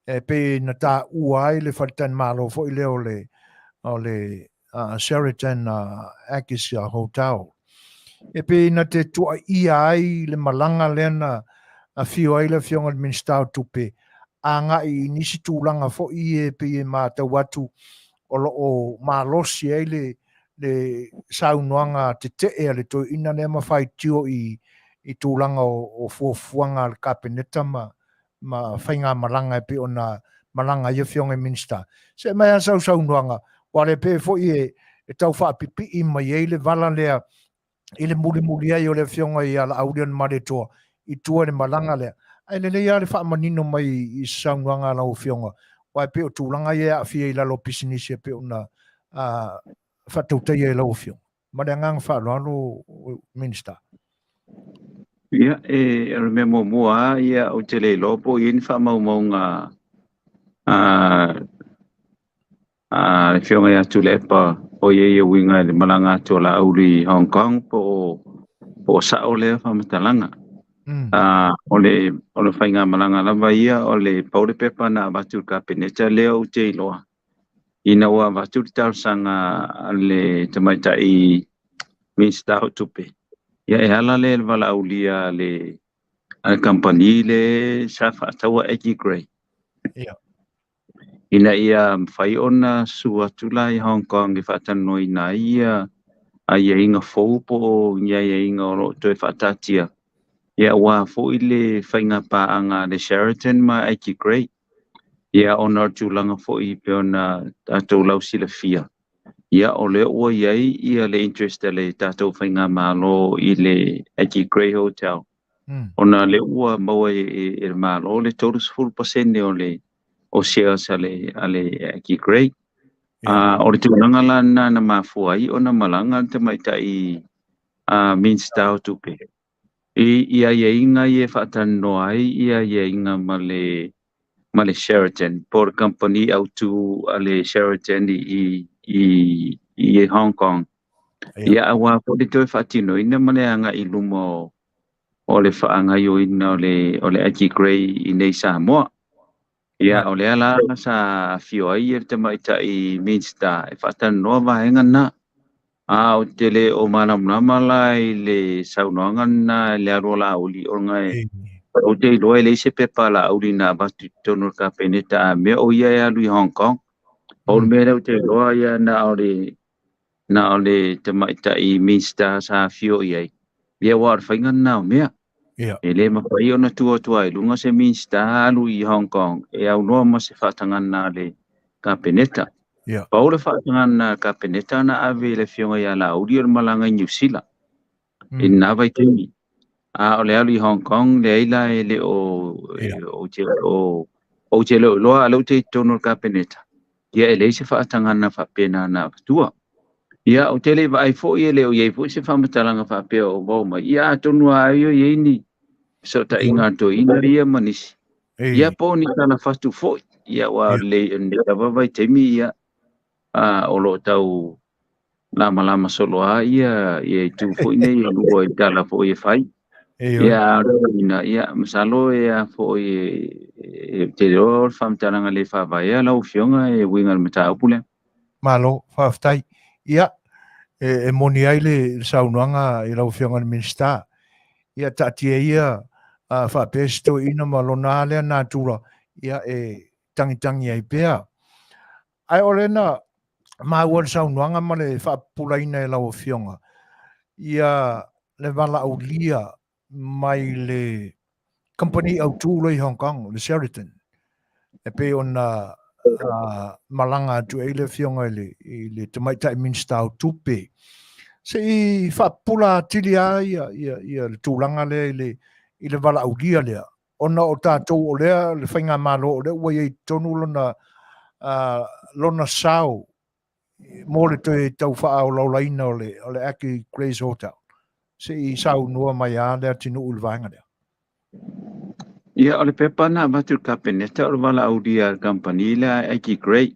e pei na taua ai le faletalimalo foi lea o le Sheraton Acacia Hotel. E pei na te tuaia ai le malaga lea na afio ai le Afioga i le Minisita o Tupe agai i nisi tulaga foi e pei e matau atu o lo o malosi ai le saunoaga tetee a le toeaina lea ma faitio i tulaga o fuafuaga a le Kapeneta ma faigamalaga e pei ona malaga ai Afioga i Minisita. Se mai lava sau saunoaga, aua le pei foi e tau faapipii mai ai le vala lea i le mulimuli ai o le Afioga ia Laaulialemalietoa i tua i le malaga lea. Ae lelei lava le faamanino mai i se saunoaga a lau Afioga, aua e pei o tulaga ia e aafia i lalo o pisinisi e pei ona faatautaia e lau Afioga. Ma le agaga faaaloalo, Minisita. Ia, e o le mea muamua lava, ia, ou te le iloa po o i ai ni faamaumauga a le Afioga ia Tuilaepa o i ai e uiga i le malaga atu a Laauli i Hong Kong po o sao lea faamatalaga. O le faigamalaga lava ia o le pau le pepa na avatu i le Kapeneta lea ou te iloa ina ua avatu le talosaga a le Tamaitai Minisita o Tupe. Ia e ala lea i le valaaulia a le kamupani le sa faataua Aggie Grey. Ina ia mafai ona susu atu la i Hong Kong e faatalanoaina ai ia aiaiga fou po o ni aiaiga o lo o toe faataatia. Ia aua foi le faiga paaga a le Sheraton ma Aggie Grey. Ia ona o le tulaga foi pei ona tatou lausilafia. Ia o lea ua i ai ia le interest a le tatou faigamalo i le Aggie Grey Hotel. Ona lea ua maua e le Malo le 30% o le o shares a le Aggie Grey. O le tulaga la lena na mafua ai ona malaga le Tamaitai Minisita o Tupe i aiaiga ia e faatalanoa ai ia aiaiga ma le Sheraton po o le kamupani autu a le Sheraton i Hong Kong. Ia aua foi le toe faatinoina ma le agai i luma o le faagaoioina o le Aggie Grey i nei Samoa. Ia o lea la sa afio ai le Tamaitai Minisita e faatalanoa vaega na. A ou te le o malamalama la i le saunoaga lena i le alu o Laauli ona ou te iloa e leai se pepa a Laauli na avatu i totonu o le Kapeneta a mea o ia e alu i Hong Kong. Pau le mea lea ou te iloa ia na o le Tamaitai Minisita sa afio i ai. Ia aua o le faiga lena o mea. E le mafai ona tu atu lava i luga se Minisita alu i Hong Kong e aunoa ma se faatagaga a le Kapeneta. Pau le faatagaga a le Kapeneta na ave i le Afioga ia Laauli o le malaga i Niu Sila i lena vaitaimi. A o le alu i Hong Kong, leai la, e le o ou te le o iloa, a o lea ou te i totonu o le Kapeneta, ia e leai se faatagaga faapena na avatua. Ia, ou te le i vaai foi, e le o i ai foi se faamatalaga faapea o maua mai. Ia, atonu lava ai o i ai ni fesootaiga a le toeaina ia ma nisi. Ia, po o ni tala fatu foi. Ia, aua o lenei lava vaitaimi, ia, o lo o tau lamalama solo lava ia itu foi nei e lua i tala foi e fai. Ia, a o le uiga, ia, masalo e a foi e te iloa o le faamatalaga le faavaea lau Afioga e uiga i le mataupu lea. Malo, faafetai. Ia, e moni ai le saunoaga i lau Afioga i le Minisita. Ia, taatia ia faapea se toeaina ma lona lea natura, ia, e tagitagi ai pea. Ae o lea na maua le saunoaga ma le faapupulaina e lau Afioga, ia le valaaulia mai le kamupani autu lea i Hong Kong, le Sheraton, e pei ona malaga atu ai le Afioga i le Tamaitai Minisita o Tupe. Se i faapupula atili lava ia le tulaga lea i le valaaulia lea, ona o tatou o lea le faigamalo o lea ua i ai i totonu lona sao mo le toe tau faaolaolaina o le Aki Grey's Hotel. Se i saunoa mai lava le atunuu i le vaega lea. Ia, o le pepa na avatu i le Kapeneta o le valaaulia a le kamupani lea a Aki Grey,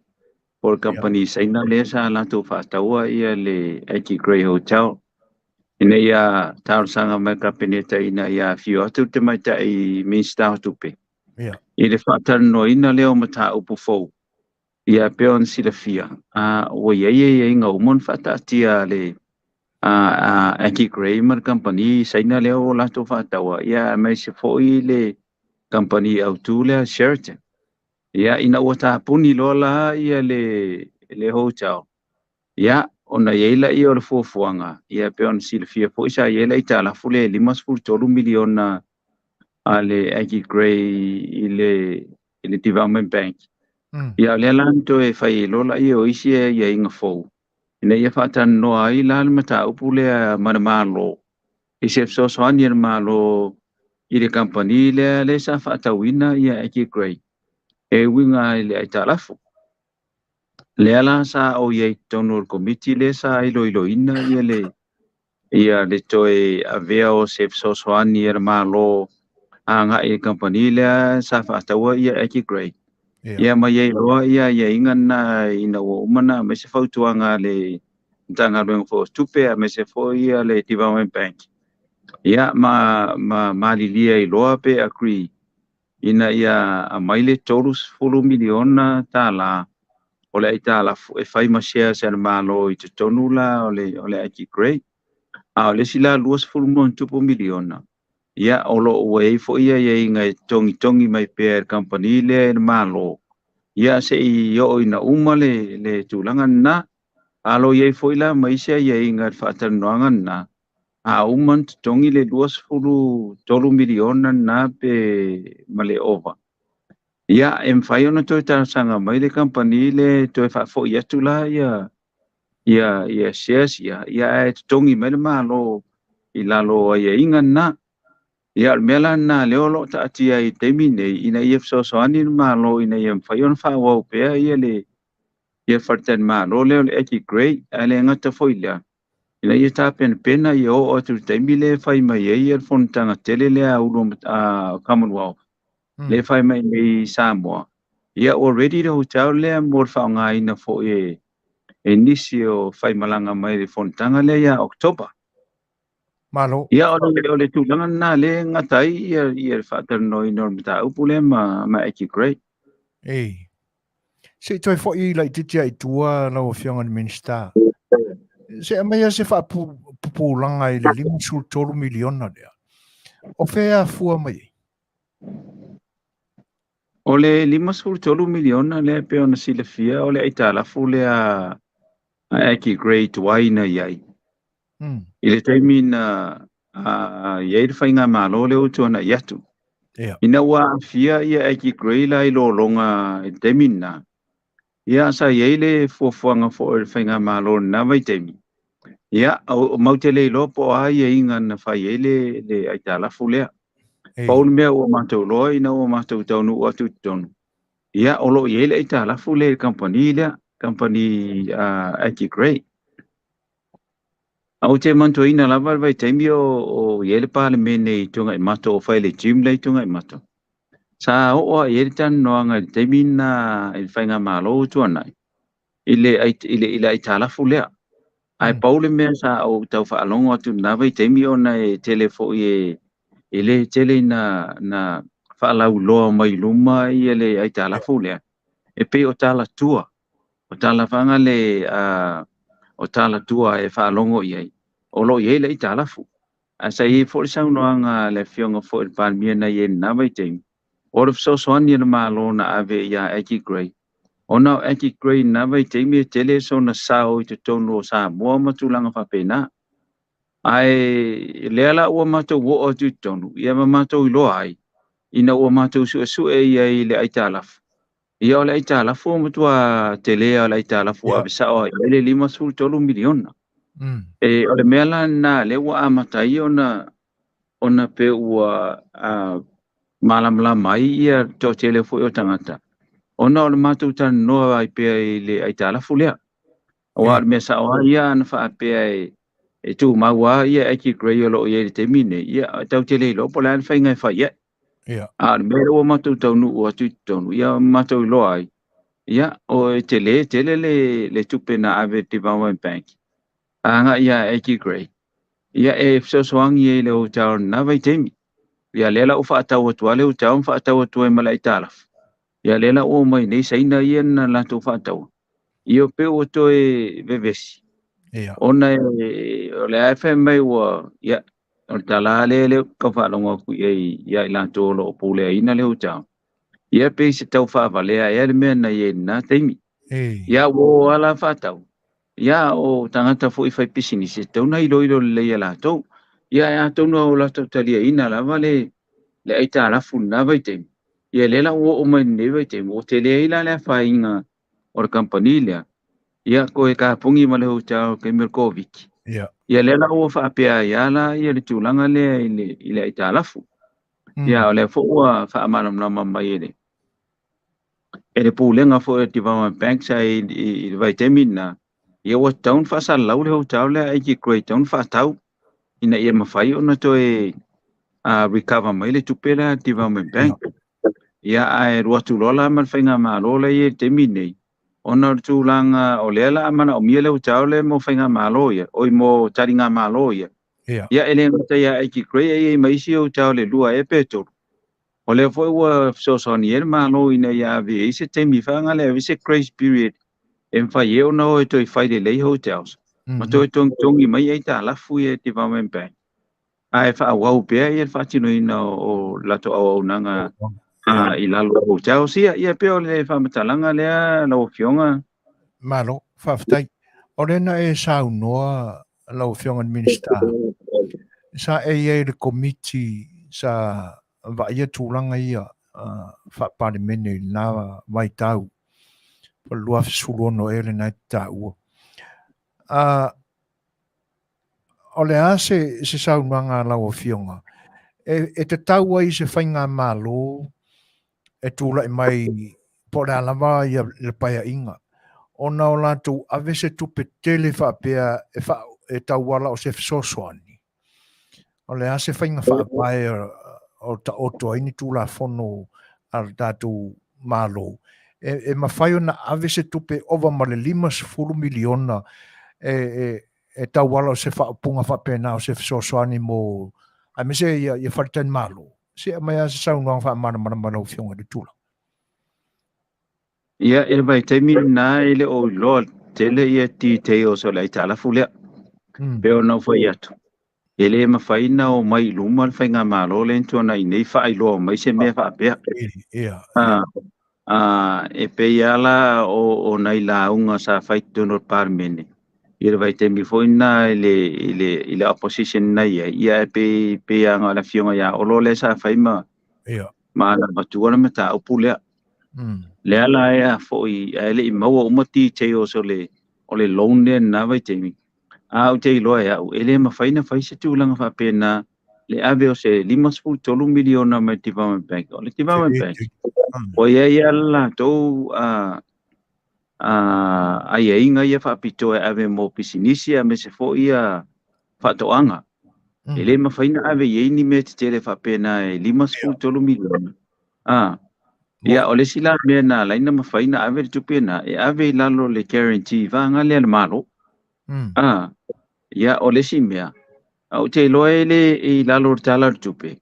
po o le kamupani Saina lea sa latou faataua ia le Aki Grey Hotel, ina ia talosaga mai le Kapeneta ina ia afio atu le Tamaitai Minisita o Tupe i le faatalanoaina lea o mataupu fou. Ia, e pei ona silafia, ua i ai aiaiga uma ona faataatia a le Aki Grey ma le kamupani Saina lea ua latou faataua, ia, aemaise foi le kamupani autu lea Sheraton. Ia, ina ua tapuni loa la ia le hotel, ia, ona i ai laia o le fuafuaga, ia, e pei ona silafia foi sa i ai le aitalafu le $53 miliona a le Aki Grey i le Development Bank. Ia, o lea la na toe fai ai loa laia o isi aiaiga fou, ina ia faatalanoa ai la le mataupu lea ma le Malo, i se fesoasoani a le Malo i le kamupani lea sa faatauina ia Aki Grey e uiga i le aitalafu. Lea la sa ou i ai i totonu o le komiti lea sa iloiloina ia le toe avea o se fesoasoani a le Malo agai i le kamupani lea sa faataua ia Aki Grey. Ia, ma i ai loa ia aiaiga na ina ua uma na aumai se fautuaga a le Matagaluega foi o Tupe aemaise foi ia le Development Bank. Ia, ma malilie ai loa pe agree ina ia aumai le $30 miliona tala o le aitalafu e fai ma shares a le Malo i totonu la o le Aki Grey. A o le isi la $20+ miliona, ia, o lo o ua i ai foi aiaiga e togitogi mai pea e le kamupani lea i le Malo, ia, se i oo ina uma le tulaga lena. A o lo o i ai foi la ma isi aiaiga i le faatalanoaga lena, a uma ona totogi le $23 miliona lena pe ma le ova, ia, e mafai ona toe talosaga mai le kamupani le toe faafoi atu la ia shares ia, ia, ae totogi mai le Malo i lalo o aiaiga lena. Ia, o le mea la lena lea o lo o taatia ai i le taimi nei, ina ia fesoasoani le Malo ina ia mafai ona faaauau pea ia le ia faletalimalo lea o le Aki Grey, ae le gata foi lea, ina ia tapenapena ia oo atu i le taimi lea e fai mai ai le fonotaga tele lea a ulu a Commonwealth lea e fai mai nei i Samoa. Ia, ua ready le hotel lea mo le faaaogaina foi e nisi o faimalaga mai le fonotaga lea ia October. Malo. Ia, o le tulaga lena lea e gata ai ia le faatalanoaina o le mataupu lea ma Aki Grey. Ei. Se i toe foi laitiiti ai i tua lau Afioga i le Minisita. Se aumaia se faapupulaga i le $53 miliona lea. O fea afua mai ai? O le $53 miliona lea e pei ona silafia o le aitalafu lea a Aki Grey tuai na i ai. I le taimi na I ai le faigamalo lea ua tuanai atu. Ina ua aafia ia Aggie Grey la i lologa i le taimi lena, ia sa i ai le fuafuaga foi o le faigamalo i lena vaitaimi, ia matou te le iloa po o a aiaiga na fai ai le aitalafu lea. Pau le mea ua matou iloa ina ua matou taunuu atu i totonu, ia o lo o i ai le aitalafu lea i le kamupani lea, kamupani Aggie Grey. Ou te manatuaina lava le vaitaimi o i ai le Palemene i Tuanaimato o fai le gym lea i Tuanaimato. Sa oo lava i ai le talanoaga i le taimi lena i le faigamalo ua tuanai i le aitalafu lea. Ae pau le mea sa ou tau faalogo atu i lena vaitaimi ona e tele foi e le tele ina faalauiloa mai luma le aitalafu lea, e pei o talatua. O talafaga le o talatua e faalogo i ai, o lo o i ai le aitalafu. Ae sa i ai foi le saunoaga a le afioga foi i le Palemia na i ai i lena vaitaimi, o le fesoasoani a le Malo na ave ia Aggie Grey, ona o Aggie Grey i lena vaitaimi e tele sona sao i totonu o Samoa ma tulaga faapena. Ae lea la ua matou oo atu i totonu, ia ma matou iloa ai, ina ua matou suesue i ai i le aitalafu. Ia o le aitalafu ua matua tele o le aitalafu ua ave sao ai i le $53 miliona. E o le mea la lena lea ua amata ai ona pe ua malamalama ai ia toatele foi o tagata, ona o le matou talanoa ai pea i le aitalafu lea. Aua o le mea sao lava ia ana faapea e tumau lava ia Aggie Grey o lo o i ai i le taimi lenei, ia tatou te le iloa po o le a le faiga e fai ai. A o le mea lea ua matou taunuu atu i totonu, ia matou iloa ai, ia o e tele tele le tupe na ave i le Development Bank agai ia Aggie Grey, ia e fesoasoani ai i le hotel i lena vaitaimi. Ia lea la ua faatau atu lava le hotel ma faatau atu ai ma le aitalafu. Ia lea la ua omai nei Saina ia na latou faataua, ia pei ua toe vevesi. Ona o lea e fai mai ua, ia, o le tala lea lea tau faalogo atu i ai ia i latou o lo o puleaina le hotel. Ia pei se tau faavalea ea le mea na i ai i lena taimi. Ia ua o lava la faatau. Ia o tagata foi fai pisinisi, e tatau ona iloilo lelei e latou. Ia e atonu o latou taliaina lava le aitalafu i lena vaitaimi. Ia lea la ua oo mai i lenei vaitaimi, ua tele ai la le afaina o le kamupani lea. Ia toe tapuni ma le hotel i le taimi o le Koviti. Ia lea la ua faapea ai lava la ia le tulaga lea i le aitalafu. Ia o lea foi ua faamalamalama mai e le pulega foi o le Development Bank sa i le vaitaimi lena, ia ua tatau ona faasalalau le hotel lea Aggie Grey, tatau ona faatau ina ia mafai ona toe recover mai le tupe lea a le Development Bank. Ia ae alu atu loa la ma le faigamalo lea e i ai i le taimi lenei, ona o le tulaga o lea la a manaomia le hotel lea mo faigamalo ia, oi mo taligamalo ia. Ia e le gata ia Aggie Grey, e i ai ma isi hotel e 2 ea pe 3. O lea foi ua fesoasoani ai le Malo ina ia ave ai se taimi faagale, ave se grace period e mafai ai ona o e toe fai lelei hotels ma toe togitogi mai aitalafu ia e Development Bank, ae faaauau pea ia le faatinoina o latou auaunaga i lalo o hotels ia. Ia pei o le faamatalaga lea lau Afioga. Malo, faafetai. O lea na e saunoa lau Afioga i le Minisita, sa e i ai i le komiti sa vaaia tulaga ia faa-Palemene i lena vaitau, po o le 2016 ea lena e te taua. O le a se saunoaga a lau Afioga e tatau ai se faigamalo e tulai mai po o le a lava ia le paeaiga, ona o latou ave se tupe tele faapea e tauala o se fesoasoani? O le a se faiga faavae o taoto ai ni Tulafono a le tatou Malo e mafai ona ave se tupe ova ma le $50 miliona e tauala o se faaupuga faapena o se fesoasoani mo aemaise ia faletalimalo? Se aumai lava se saunoaga faamalamalama lau Afioga i le tulaga. Ia, i le vaitaimi lena e le o iloa tele ia details o le aitalafu lea. Pei ona ou fai atu, e le mafai ona omai i luma le faigamalo lea na tuanai nei faailoa mai se mea faapea. E pei lava la o nai lauga sa fai i totonu o le Palemene, i le vaitaimi foi lena i le opposition na i ai, ia e pei lava na o le Afioga ia Olo lea sa fai ma ma alavatua le mataupu lea. Lea la e a foi ae le i maua uma details o le loan lea i lena vaitaimi. A ou te iloa e au, e le mafai ona fai se tulaga faapena le ave o se $53 miliona mai le Development Bank. O le Development Bank, ua i ai lava le latou aiaiga ia faapitoa e ave mo pisinisi aemaise foi faatoaga. E le mafai ona ave i ai ni mea tetele faapena e $53 miliona. Ia, o le isi la mea na ala ai ona mafai ona ave le tupe lena, e ave i lalo o le guarantee vaega lea a le Malo. Ia, o le isi mea, ou te iloa e le i lalo o le Tala o le Tupe,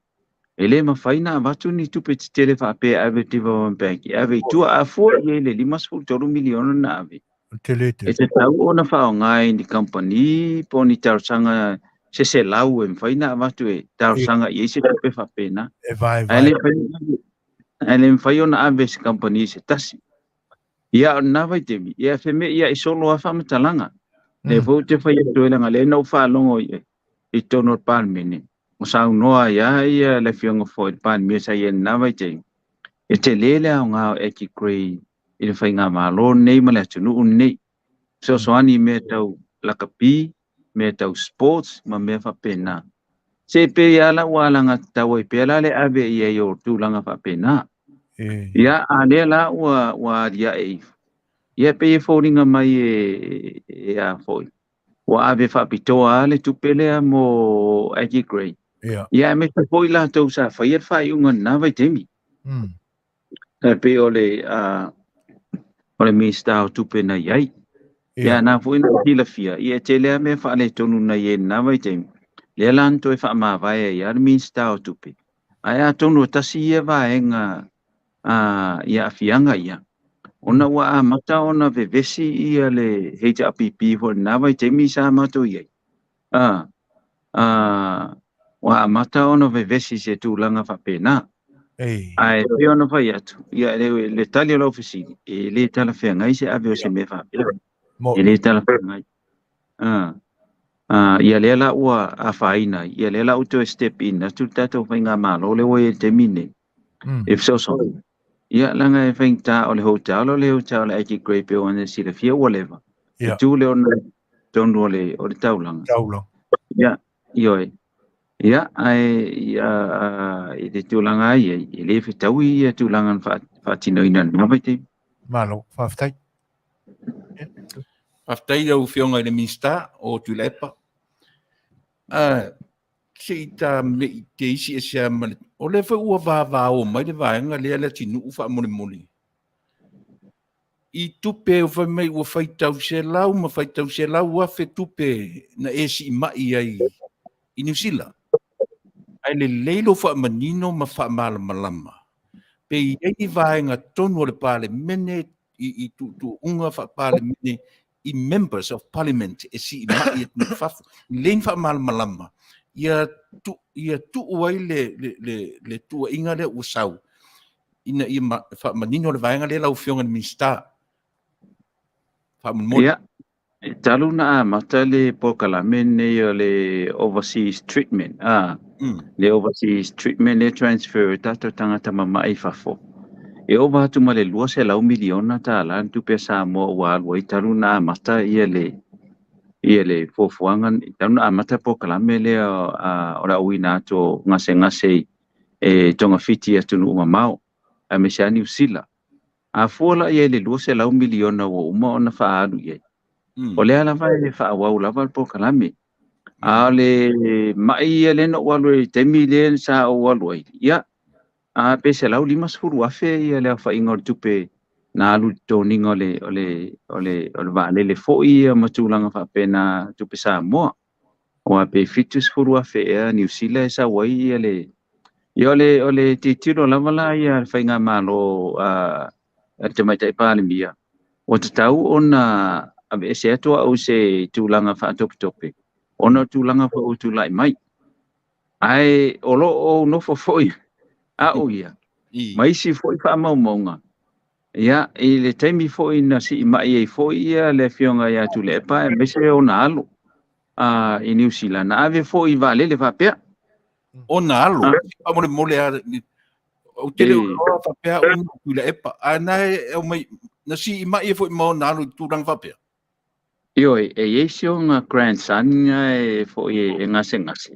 e le mafai ona avatu ni tupe tetele faapea e ave i le Development Bank, e ave i tua. A fua i ai le $53 miliona na ave, e tatau ona faaaoga i ni kamupani po o ni talosaga se 100 e mafai ona avatu e talosaga i ai se tupe faapena. Ae le mafai ona ave e se kamupani se tasi. Ia, o lena vaitaimi, ia feme'i i solo lava faamatalaga. Lea foi ou te fai atu ai leaga lea na ou faalogo i totonu o le Palemene, o saunoa ai lava ia le Afioga foi i le Palemia sa i ai i lena vaitaimi, e tele le aoga o Aggie Grey i le faigamalo lenei ma le atunuu lenei. Fesoasoani i mea tau lakapi, mea tau sports ma mea faapena. Se pei lava la ua alagatatau ai pea la le ave i ai o tulaga faapena. Ia, a lea la ua aliae ifo, ia pei e foliga mai e a foi, ua ave faapitoa lava le tupe lea mo Aggie Grey. Ia, aemaise foi latou sa faia le faaiuga i lena vaitaimi. E pei o le Minisita o Tupe na i ai. Ia, na foi na silafia, ia e tele lava mea faaletonu na i ai i lena vaitaimi. Lea la na toe faamavae ai lava le Minisita o Tupe. Ae atonu e tasi ia vaega i aafiaga ia, ona ua amata ona vevesi ia le HRPP foi i lena vaitaimi sa matou i ai. Ua amata ona vevesi i se tulaga faapena. Ae pei ona fai atu, ia le tali o lau fesili, e le talafeagai se ave o se mea faapea. E le talafeagai. Ia lea la ua afaina, ia lea la ua toe step in atu le tatou faigamalo lea ua i ai i le taimi lenei. E fesoasoani. Ia leaga e faigata o le hotel o le hotel o le Aggie Grey pei ona silafia ua leva. E tu le ona tonu o le taulaga. Ia, ioe. Ia, ae i le tulaga ai ai, e le fetaui ia tulaga na faatinoina i lena vaitaimi. Malo, faafetai. Faafetai lau Afioga i le Minisita o Tuilaepa. Se i ta mei te isi ese ma le, o lea foi ua vavao mai le vaega lea le atunuu faamolemole. I tupe o fai mai ua faitau 100 ma faitau 100,000 tupe na e siimai ai i Niu Sila. Ae lelei lou faamanino ma faamalamalama. Pe i ai ni vaega tonu o le Palemene i tuutuuga faapalemene i members of parliament e siimai atunuu i fafo. Lelei ni faamalamalama ia tuu ai le tuuaiga lea ua sau ina ia faamanino le vaega lea lau Afioga i le Minisita. Faamolemole. Ia, talu na amata le polokalame lenei o le overseas treatment, le overseas treatment le transfer o tatou tagata mama'i i fafo. E ova atu ma le $200 miliona tala le tupe a Samoa ua alu ai talu na amata ia le fuafuaga, talu na amata polokalame lea o le auina atu o gasegase e togafiti atunuu mamao aemaise lava Niu Sila. A fua la i ai le $200 miliona ua uma ona faaalu i ai, o lea lava e faaauau lava le polokalame. A o le mai ia lea na ou alu ai i le taimi lea sa ou alu ai, ia, pe $150,000 ia le aofaiga o le tupe na alu i le totogiina o le vaalele foi ia ma tulaga faapena tupe Samoa. Aua pe $70,000 ea Niu Sila e sau ai ia le... Ia o le tilotilo lava la ia le faigamalo a le Tamaitai Palemia, ua tatau ona aveese atu au i se tulaga faatopetope, ona o tulaga foi ua tulai mai. Ae o lo o nofo foi au ia, ma isi foi faamaumauga, Ia, i le taimi foi na siimai ai foi ia le afioga ia Tuilaepa aemaise ona alo i Niu Sila, na ave foi i vaalele faapea. Ona alo, faamolemole lava, ou te le o iloa faapea au na Tuilaepa, ae na e aumai, na siimai ai foi ma ona alo i tulaga faapea. Ioe, e i ai si ona grandson e foi e gasegase.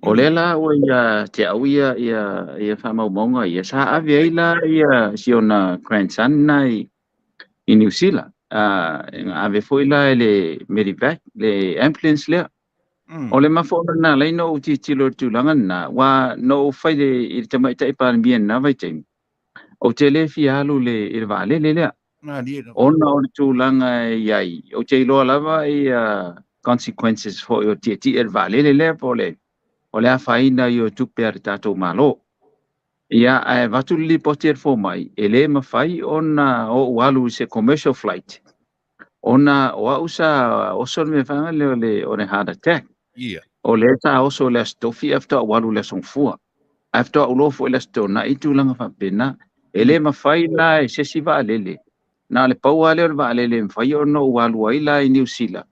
O lea la ua ia te au ia ia ia faamaumauga ia, sa ave ai la ia si ona grandson na i Niu Sila. Na ave foi la e le Medivac, le ambulance lea. O le mafuaaga lena ala ai na ou tilotilo i le tulaga lena, aua na ou fai i le tamaitai Palemia i lena vaitaimi, ou te le fia alu i le vaalele lea. Ona o le tulaga e i ai, ou te iloa lava ia consequences foi o le tietie i le vaalele lea po o le afaina ai o tupe a le tatou Malo. Ia, ae avatu le lipoti a le fomai, e le mafai ona ou alu i se commercial flight ona o au sa oso le mea faga lea o le heart attack. O lea sa oso i le Aso Tofi ae faatoa ou alu i le Aso Gafua. Ae faatoa ou iloa foi i le Aso Toonai i tulaga faapena. E le mafai la e se isi vaalele, na o le pau lava lea o le vaalele e mafai ona ou alu ai la i Niu Sila,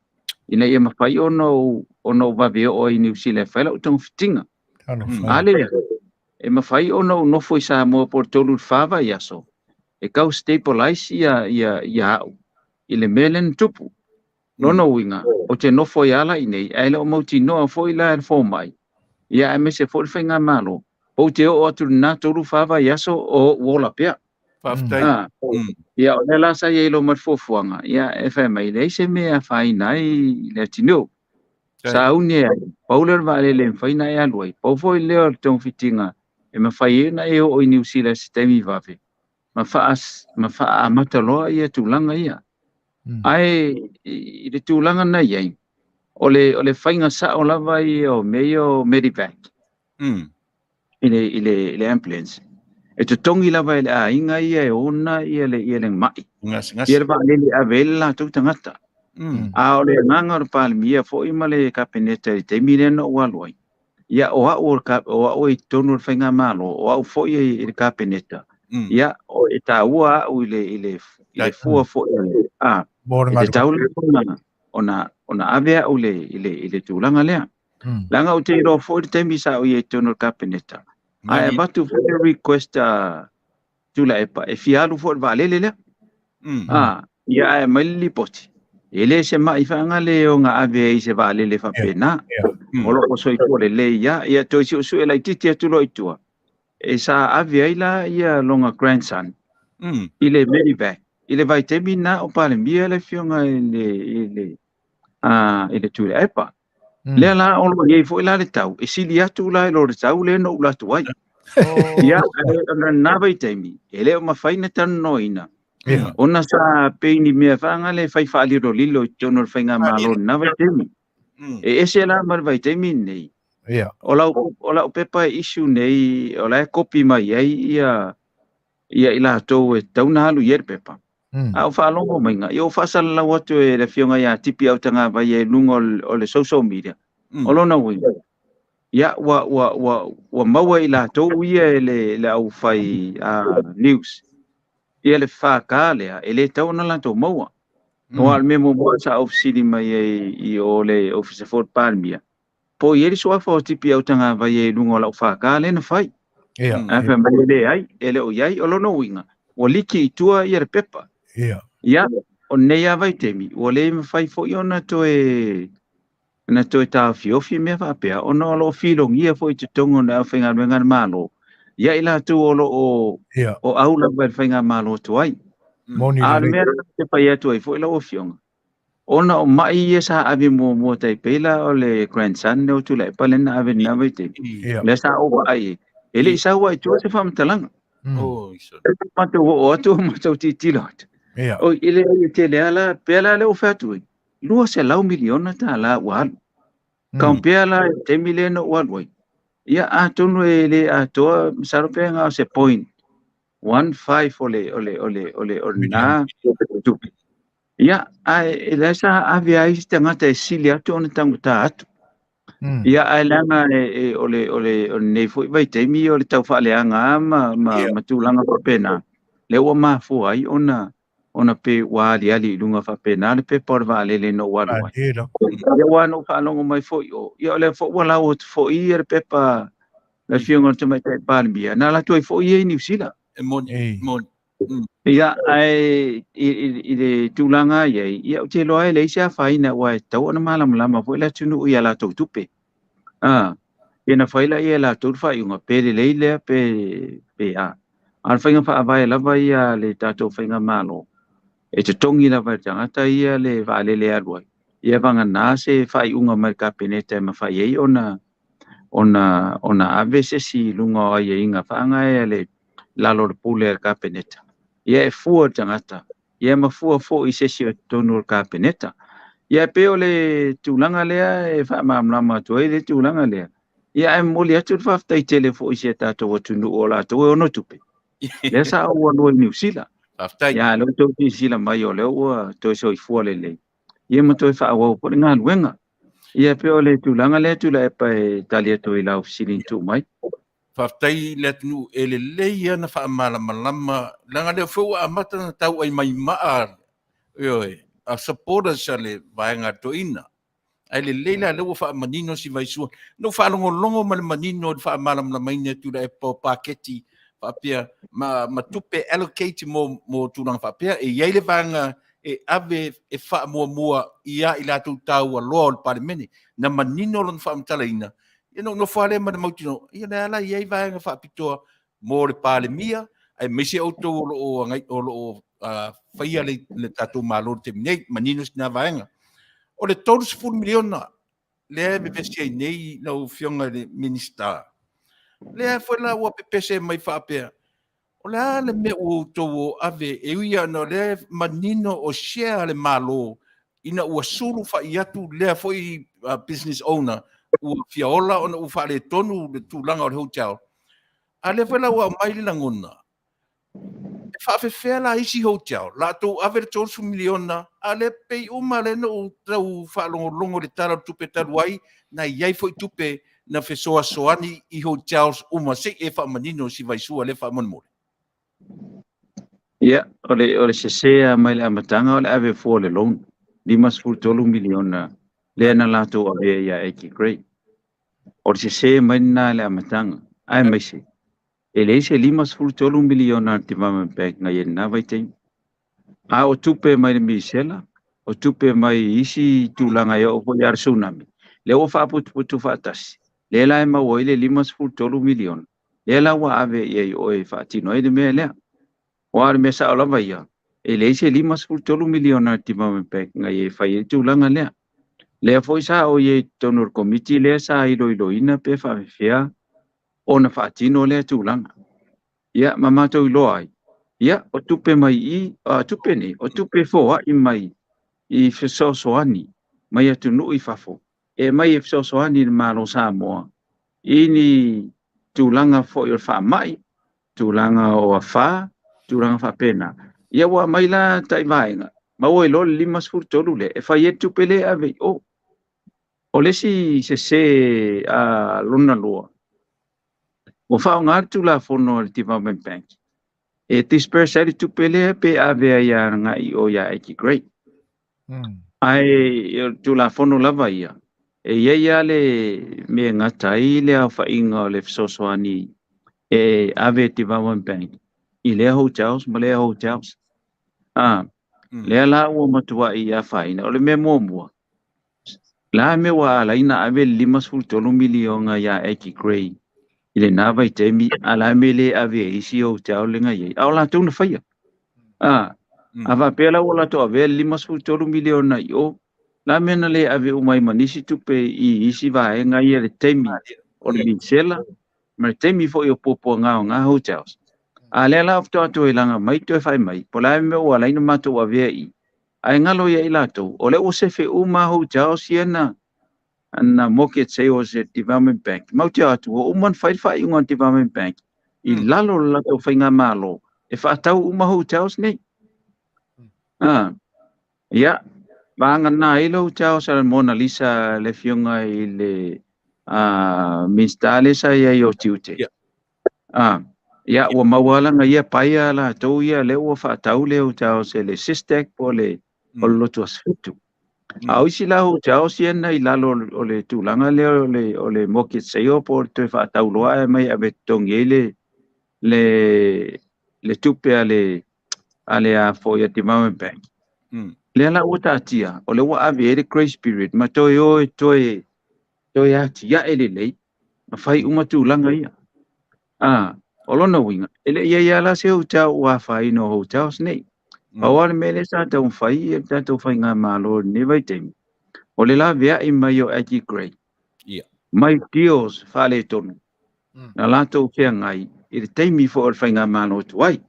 ina ia mafai ona ou vave oo ai i Niu Sila e fai lau togafitiga. A lea, e mafai ona ou nofo i Samoa po o le 3 i le 4 vaiaso e tau stabilize ia au i le mea lea na tupu. Lona uiga, ou te nofo ai lava la i inei, ae le o mautinoa foi la e le fomai, ia aemaise foi le faigamalo, ou te oo atu i lena 3 4 vaiaso o ou ola pea. Faafetai. Ia, o lea la sa i ai loa ma le fuafuaga, ia e fai mai, e leai se mea e afaina ai le atunuu. Sauni e alu, pau lea o le vaalele e mafai ona e alu ai, pau foi lea o le togafitiga e mafai ai ona e oo i Niu Sila i se taimi vave, ma faaamata loa ia tulaga ia. Ae i le tulaga na i ai, o le faiga sao lava ia o mea ia o Medivac i le ambulance, e totogi lava e le aiga ia e ona ia le mai, ia le vaalele e ave ai le latou tagata. A o le agaga o le Palemia foi ma le Kapeneta i le taimi lea na ou alu ai, ia o au e i totonu o le faigamalo, o au foi i le Kapeneta, ia e taua au i le fua foi e tatau ona ave au i le tulaga lea. Leaga ou te iloa foi le taimi sa ou i ai i totonu o le Kapeneta, ae avatu foi le request a Tuilaepa e fia alu foi i le vaalele lea. Ia ae aumai le lipoti, e le se mai faagale o ona ave ai i se vaalele faapena. O lo o soifua lelei ia, ia toe suesue laitiiti atu loa i tua, e sa ave ai la ia lona grandson i le Medivac, i le vaitaimi na o Palemia le afioga i le Tuilaepa. Lea la o lo o i ai foi la le tau, e sili atu la i lo le tau lea na ou alu atu ai. Ia, o lena vaitaimi, e le o mafai na talanoaina, ona sa pei ni mea faagale e fai faalilolilo i totonu o le faigamalo i lena vaitaimi. E ese la ma le vaitaimi lenei. O lau pepa e issue nei, o la e kopi mai ai ia i latou e tatau na alu i ai le pepa. A o faalogo maiga, ia o faasalalau atu e le afioga ia Tipi Autagavaia i luga o le social media. O lona uiga, ia ua maua i latou ia e le aufai news, ia le FK lea, e le tatau ona latou maua. Aua o le mea muamua sa ou fesili mai ai i o le Ofisa foi o le Palemia, po o i ai le suafa o Tipi Autagavaia i luga o lau FK lea na fai. Ae fai mai e leai, e le o i ai. O lona uiga, ua liki i tua ia le pepa. Ia, o lenei lava vaitaimi, ua le mafai foi ona toe taofiofi mea faapea, ona o lo o filogia foi i totonu o le aufaigaluega a le Malo, ia i latou o lo o au lava i le faigamalo tuai. A o le mea lea te fai atu ai foi lau afioga, ona o mai ia sa ave muamua tai pei la o le grandson lea o Tuilaepa lea na ave i lena vaitaimi, lea sa ou vaai ai, e le i sau ai i tua se faamatalaga. Matou oo atu matou tilotilo atu. Oi, e le ai e tele lava la, pea la lea ua fai atu ai, $200 miliona ua alu. Compare la i le taimi lea na ou alu ai, ia atonu e le atoa, masalo pe na o se 0.15 o le na tupe. Ia, ae e lea sa ave ai se tagata e sili atu ona taugata atu. Ia, ae leaga o lenei foi vaitaimi o le tau faaleaga ma tulaga faapena. Lea ua mafua ai ona ona pei ua aliali i luga faapena le pepa o le vaalele na ou alu ai. Ia ua na ou faalogo mai foi o, ia o lea foi ua lau atu foi ia le pepa le Afioga i le Tamaitai Palemia, na alu atu ai foi ia i Niu Sila. E moni, moni. Ia, ae i le tulaga i ai, ia ou te iloa e leai se afaina aua e tatau ona malamalama foi le atunuu i a latou tupe. Ia na fai lea e latou le faaiuga, pe lelei lea pe a. A o le faiga faavae lava ia a le tatou faigamalo, e totogi lava e le tagata ia le vaalele e alu ai, ia vagana se faaiuga mai le Kapeneta e mafai ai ona ave se isi i luga o aiaiga faagae a le lalo o le pule a le Kapeneta. Ia e fua le tagata, ia ma fua foi i se isi o totonu o le Kapeneta. Ia e pei o le tulaga lea e faamalamalama atu ai le tulaga lea. Ia ae momoli atu le faafetai tele foi i si a tatou atunuu o latou e ono tupe. Lea sa ou alua i Niu Sila. Faafetai. Ia lea ua outou silasila mai o lea ua toe soifua lelei. Ia ma toe faaauau foi le galuega. Ia pei o le tulaga lea Tuilaepa e tali atu ai i lau fesili na tuu mai. Faafetai i le atunuu e lelei lava ona faamalamalama, leaga lea foi ua amata ona tauai mai maa, ioe, a supporters a le vaega a le toeaina. Ae lelei la lea ua faamanino si vaisua. Na ou faalogologo ma le manino i le faamalamalamaina e Tuilaepa o paketi faapea ma tupe allocate mo tulaga faapea. E i ai le vaega e ave e faamuamua ia i latou taualoa o le Palemene. Na manino lona faamatalaina, ia na ou nofo lava lea ma le mautinoa, ia lea la e i ai vaega faapitoa mo le Palemia, aemaise outou o lo o agai, o lo o faia le tatou Malo i le taimi nei. Manino sina vaega. O le $30 miliona lea e vevesi ai nei lau Afioga i le Minisita, lea foi la ua pepese mai faapea, o le a le mea ua outou o ave, e ui lava ona o lea e manino o share a le Malo ina ua sulufai atu lea foi business owner ua fia ola ona ua faaletonu le tulaga o le hotel. A lea foi la ua aumai le lagona, e faafefea la isi hotel, la outou ave le $30 miliona, a lea pei uma lea na ou tau faalogologo i le Tala o le Tupe talu ai, na i ai foi tupe na fesoasoani i hotels uma, se i e faamanino si vaisua lea faamolemole. Ia, o le sese lava mai le amataga o le ave fua o le loan, $53 miliona lea na latou avea ia Aggie Grey. O le sese mai lena i le amataga, aemaise, e leai se $53 miliona a le Development Bank na i ai i lena vaitaimi. A o tupe mai le misela, o tupe mai isi tulaga e oo foi ia le tsunami, lea ua faaputuputu faatasi, lea la e maua ai le $53 miliona, lea la ua ave i ai o e faatino ai le mea lea. Aua o le mea sao lava ia, e leai se $53 miliona a le Development Bank na i ai e fai ai le tulaga lea. Lea foi sa ou i ai i totonu o le komiti lea sa iloiloina pe faafefea ona faatino lea tulaga. Ia, ma matou iloa ai, ia, o tupe mai i, o tupe nei, o tupe foai mai i fesoasoani mai atunuu i fafo, e mai e fesoasoani i le Malo Samoa i ni tulaga foi o le faamai, tulaga o afa, tulaga faapena. Ia ua aumai la tai vaega, maua ai loa le 53 lea, e fai ai le tupe lea e ave i o. O le isi sese a lona lua, ua faaaoga le Tulafono a le Development Bank e disperse ai le tupe lea pe ave ai agai i o ia Aggie Grey. Ae o le Tulafono lava ia, e i ai lava le mea e gata ai le aofaiga o le fesoasoani e ave e Development Bank i lea hotels ma lea hotels. Lea la ua matuai afaina. O le mea muamua, la mea ua ala ai ona ave le $53 miliona ia Aggie Grey i lena vaitaimi, a la mea le ave ai isi hotel le na i ai, a o latou na faia. A faapea la ua latou avea le $53 miliona i o, la mea na le ave uma ai ma nisi tupe i isi vaega ia le taimi o le misela ma le taimi foi o puapuaga o ngā hotels. A lea la faatoa toe laga mai toe fai mai, po o le a le mea ua ala ai ona matou avea i i, ae galo ia i latou, o lea ua sefe uma hotels ia na mortgage sales e Development Bank. Matou te o atu, ua uma ona fai le faaiuga a le Development Bank i lalo o le latou faigamalo e faatau uma hotels nei. Ia, vagana ai le hotels a le Mona Lisa le afioga i le Minista lea sa i ai o tiute. Ia, ua maua lana ia paia latou ia lea ua faatau le hotels e le SISTEC po o le o le Lotu Aso Fitu. A o isi la hotels ia na i lalo o le tulaga lea o le mortgage sale po o le toe faatau loa ae aumai e ave e totogi ai le tupe a le a le a foi a Development Bank. Lea la ua taatia, o lea ua ave ai le grace period ma toe o e toe atiae lelei ma fai uma tulaga ia. O lona uiga, e le i ai lava la se hotel ua afaina o hotels nei. Pau lava le mea lea sa taumafai i le tatou faigamalo i lenei vaitaimi, o le laveai mai o Aggie Grey mai deals faaletonu na latou feagai i le taimi foi o le faigamalo tuai.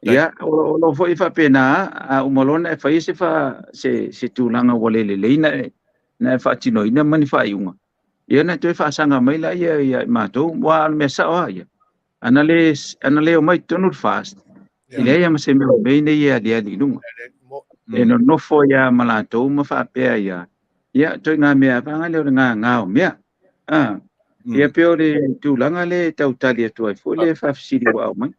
Ia, o lo foi faapena, a uma loa ona e faia se tulaga ua le lelei na e faatinoina ma ni faaiuga, ia na toe faasaga mai la ia ia i matou, aua o le mea sao lava ia. Ana le omai i totonu le FAST, e leai lava ma se mea o mea nei e aliali i luga. E nonofo ai ma latou ma faapea ia, ia ituaiga mea vaega lea o le gaga o mea. Ia pei o le tulaga lea e tau tali atu ai foi le faafesili ua aumai.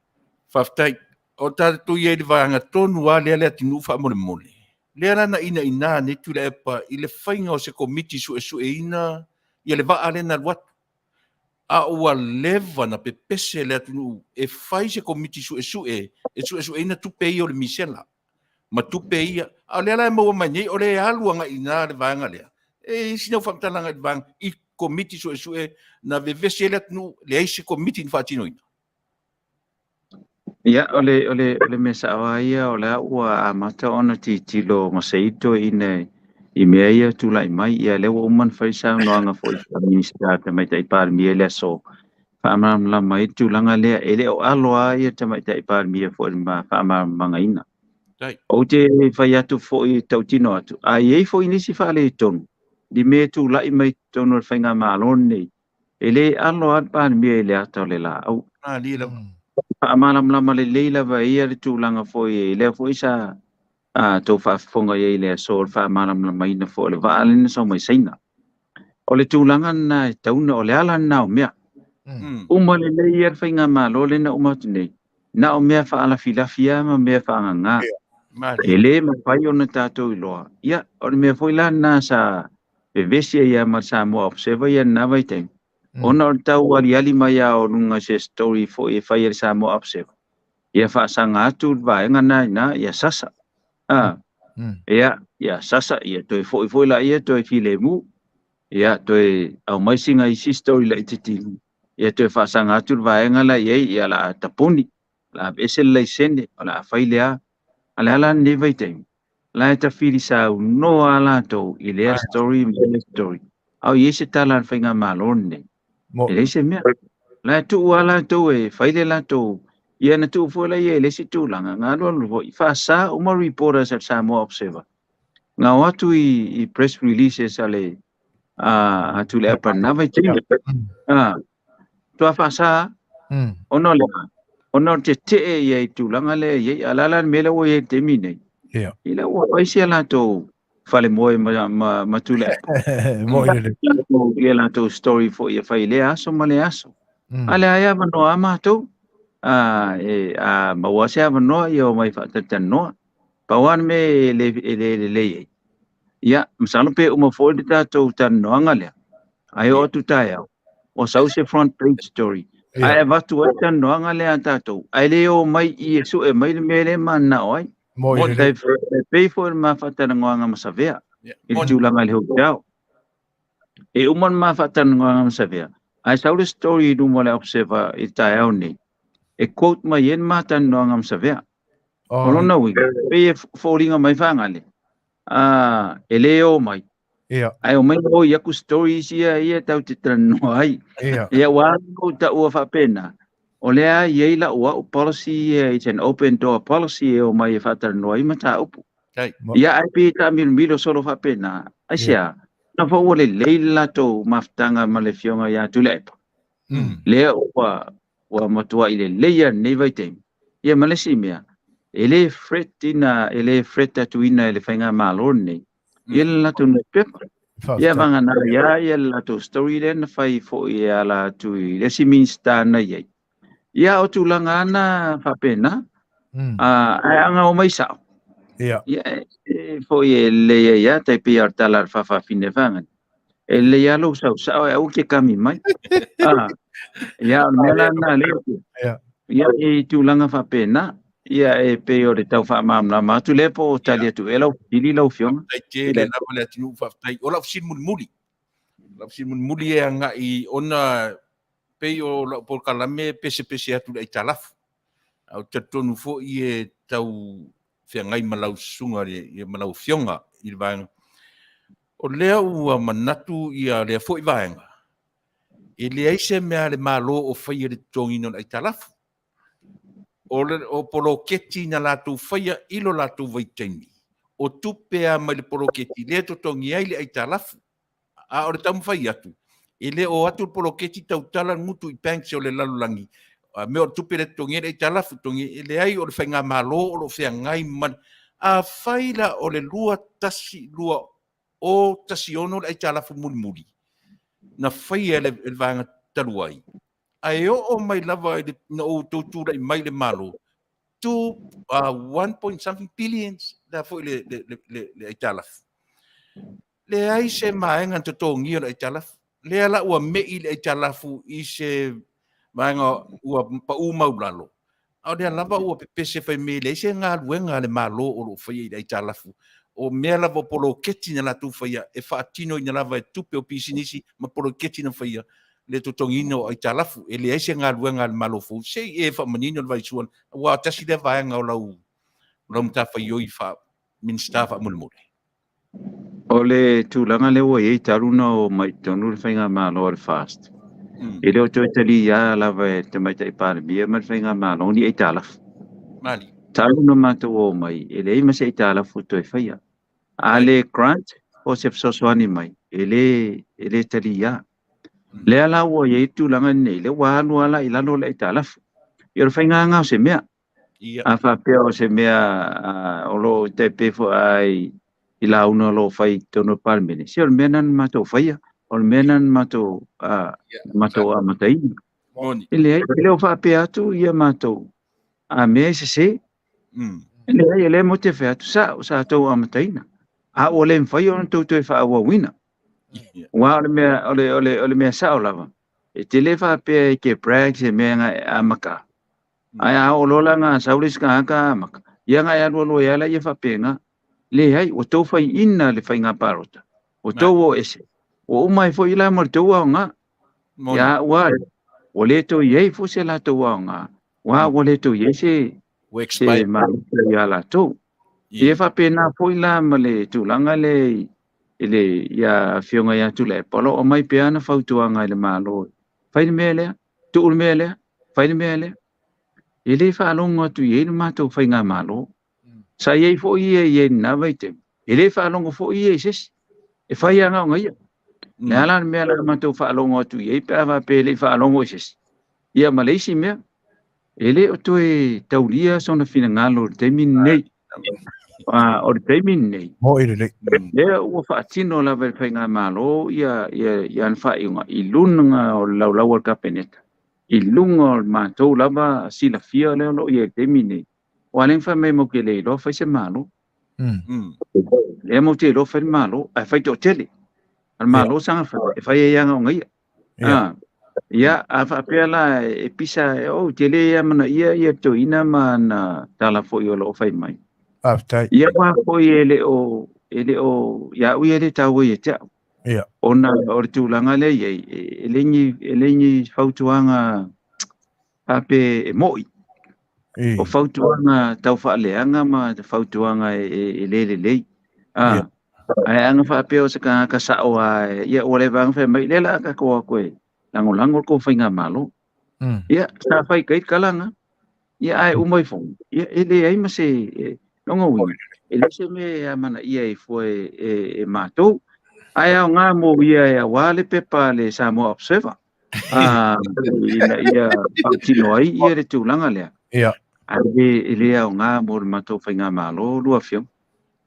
Faafetai. O tatou i ai i le vaega tonu lava lea le atunuu faamolemole. Lea la na inaina nei Tuilaepa i le faiga o se komiti suesueina ia le vaa lea na alu atu. A ua leva na pepese le atunuu e fai se komiti suesue e suesueina tupe ia o le misela ma tupe ia. A o lea la e maua mai nei, o le alu agai i ina le vaega lea. E i ai sina faamatalaga i le vaega i komiti suesue na vevesi ai le atunuu, leai se komiti na faatinoina. Ia, o le mea sao lava ia, o lea ua amata ona tilotilo maseito ina i mea ia tulai mai. Ia lea ua uma ona fai saunoaga foi a Minisita Tamaitai Palemia i le aso, faamalamalama ai le tulaga lea. E le o alo lava ia Tamaitai Palemia foi i le faamalamalamaina. Ou te fai atu foi tautino atu, a i ai foi nisi faaletonu i mea tulai mai totonu o le faigamalo lenei, e le alo lava le Palemia i le ata o le laau. Faamalamalama lelei lava ia le tulaga foi, lea foi sa tou faafofoga i ai i le aso o le faamalamalamaina foi o le vaa lea na sau mai Saina. O le tulaga lena e tauna, o le ala lena o mea. Uma lelei ia le faigamalo lea na uma atu nei, na o mea faalafilafi lava ma mea faagaga. E le mafai ona tatou iloa. Ia, o le mea foi la lena sa vevesi ai lava ma le Samoa Observer ia lena vaitaimi. Ona o le tau aliali mai lava o luga se story foi e fai e le Samoa Observer. Ia faasaga atu le vaega na ina, ia sasa. Ia, ia sasa, ia toe foi foi la ia toe filemu. Ia toe aumai sina isi story laitiiti. Ia toe faasaga atu le vaega la i ai, ia la tapuni. La aveese le laisene, o la fai lea. A le ala lenei vaitaimi, la e tafilisaunoa latou i lea story ma lea story. A o i ai se tala a le faigamalo lenei. E leai se mea. La e tuu lava latou e fai le latou, ia na tuu foi la ia i le isi tulaga, na alu alu foi, faasa uma reporters a le Samoa Observer. Na o atu i press releases a le a Tuilaepa na vaitaimi. Toa faasa, ona o le ona o le tetee ia i tulaga lea e i ai. A o le a la le mea lea ua i ai i le taimi nei? Ia lea ua fai si a latou falemoe ma Tuilaepa. Ia latou story foi e fai i lea aso ma lea aso. A lea ai avanoa a matou. A maua se avanoa ia omai faatalatalanoa. Pau lava le mea e le lelei ai. Ia, masalo pe uma foi le tatou talanoaga lea. Ai o atu taeao, ua sau se front page story. Ae avatu ai talanoaga lea a tatou. Ae le o mai i e sue mai le mea lea mananao ai. E pei foi le ma faatalanoaga ma Savea i le tulaga i le hotel. E uma le ma faatalanoaga ma Savea, ae sau le story i luma o le Observer i le taeao nei, e quote mai ai le ma talanoaga ma Savea. O lona uiga, pei e foliga mai Fagalii, e le o mai. Ae o mai o i aku stories ia ia tau te talanoa ai. Ia ua ou taua faapena, o lea i ai lau au policy ia, it's an open door policy e o mai e faatalanoa ai mataupu. Ia ae pei e taamilomilo solo faapena, aisea, na foi ua lelei le latou mafutaga ma le afioga ia Tuilaepa. Lea ua matuai lelei lava lenei vaitaimi. Ia ma le isi mea, e le threat ina, e le threat atuina e le faigamalo lenei, ia le latou newspaper. Ia vagana ia ia le latou story lea na fai foi e ala atu i le isi Minisita na i ai. Ia, o tulaga lava na faapena, ae a na omai sao, Ia. Ia, e foi e lelei ai lava, tai pei lava o le tala a le faafafine fagani, e lelei lava lou sau sao ae aua e te kami mai. Ia, o le mea la lena lea ou te, ia, i tulaga faapena, ia e pei o le tau faamalamalama atu lea po o tali atu ea lau fesili lau Afioga. Faafetai tele lava le atunuu, faafetai. O lau fesili mulimuli, lau fesili mulimuli e agai ona pei o lau polokalame e pesepese atu i le aitalafu. Ae ou te talitonu foi e tau feagai ma lau susuga ma lau afioga i le vaega. O lea ua manatu ia lea foi vaega, e leai se mea a le Malo o faia i le totogiina o le aitalafu. O poloketi na latou faia i lo latou vaitaimi, o tupe lava mai le poloketi lea e totogi ai le aitalafu. A o le taumafai atu, e le o atu le poloketi tautala gutu i banks o le lalolagi, mea o le tupe lea e totogi ai le aitalafu, totogi, e leai o le faigamalo o lo o feagai ma le... Afai la o le 2016 le aitalafu mulimuli na faia e le vaega talu ai, ae oo mai lava ina outou tulai mai i le Malo, two, 1 point something billions la foi le aitalafu. Leai se vaega na totogia o le aitalafu. Lea la ua me'i le aitalafu i se vaega ua pau maulalo, a o lea lava ua pepese fai mai e leai se galuega a le Malo o lo o faia i le aitalafu. O mea lava o poloketi na latou faia e faatinoina lava e tupe o pisinisi ma poloketi na faia le totogiina o aitalafu. E leai se galuega a le Malo fou. Se i e faamanino le vaisua, aua tasi lea vaega o lau matafaioi faa-Minisita faamolemole. O le tulaga lea ua i ai talu ona oo mai i totonu le faigamalo a le FAST, e le o toe talia lava e le Tamaitai Palemia ma le faigamalo ni aitalafu. Talu ona matou oo mai, e leai ma se aitalafu o toe faia. A le grant po o se fesoasoani mai, e le talia. Lea la ua i ai le tulaga lenei, lea ua alu lava la i lalo le aitalafu. Ia o le faiga lena o se mea. A faapea o se mea o lo o tai pei foi i lauga o lo o fai i totonu o le Palemene, se o le mea lena na matou faia, o le mea lena na matou amataina. E leai, e le o faapea atu ia matou a mea e sese. E leai, e le matou te fai atu, sa outou amataina, a ua le mafai ona outou toe faaauauina. Aua o le mea, o le mea sao lava, e te le faapea e te brag se mea na e amata. Ae a oo loa la na sau le isi tagata amata, ia na e alu alu ai lava laia faapena. Leai, ua tou faiina le faiga palota, ua tou o ese, ua uma ai foi la ma le tou aoga. Ia ua, ua le toe i ai foi se latou aoga, ua ua le toe i ai se malosi ia latou. Ia faapena foi la ma le tulaga lea i le ia Afioga ia Tuilaepa, o lo o aumai pea ana fautuaga i le Malo, fai le mea lea, tuu le mea lea, fai le mea lea. E le faalogo atu i ai le matou faigamalo. Sa i ai foi ia i ai i lena vaitaimi, e le faalogo foi ia i se isi, e fai lava na ona ia. O le a la le mea la matou faalogo atu i ai pe a faapea e le i faalogo i se isi? Ia ma le isi mea, e le o toe taulia sona finagalo i le taimi lenei. O le taimi lenei, lea ua faatino lava e le faigamalo ia ana faaiuga i luga o le laulau a le Kapeneta, i luga o le matou lava silafia lea o lo o i ai i le taimi lenei. Aua lea na fai mai matou te le iloa fai se Malo. Lea matou te iloa fai le Malo, ae fai toatele. A le Malo saga fai, e fai ai lava na ona ia. Ia, a faapea la e pisa, ou te le amanaia ia toeaina ma ana tala foi o lo o fai mai. Faafetai. Ia aua foi e le o, e le o, ia au ia e le taua ia te au. Ona o le tulaga lea e i ai, e le ni, e le ni fautuaga faapea e moi. O fautuaga tau faaleaga ma fautuaga e le lelei. Ae ana faapea o se tagata sao lava, ia ua leva lava ona fai mai, lea o le a tatou o atu e lagolago le tou faigamalo. Ia, sa fai tai le tala lena. Ia, ae uma ifo, ia, e leai ma se, lona uiga, e leai se mea e amanaia ai fua e matou. Ae aoga mo ia e aua le pepa a le Samoa Observer. Ina ia faatino ai ia le tulaga lea. Ae e le aoga mo le matou faigamalo lua afioga.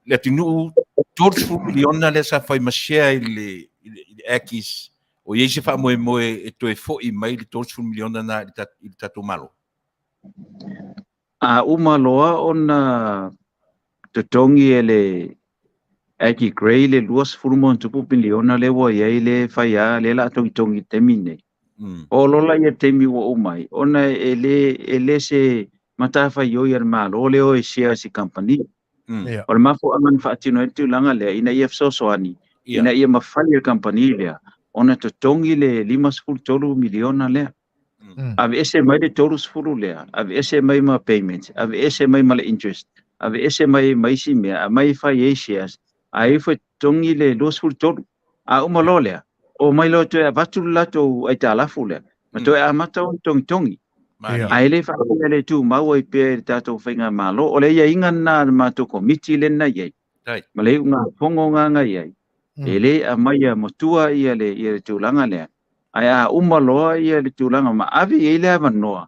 Le atunuu 30 miliona lea sa fai ma share i le Aggies, o i ai se faamoemoe e toe foi mai le 30 miliona na i le tatou Malo? A uma loa ona totogi e le Aggie Gray le 20+ piliona lea ua i ai le fai lava lea o le a togitogi i le taimi lenei. Oo loa la ia taimi ua uma ai, ona e le, e le se matafaioi a le Malo le o e share i se kamupani. O le mafuaaga na faatino ai le tulaga lea, ina ia fesoasoani, ina ia mafai e le kamupani lea ona totogi le $53 miliona lea. Aveese mai le 30 lea, aveese mai ma payments, aveese mai ma le interest, aveese mai ma isi mea, aumai e fai ai shares, ae ifo e totogi le 23. A uma loa lea, omai loa toe avatu le latou aitalafu lea, ma toe amata ona togitogi. Ae le faapea le tumau ai pea i le tatou faigamalo. O le aiaiga lena a le matou komiti lea na i ai, ma le iugafono lena na i ai, e le aumaia matua ia le, ia le tulaga lea. Ae a uma loa ia le tulaga ma ave i ai le avanoa,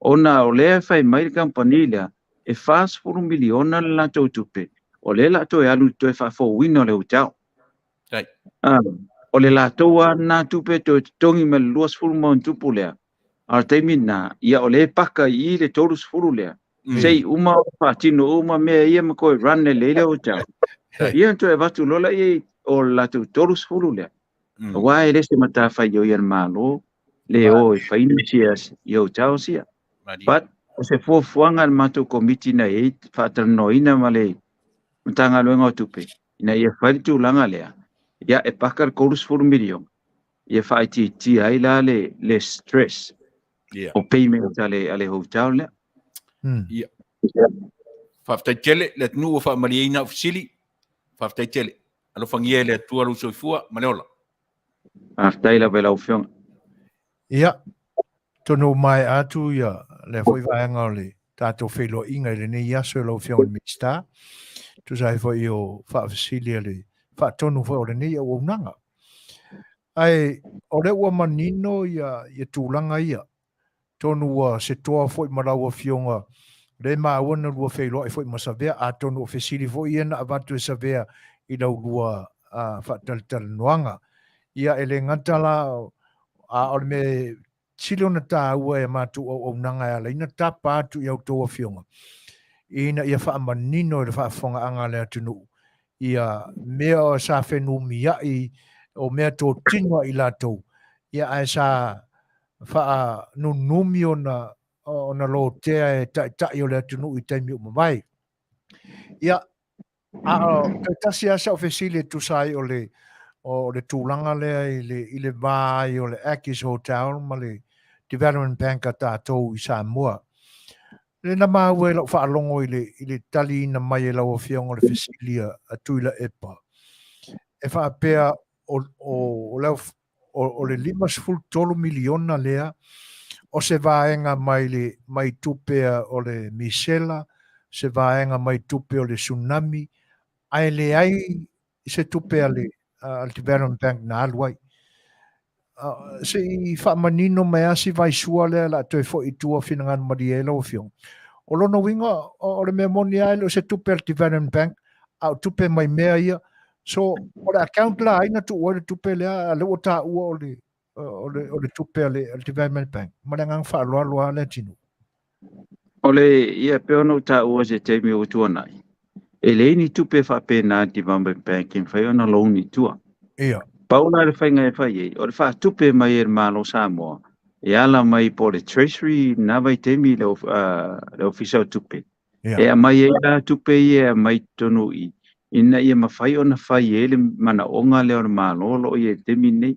ona o lea e fai mai le kamupani lea, e $40 miliona le latou tupe, o lea o le a toe alu i le toe faafouina o le hotel. O le latou lava lena tupe toe totogi mai le 20+ lea, a o le taimi lena, ia o lea e paka i i le 30 lea, se i uma ona faatino uma mea ia ma toe run lelei le hotel. Ia ona toe avatu loa lea o le latou 30 lea. Aua e le se matafaioi a le Malo le o e fai ni shares i hotels ia. But o se fuafuaga a le matou komiti na i ai faatalanoaina ma le Matagaluega o Tupe ina ia fai le tulaga lea, ia e paka le $30 miliona, ia faaitiitia ai la le, le stress o payment a le, a le hotel lea. Ia. Faafetai tele le atunuu ua faamalieina au fesili. Faafetai tele. Alofagia e le Atua lou soifua ma le ola. Faafetai lava i lau Afioga. Ia, atonu ua maea atu ia lea foi vaega o le tatou feiloaiga i lenei aso i lau Afioga i le Minisita, tusa ai foi o faafesili a le faatonu foi o lenei auaunaga. Ae o lea ua manino ia, ia tulaga ia, atonu ua se toa foi ma lau Afioga, lea e maua na lua feiloai foi ma Savea, atonu o fesili foi ia na avatu e Savea i lau lua faatalatalanoaga. Ia, e le gata la, a o le mea sili ona taua e a matou auaunaga e ala ai ona tapa atu i a outou afioga, ina ia faamanino i le faafofogaaga a le atunuu ia mea o sa fenumiai o mea totino a i latou, ia ae sa faanunumi ona ona lotea e taitai o le atunuu i taimi ua mavae. Ia, a o toe tasi lava sau fesili e tusa ai o le o le tulaga lea i le i le va ai o le Akis Hotel ma le Development Bank a tatou i Samoa. Le na maua i lau faalogo i le i le taliina mai e lau Afioga o le fesili a Tuilaepa e faapea o o o le o le $53 miliona lea o se vaega mai le mai tupe o le misela, se vaega mai tupe o le tsunami, ae leai se tupe a le a le Development Bank na alu ai. Se i faamanino mai lava si vaisua lea o le a toe foi i tua finagalo malie ai lau Afioga. O lona uiga, o le mea moni lava e le o se tupe a le Development Bank, a o tupe mai mea ia. So, o le account la ai na tuu ai le tupe lea, a lea ua taua o le, o le, o le tupe a le, a le Development Bank. Ma le agaga faaaloalo lava Leatinuu. O le, ia, pei ona ou taua i se taimi ua tuanai, e leai ni tupe faapena a le Development Bank e mafai ona loan i tua. Ia. Pau la le faiga e fai ai, o le faatupe mai e le Malo Samoa, e ala mai po o le Treasury i lena vaitaimi le, le Ofisa o Tupe, Ia. E aumai ai la tupe ia e aumai i totonu i i, ina ia mafai ona fai ai le manaoga lea o le Malo o lo o i ai i le taimi lenei.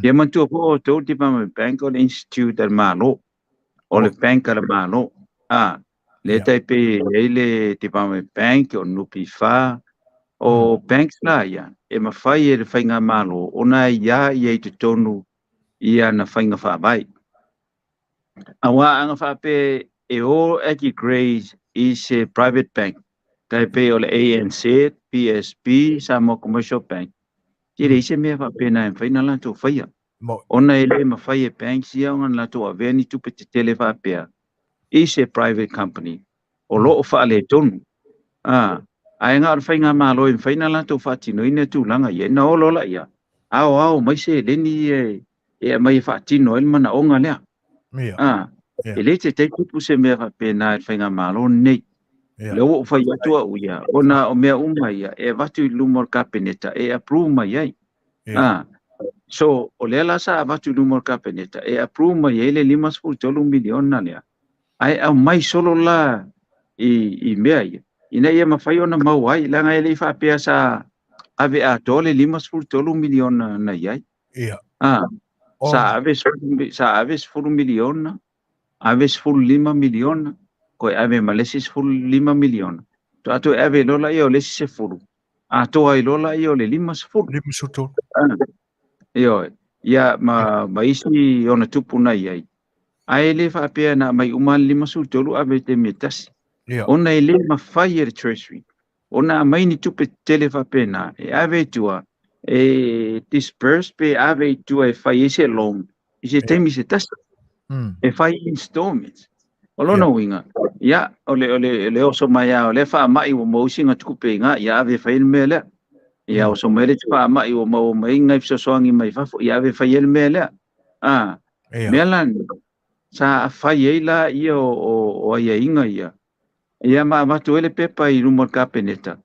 Ia manatua foi outou le Development Bank o le institute a le Malo, o le bank a le Malo. A, lea tai pei e i ai le Development Bank, o le NPF, o banks la ia, e mafai e le faigamalo ona aiā ia i totonu i ana faiga faavae. Aua ana faapea e o Aggie Grays i se private bank, tai pei o le ANZ, PSB, Samoa Commercial Bank, e leai se mea faapena e mafai ona latou faia. Ona e le mafai e banks ia ona latou avea ni tupe tetele faapea i se private company o lo o faaletonu. Ae na o le faigamalo e mafai ona latou faatinoina tulaga ia, ona o loa laia, aoao mai seleni ia e aumai e faatino ai le manaoga lea. E le taitai tupu se mea faapena i le faigamalo lenei. Lea ua ou fai atu au ia, ona o mea uma ia e avatu i luma o le Kapeneta e approve mai ai. Ah, so, o lea la sa avatu i luma o le Kapeneta e approve mai ai le $53 miliona lea, ae aumai solo la i mea ia, ina ia mafai ona maua ai, leaga e le i faapea sa ave atoa le $53 miliona na i ai. Ah, sa ave $10 miliona, ave $15 miliona, toe ave ma le isi $15 miliona, faatoa toe ave loa lea o le isi 10, atoa ai loa lea o le 50. 53. Ioe, ia ma isi ona tupu na i ai. Ae le faapea na aumai uma le 53 ave i le taimi e tasi. Ona e le mafai e le Treasury ona aumai ni tupe tetele faapena e ave i tua e disburse pe ave i tua e fai ai se loan i se taimi se tasi. E fai installments. O lona uiga, ia, o le oso mai lava o lea faamai ua maua isi tupe i ina, ia ave e fai ai le mea lea. Ia oso mai le isi faamai ua maua mai nai fesoasoani mai fafo, ia ave e fai ai le mea lea. Mea la nei, sa fai ai la ia o aiaiga ia, ia ma avatu ai le pepa i luma o le Kapeneta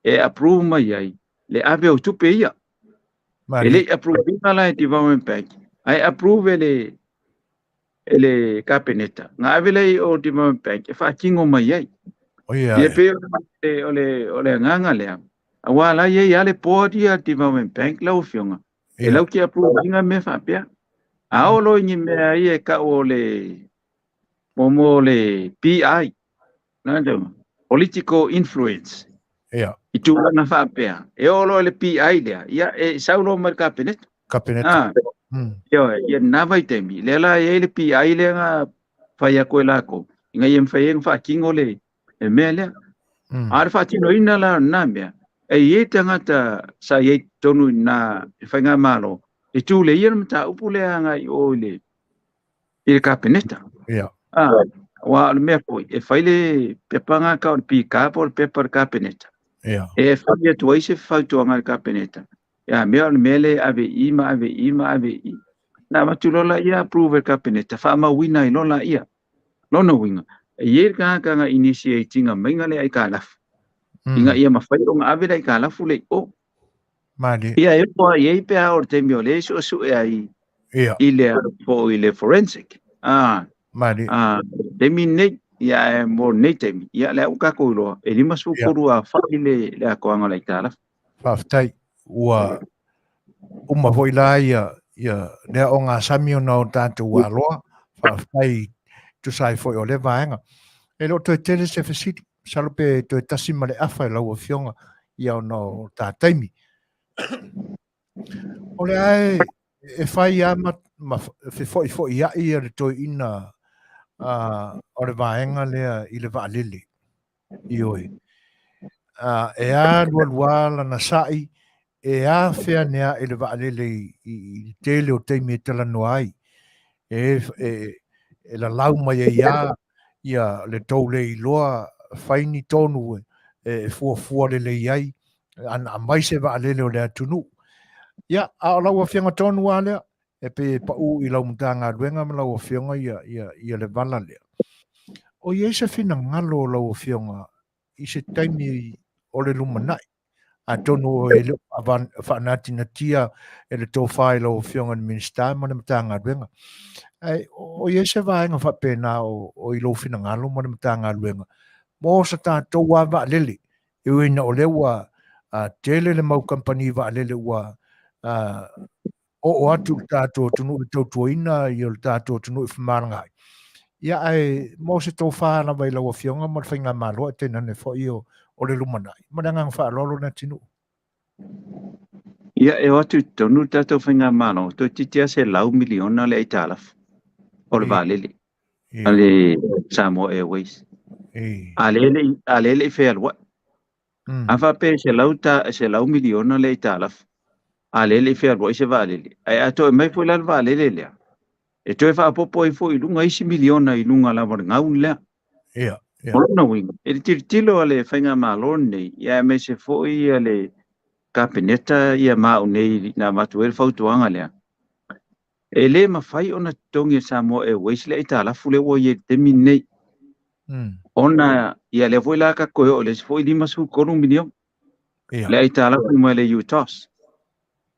e approve mai ai le ave o tupe ia. E le i approve ina la e Development Bank, ae approve e le Kapeneta. Na ave lea i o Development Bank e faatino mai ai. Ia pei o le agaga lea, aua la e i ai lava le board ia a le Development Bank lau Afioga, e lau te approve ina mea faapea. A oo loa i ni mea ia e tau o le mo le PI, political influence. I tulaga faapea, e oo loa i le PI lea, ia e sau loa mai le Kapeneta. Kapeneta. Ia lena vaitaimi, lea la e i ai le PI lea na fai atu e latou, ina ia mafai ai ona faatino le mea lea. A o le faatinoina la o lena mea, e i ai tagata sa i ai i totonu i ina i faigamalo, e tuleia le mataupu lea agai i o i le Kapeneta. Aua o le mea foi, e fai le pepa lena tau o le PK po o le pepa a le Kapeneta. E fai atu ai se fautuaga a le Kapeneta. Ia mea o le mea lea e ave i i ma ave i i ma ave i i. Na avatu loa laia approve e le Kapeneta, faamauina ai loa laia. Lona uiga, e i ai le tagata na initiate ina maiga le aitalafu, ina ia mafai ona ave le aitalafu lea i o. Ia e oo i ai pe a oo i le taimi o lea e suesue ai i le po i le forensic. Taimi lenei, ia mo lenei taimi, ia lea ua tatou iloa, e 53 a fai le atoaga o le aitalafu. Faafetai. Ua uma foi la ia lea ogasami ona o tatou aloa. Faafetai tusa ai foi o lea vaega. E le o toe tele se fesili, masalo pe toe tasi ma le afa i lau Afioga ia ona o ta taimi. O le a e fai lava ma fefoifoiai ia le toeaina o le vaega lea i le vaalele. Ioe. E alualu lava lana sa'i, e afea i le vaalele i le tele o taimi e talanoa ai. E lalau mai ai lava ia le tou le iloa fai ni tonu e fuafua lelei ai ana aumai se vaalele o le atunuu. Ia, a o lau Afioga tonu lava lea, e pei e pau i lau Matagaluega ma lau Afioga ia le vala lea. O i ai se finagalo o lau Afioga i se taimi o le lumanai, atonu e le o faanatinatia e le tofa i lau Afioga i le Minisita ma le Matagaluega. Ae o i ai se vaega faapena o i lou finagalo ma le Matagaluega mo sa tatou lava vaalele, e ui ina o lea ua tele le mau kamupani vaalele ua oo atu i le tatou atunuu e tautuaina i le tatou atunuu i femalagaai. Ia, ae mo se tofa lava i lau Afioga ma le faigamalo ae tainane foi o le lumanai. Ma le agaga faaaloalo Leatinuu. Ia, e o atu i totonu le tatou faigamalo, toeitiiti lava $100 miliona le aitalafu o le vaalele a le Samoa Airways. A lea e le i fealuai. A faapea e $100 miliona le aitalafu, a lea e le i fealuai se vaalele, ae a toe aumai foi la le vaalele lea, e toe faaopoopo ai foi i luga isi miliona i luga lava o le gau lea. O lona uiga, e le tilotilo a le faigamalo lenei, ia aemaise foi le Kapeneta ia ma au nei na avatu ai le fautuaga lea. E lē mafai ona totogi e Samoa Airways le aitalafu lea ua i ai i le taimi lenei. Ona ia lea foi la tatou toe oo i le isi foi $53 miliona le aitalafu mai le UTOS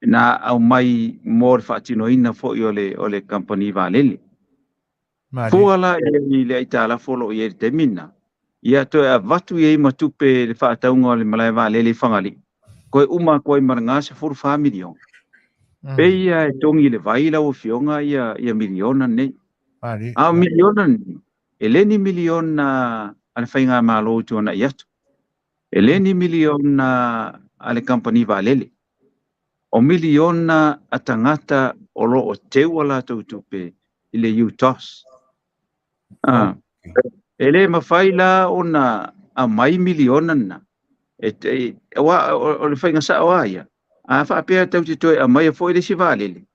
na aumai mo le faatinoina foi o le o le kamupani vaalele. Fua la i le aitalafu o lo o i ai i le taimi lena, ia toe avatu i ai ma tupe le faatauga o le malae vaalele i Fagalii, toe uma atu ai ma le $94 miliona. Pei lava e togi i le vai lau Afioga ia miliona nei. A o miliona nei, e le ni miliona a le faigamalo i tuanai atu. E le ni miliona a le kamupani vaalele. O miliona a tagata o lo o teu a latou tupe i le UTOS. Ah, e le mafai la ona aumai miliona na. E, aua o le faiga sao lava ia, a faapea tatou te toe aumaia foi le isi vaalele,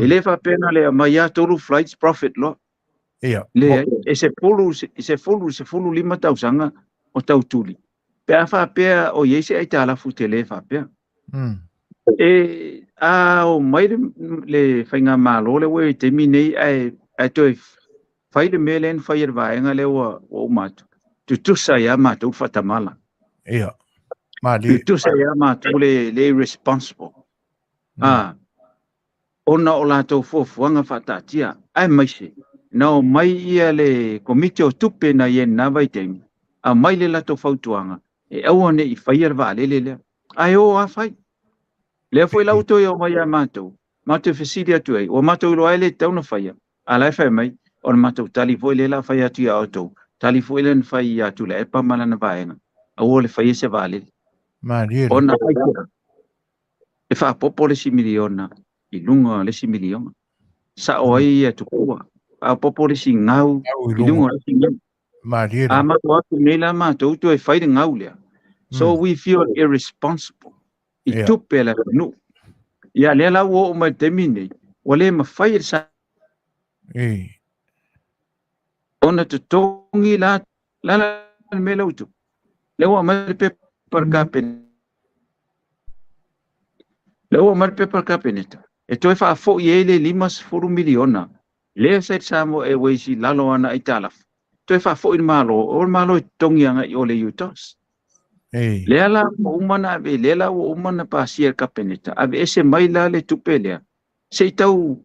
e le faapea na le aumai lava tolu flights profit loa. Leai, e 10, 10, 15 tausaga o tau tuli. Pe a faapea o i ai se aitalafu tele faapea. E a o mai le faigamalo lea ua i ai i le taimi nei ae toe fai le mea lea na fai e le vaega lea ua uma atu, tutusa ai lava matou le faatamala. Ia. Malie. Tutusa ai lava matou le irresponsible. Ah, ona o latou fuafuaga faataatia, aemaise na omai ia le Komiti o Tupe na i ai i lena vaitaimi, aumai le latou fautuaga e aua ne i faia le vaalele lea, ae o lava fai. Lea foi la ua toe omai ia matou, matou fesili atu ai, ua matou iloa ai le tatau ona faia, a o la e fai mai, o le matou tali foi lea o le a fai atu ia outou, tali foi lea na fai ia Tuilaepa ma lana vaega, aua le faia se vaalele. Malie. Ona aisea? E faaopoopo le isi miliona i luga o le isi miliona. Sao ai ia tupua. Faaopoopo le isi gau i luga o le isi gau. Malie. A matou atu nei la matou toe fai le gau lea. So we feel irresponsible i tupe a le atunuu. Ia lea la ua oo mai i le taimi lenei, ua le mafai e le ona totogi la la le mea lea ua tupu. Lea ua aumai le pepa a le Kapeneta. Lea ua aumai le pepa a le Kapeneta e toe faafoi ai le $50 miliona lea sa i le Samoa Airways i lalo o ana aitalafu, toe faafoi i le Malo, o le Malo e totogi agai i o le UTOS. Lea la ua uma ona ave, lea la ua uma ona pasia e le Kapeneta, aveese mai la le tupe lea, se i tau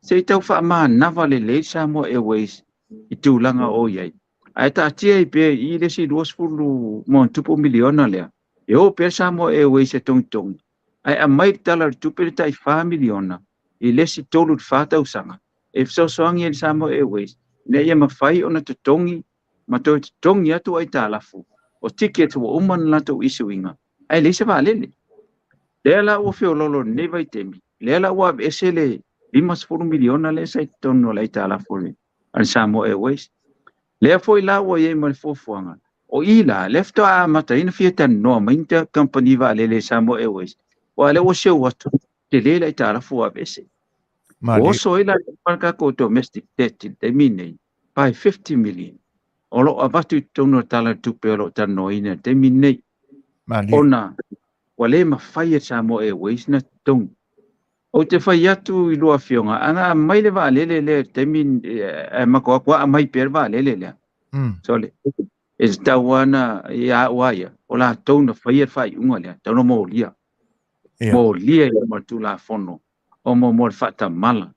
se i tau faamanava lelei le Samoa Airways i tulaga o i ai. Ae taatia ai pea i i le isi 20 ma ona tupu miliona lea, e o pea le Samoa Airways e togitogi, ae aumai le Tala o le Tupe le tai $4 miliona i le isi 3 i le 4 tausaga e fesoasoani ai i le Samoa Airways ina ia mafai ona totogi ma toe totogi atu aitalafu o tickets ua uma ona latou issue ina, ae leai se vaalele. Lea la ua feoloolo i lenei vaitaimi, lea la ua aveese le $50 miliona lea sa i totonu o le aitalafu a le Samoa Airways. Lea foi la ua i ai ma le fuafuaga, o i la, lea faatoa amata ai ona fia talanoa mai ni kamupani vaalele Samoa Airways, aua lea ua seu atu, tele le aitalafu ua aveese. Ua oso ai la le tatou domestic debt i le taimi lenei by 50 million o lo o avatu i totonu o le Tala o le Tupe o lo o talanoaina i le taimi lenei. Ona ua le mafai e le Samoa Airways ona totogi. Ou te fai atu i lua afioga, ana aumai le vaalele lea i le taimi ae matou o atu lava aumai pea le vaalele lea. Sole, e tatau lava ona, ia au lava ia, o latou na faia le faaiuga lea, tatau ona molia. Molia i luma o le Tulafono o mo le faatamala,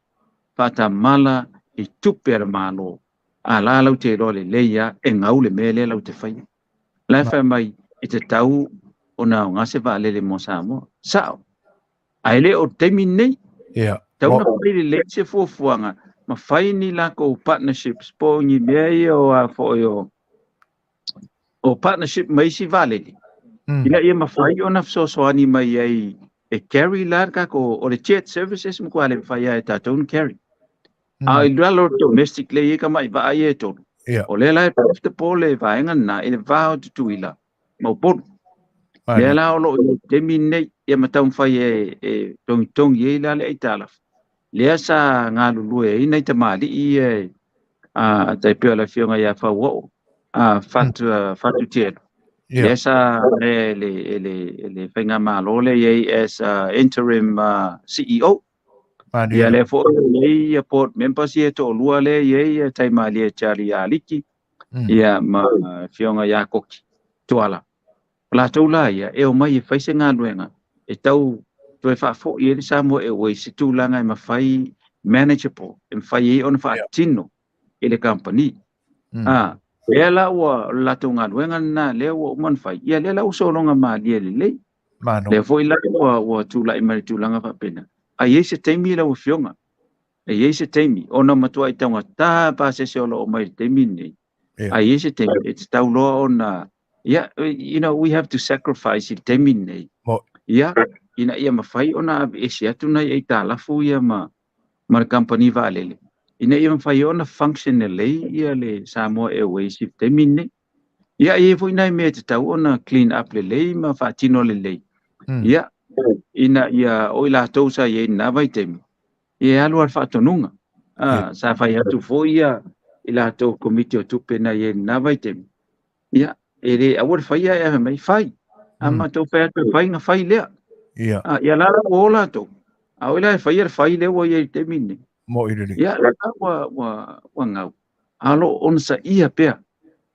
faatamala i tupe a le Malo. A la lau te iloa lelei lava e gau le mea lea lau te faia. La e fai mai e tatau ona aoga se vaalele mo Samoa. Sao. Ae le o le taimi lenei. Tatau ona fai lelei se fuafuaga ma fai ni latou partnerships po o ni mea ia o a foi o partnership ma isi vaalele ina ia mafai ona fesoasoani mai ai e carry la le tatou o le jet services matua le mafai lava e tatou ona carry. A o i lalo o le domestic lea e i ai tamai vaa ia e tolu, o lea la e profitable le vaega lena i le va o Tutuila ma Upolu. Lea la o lo o i ai i le taimi lenei, ia ma taumafai e togitogi ai la le aitalafu. Lea sa galulue ai nai tamalii ia e tai pei o le afioga ia Fauo'o Fatu Tielu. Lea sa avea e le faigamalo lea i ai as interim CEO. Ia lea foi e i ai ia board members ia e toalua lea e i ai ia Taimalie Charlie Aliki ia ma Afioga ia Koki Tuala. O latou la ia e omai e fai se galuega e tau toe faafoi ai le Samoa Airways i se tulaga e mafai manageable e mafai ai ona faatino i le kamupani. A, lea la ua o le latou galuega lena lea ua uma ona fai, ia lea la ua sologa malie lelei. Malo. Lea foi la ua tulai mai le tulaga faapena. A i ai se taimi lau Afioga, e i ai se taimi, ona matuai taugata pasese o lo o mai i le taimi lenei. A i ai se taimi, e tatau loa ona, ia, you know, we have to sacrifice i le taimi lenei. Ia, ina ia mafai ona aveese atu nai aitalafu ia ma le kamupani vaalele, ina ia mafai ona function lelei ia le Samoa Airways i le taimi lenei. Ia, e i ai foi nai mea e tatau ona clean up lelei ma faatino lelei. Ia, ina ia o i latou sa i ai i lena vaitaimi, ia e alu lava le faatonuga. Sa fai atu foi ia i latou komiti o tupe na i ai i lena vaitaimi. Ia, e le aua le faia ae fai mai, fai. A matou fai atu e fai, ona fai lea. Ia la la ua o latou. A o ai la e faia le fai lea ua i ai i le taimi lenei. Mo'i lelei. Ia, la ua gau. A o lo o onosaia pea,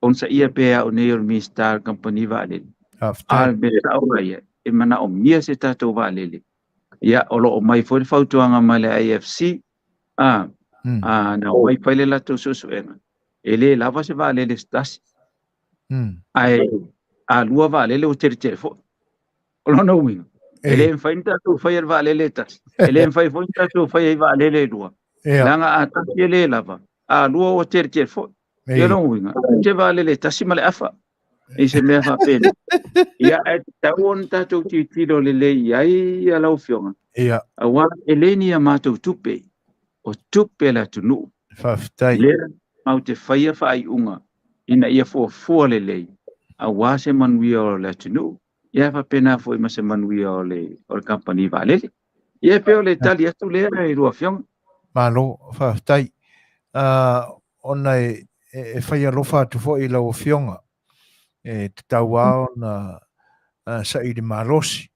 onosaia pea au nei o le Minisita o le Kamupani Vaalele. A o le mea sao la ia, e manaomia se tatou vaalele. Ia, o lo o mai foi le fautuaga mai le IFC, a, na omai fai le latou suesuega, e le lava se vaalele se tasi. Ae a lua vaalele ua teletele foi. O lona uiga, e le mafai ona tatou faia le vaalele e tasi, e le mafai foi ona tatou faia i vaalele e lua. Leaga a tasi e le lava, a lua ua teletele foi. Ia lona uiga, se vaalele e tasi ma le afa, i se mea faapena. Ia, ae tatau ona tatou tilotilo lelei i ai ia lau Afioga. Aua e le ni a matou tupe, o tupe a le atunuu. Faafetai. Lea matou te faia faaiuga ina ia fuafua lelei aua se manuia o le atunuu, ia faapena foi ma se manuia o le kamupani vaalele. Ia e pei o le tali atu lea i lua Afioga. Malo, faafetai. Ona e fai alofa atu foi i lau Afioga, e tatau lava ona saili malosi.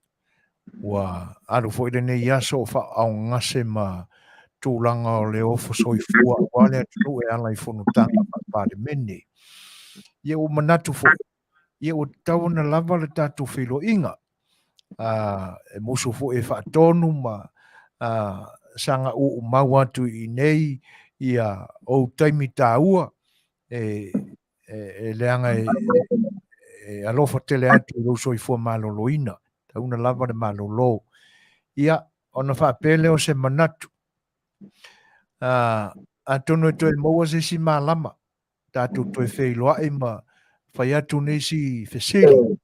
Ua alu foi lenei aso o faaaogagase ma tulaga o le ofo soifua aua le atunuu e ala i fonotaga faa-Palemene. Ia ua manatu foi, ia ua tatau ona lava le tatou feiloaiga. E musu foi e faatonu ma saga uumau atu i inei ia ou taimi taua e leaga e alofa tele atu i lou soifua maloloina, tauna lava le malolo. Ia, ona faapea lea o se manatu, atonu e toe maua se isi malama, tatou toe feiloai ma fai atu nisi fesili.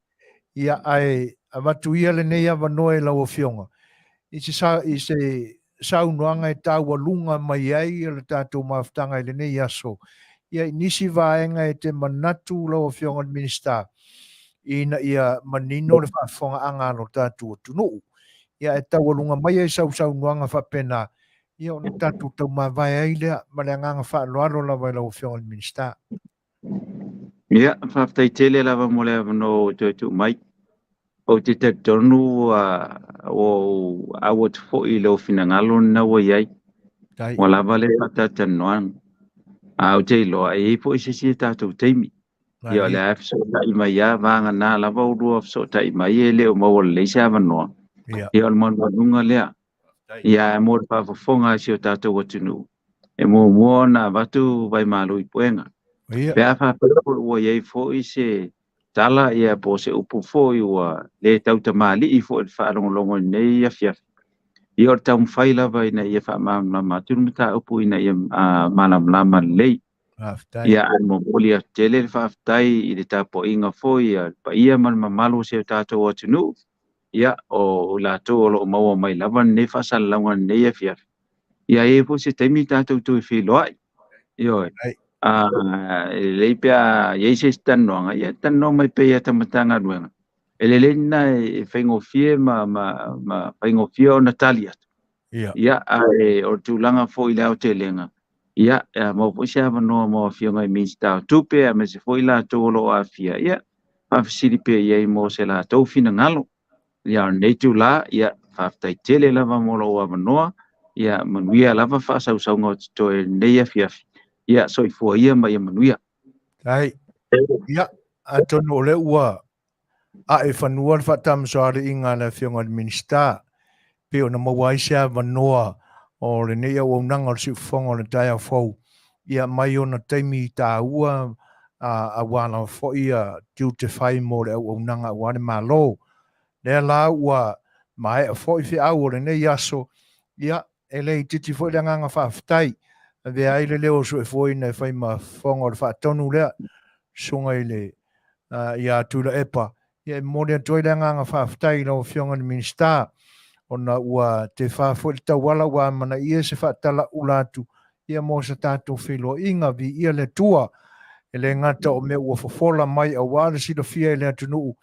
Ia, ae avatu ia lenei avanoa i lau Afioga i se saunoaga e taualuga mai ai le tatou mafutaga i lenei aso, ia i nisi vaega e te manatu lau Afioga i le Minisita ina ia manino le faafofogaaga a lo tatou atunuu. Ia e taualuga mai ai sau saunoaga faapena, ia ona tatou taumavae ai lea ma le agaga faaaloalo lava i lau Afioga i le Minisita. Ia, faafetai tele lava mo le avanoa ua toe tuu mai. Ou te talitonu ua ou au atu foi i lou finagalo lena ua i ai. Ua lava le faatalatalanoaga. A ou te iloa e i ai foi se isi o tatou taimi. Ia o le a fesootai mai lava, vagana lava ulua fesootai mai e le o maua lelei se avanoa. Ia o le manumanuga lea. Ia, mo le faafofoga a si o tatou atunuu, e muamua ona avatu vaimalu i puega. Pe a faapea foi ua i ai foi se tala ia po o se upu foi ua le tautamalii foi i le faalogologo i lenei afiafi, ia o le taumafai lava ina ia faamalamalama atu le mataupu ina ia malamalama lelei. Ia, ae momoli atu tele le faafetai i le tapuaiga foi a le paia ma le mamalu o si o tatou atunuu. Ia, o i latou o lo o maua mai lava lenei faasalalauga i lenei afiafi. Ia, e i ai foi se taimi tatou toe feiloai. Ioe. E lelei pe a i ai se isi talanoaga, ia talanoa mai pea i ata Matagaluega. E lelei lena e faigofie ma faigofie ona tali atu. Ia, ae o le tulaga foi i le aotelega, ia, e maua foi se avanoa mo Afioga i Minisita o Tupe aemaise foi latou o lo o aafia, ia, faafesili pea i ai mo se latou finagalo. Ia, o lenei itula, ia, faafetai tele lava mo lou avanoa, Ia manuia lava faasausauga o totoe i lenei afiafi. Ia soifua ia ma ia manuia. Ai. Ia, atonu o lea ua ae fanua le faatamasoaliiga a le Afioga i le Minisita, pei ona maua ai se avanoa o lenei auaunaga o le siufofoga o le taeao fou, ia mai ona taimi taua aua lava foi tiute fai mo le auaunaga aua le Malo. Lea la ua maea foi feau o lenei aso, ia, e le itiiti foi le agaga faafetai. Avea ai le leo o Suefuaina e fai ma fofoga o le faatonu lea, susuga i le ia Tuilaepa, ia e momoli atu ai le agaga faafetai i lau Afioga i le Minisita, ona ua tefa foi le tauala ua amanaia se faatalaula atu ia mo se tatou feiloaiga. Viia le Atua, e le gata o mea ua fofola mai aua le silafia e le atunuu,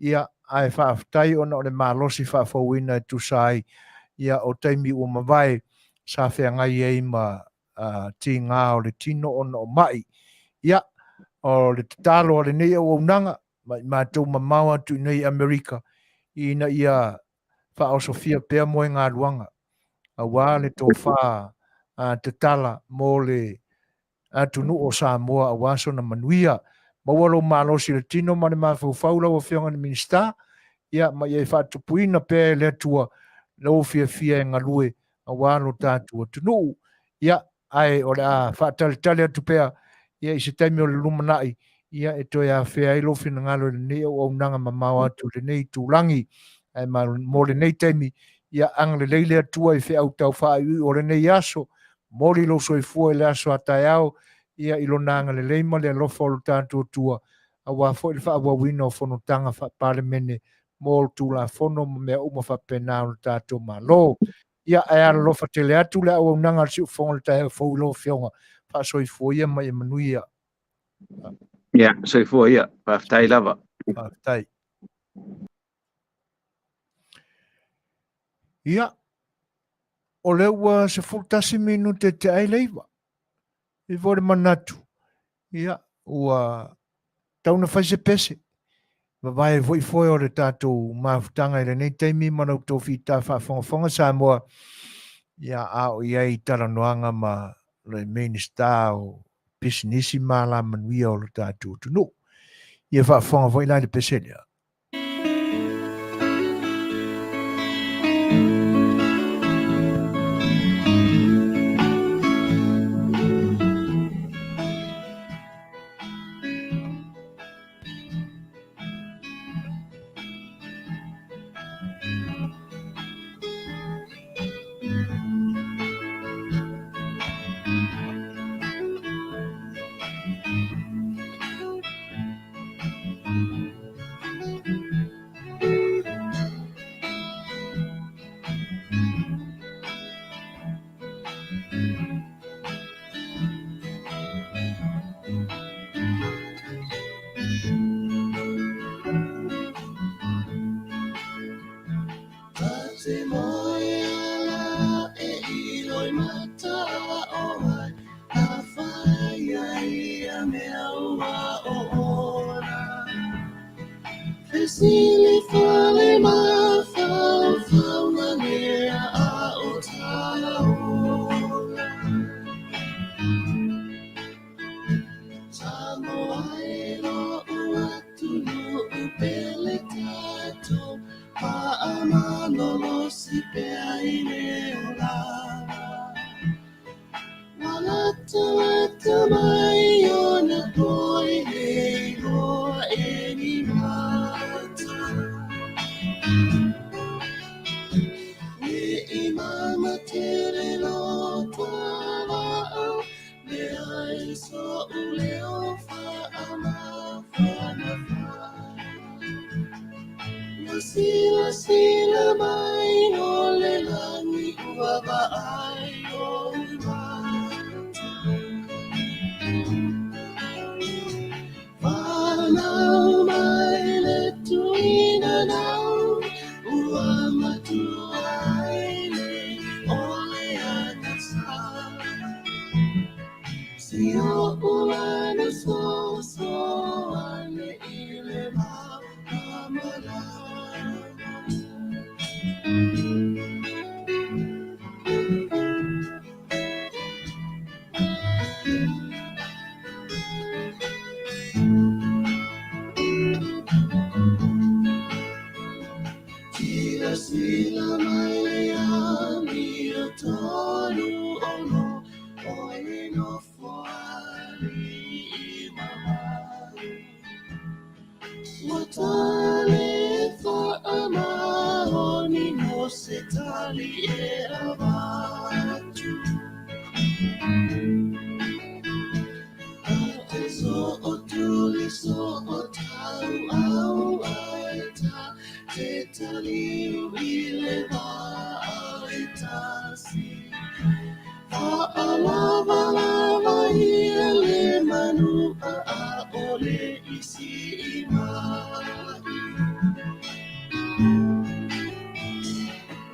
ia ae faafetai ona o le malosi faafouina e tusa ai ia o taimi ua mavae sa feagai ai ma tiga o le tino ona o ma'i. Ia, o le tatalo a lenei auaunaga ma i matou mamao atu i nei Amerika ina ia faaosofia pea moegaluaga aua le tofa tatala mo le atunuu o Samoa aua sona manuia. Maua lou malosi i le tino ma le mafaufau lau Afioga i le Minisita, ia ma ia e faatupuina pea e le Atua lou fiafia e galue aua lo tatou atunuu. Ia, ae o le a faatalitali atu pea ia i se taimi o le lumanai ia e toe afea ai lou finagalo i lenei auaunaga mamao atu i lenei itulagi. Ae mo lenei taimi, ia agalelei le Atua i feau tau faaiuiu o lenei aso, momoli lou soifua i le aso a taeao, ia i lona agalelei ma le alofa o lo tatou Atua, aua foi le faaauauina o fonotaga faa-Palemene mo le Tulafono ma mea uma faapena o le tatou Malo. Ia, ae alolofa tele atu le auaunaga a le Siufofoga o le Taeao Fou i lau Afioga. Faasoifua ia ma ia manuia. Ia, soifua ia. Faafetai lava. Faafetai. Ia, o lea ua 11 minute te ai le 9. I foi le manatu, ia, ua tau na fai se pese. Vavae foi foe o le tatou mafutaga i lenei taimi ma lau tou fita faafogafoga Samoa, ia, a o i ai i talanoaga ma le Minista o Pisinisi ma Alamanuia o le tatou atunuu. Ia faafofoga foi la i le pese lea. e avatu. A te so o tuli so o tau au ai ta te taliu i le va ai tasi. Fa'alava lava ia le manu a a o le isi i mai.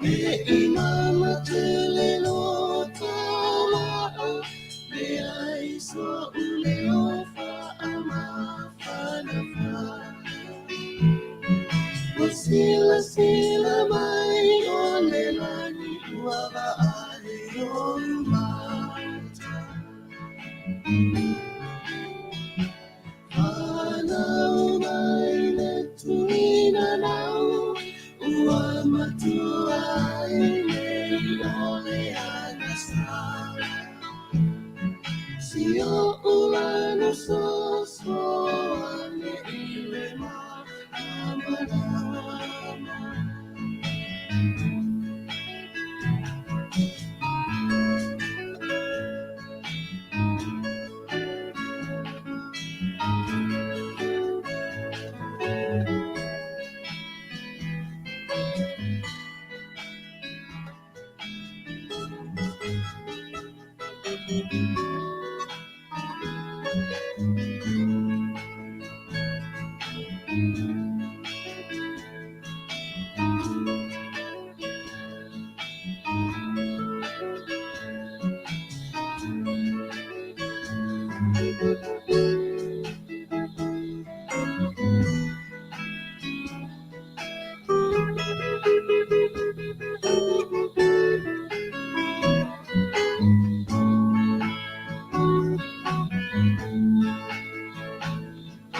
Me i mama tele lo tama'a, me ai so ule o fa'amafanafa. Ua sila sila mai o le lani ua va'ai o mata. Whanau mai le tuina nau, ua matua ai nei o le agasa. Si o ulana so so ane i le ma amarama.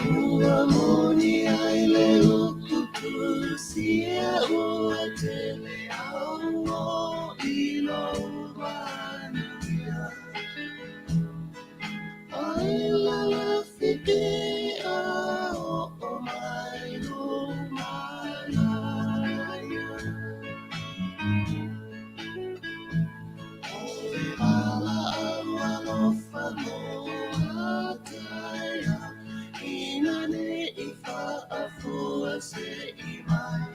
Ua moni ai le uku kusia ua tele au o i lo manuia. Ai la la fike a o o mai lo manaia. O le pala au alofa mo ataia, ina ne i whaafua se i mai.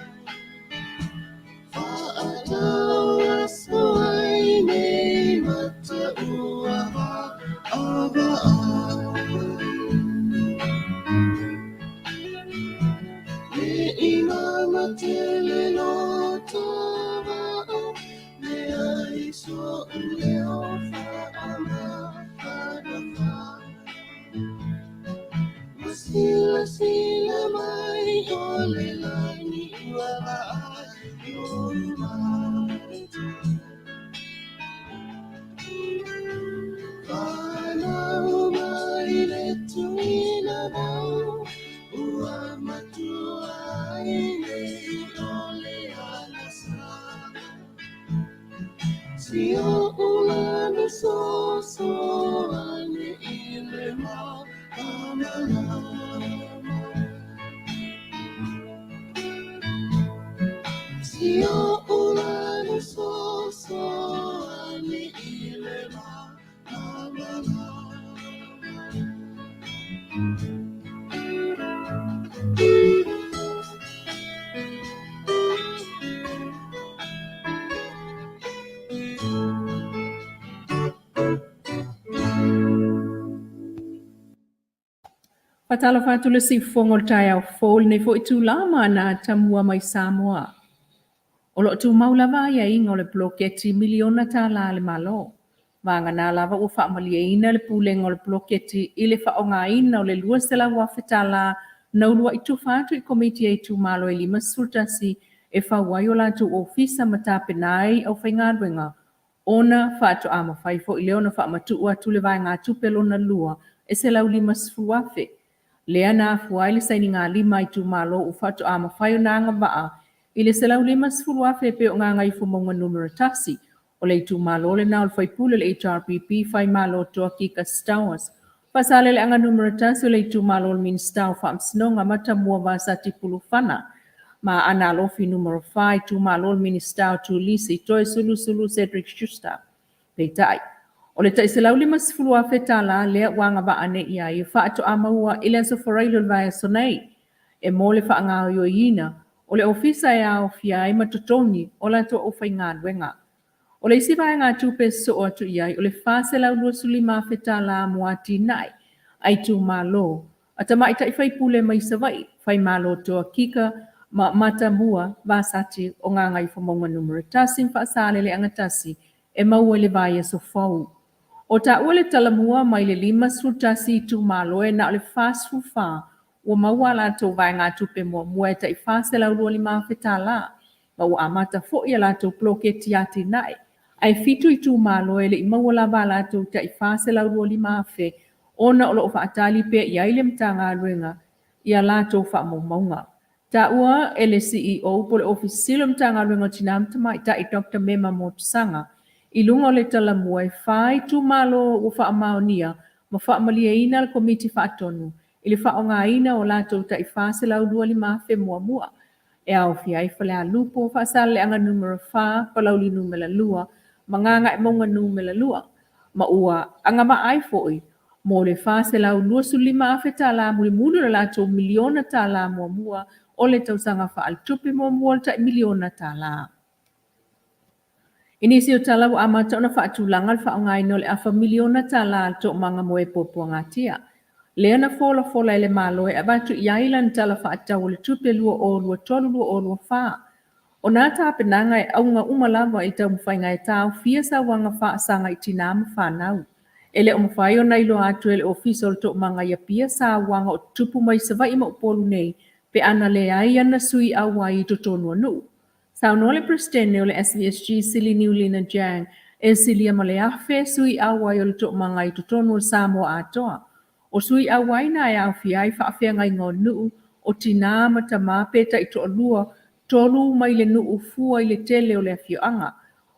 Whaatau aso ai nei mata ua va ava ai. Me i mama tele lo tava'a, me ai so leo whaamafanafa. Ua sila sila mai o le lani ua va'ai o mata. Whanau mai le tuina nau, ua matua ai nei o le agasa. Si o ulana so so ane i le ma amalama. Si o ulana so so ane i le ma amalama. Faatalofa atu le siufofoga o le taeao fou lenei foi itulā ma ana tamua mai Samoa. O lo o tumau lava aiaiga o le poloketi miliona tālā a le Malo. Vagana lava ua faamalieina le Pulega o le Poloketi i le faaaogaina o le $200,000 tālā na uluai tufa atu i Komiti a Itumalo e 51 e fau ai o latou ofisa ma tapena ai aufaigaluega ona faatoa mafai foi lea ona faamatuu atu le vaegatupe lona lua e $150,000 lea na afua ai le sainigalima a itumalo ua faatoa mafai ona agavaa i le $150,000 e pei o Gagaifomauga Numera 1 o le itumalo lena o le faipule o le HRPP Faimalotoa Kika Stowers. Faasaleleaga Numera 1 o le itumalo o le Minisita o Faamasinoga Matamua Vasati Pulufana. ma Aana Alofi Nu.4 itumalo le Minisita o Turisi Toesulusulu Cedric Schuster. Peitai, o le tai $150,000 lea ua agavaa nei i ai e faatoa maua i le Aso Faraile o le vaiaso nei e mo le faagaoioiina o le ofisa e aofia ai ma totogi o latou aufaigaluega. O le isi vaegatupe e sosoo atu i ai o le $425,000 mo atinae a itumalo a tamaitai faipule mai Savaii, Faimalotoa Kika ma Matamua Vasati o Gagaifomauga Nu.1 ma Faasaleleaga 1 e maua i le vaiaso fou. O taua le talamua mai le 51 itumalo e na o le 44 ua maua a latou vaegatupe muamua e tai $425,000 ma ua amata foi a latou poloketi atinae, ae 7 itumalo e le i maua lava a latou tai $425,000 ona o lo o faatali pea i ai le Matagaluega i a latou faamaumauga. Taua e le CEO po o le Ofisa Sili o le Matagaluega o Tina ma Tamaitai Dr. Mema Motusaga i luga o le talamua e 4 itumalo ua faamaonia ma faamalieina le Komiti Faatonu i le faaaogaina o latou tai $425,000 muamua e aofia ai Falealupo, Faasaleleaga Nu.4, Palauli Nu.2 ma Gagaemauga Nu.2, ma ua agavaa ai foi mo le $425,000 mulimuli o le latou miliona tala muamua o le tausaga faaletupe muamua o le tai miliona tala. I nisi o tala ua amata ona faatulaga le faaaogaina o le afa miliona tala a le toomaga mo e puapuagatia. Lea na folafola e le Malo e avatu i ai lana tala faatatau o le tupe 2023/2024. O nā tapenaga e auga uma lava i le taumafaiga e taofia sauaga faasaga i tinā ma fanau. E le o mafai ona iloa atu e le Ofisa o le Toomaga i Apia sauaga o tutupu mai Savaii ma Upolu nei pe ana leai ana sui auai i totonu o nuu. Saunoa le Peresetene o le SVSG Sili Niulina Jang e silia ma le 1,000 sui auai o le toomaga i totonu o Samoa atoa. O sui auai na e aofia ai faafeagaiga o nuu, o tinā ma tamā pe taitoalua, 3 mai le nuu fua i le tele o le afioaga.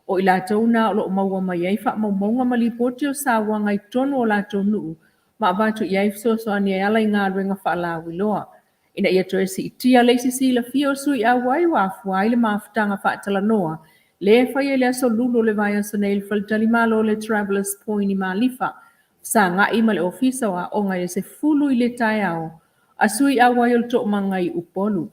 O i latou na o lo o maua mai ai faamaumauga ma lipoti o sauaga i totonu o latou nuu ma avatu i ai fesoasoani e ala i galuega faalauiloa. Ina ia toe siitia le isi silafia o sui auai ua afua ai le mafutaga faatalanoa le faia i le aso Lulu o le vaiaso nei i le faletalimalo le Travelers Point i Malifa, fesagai ma le Ofisa o Aoga i le 10 i le taeao a sui auai o le toomaga i Upolu.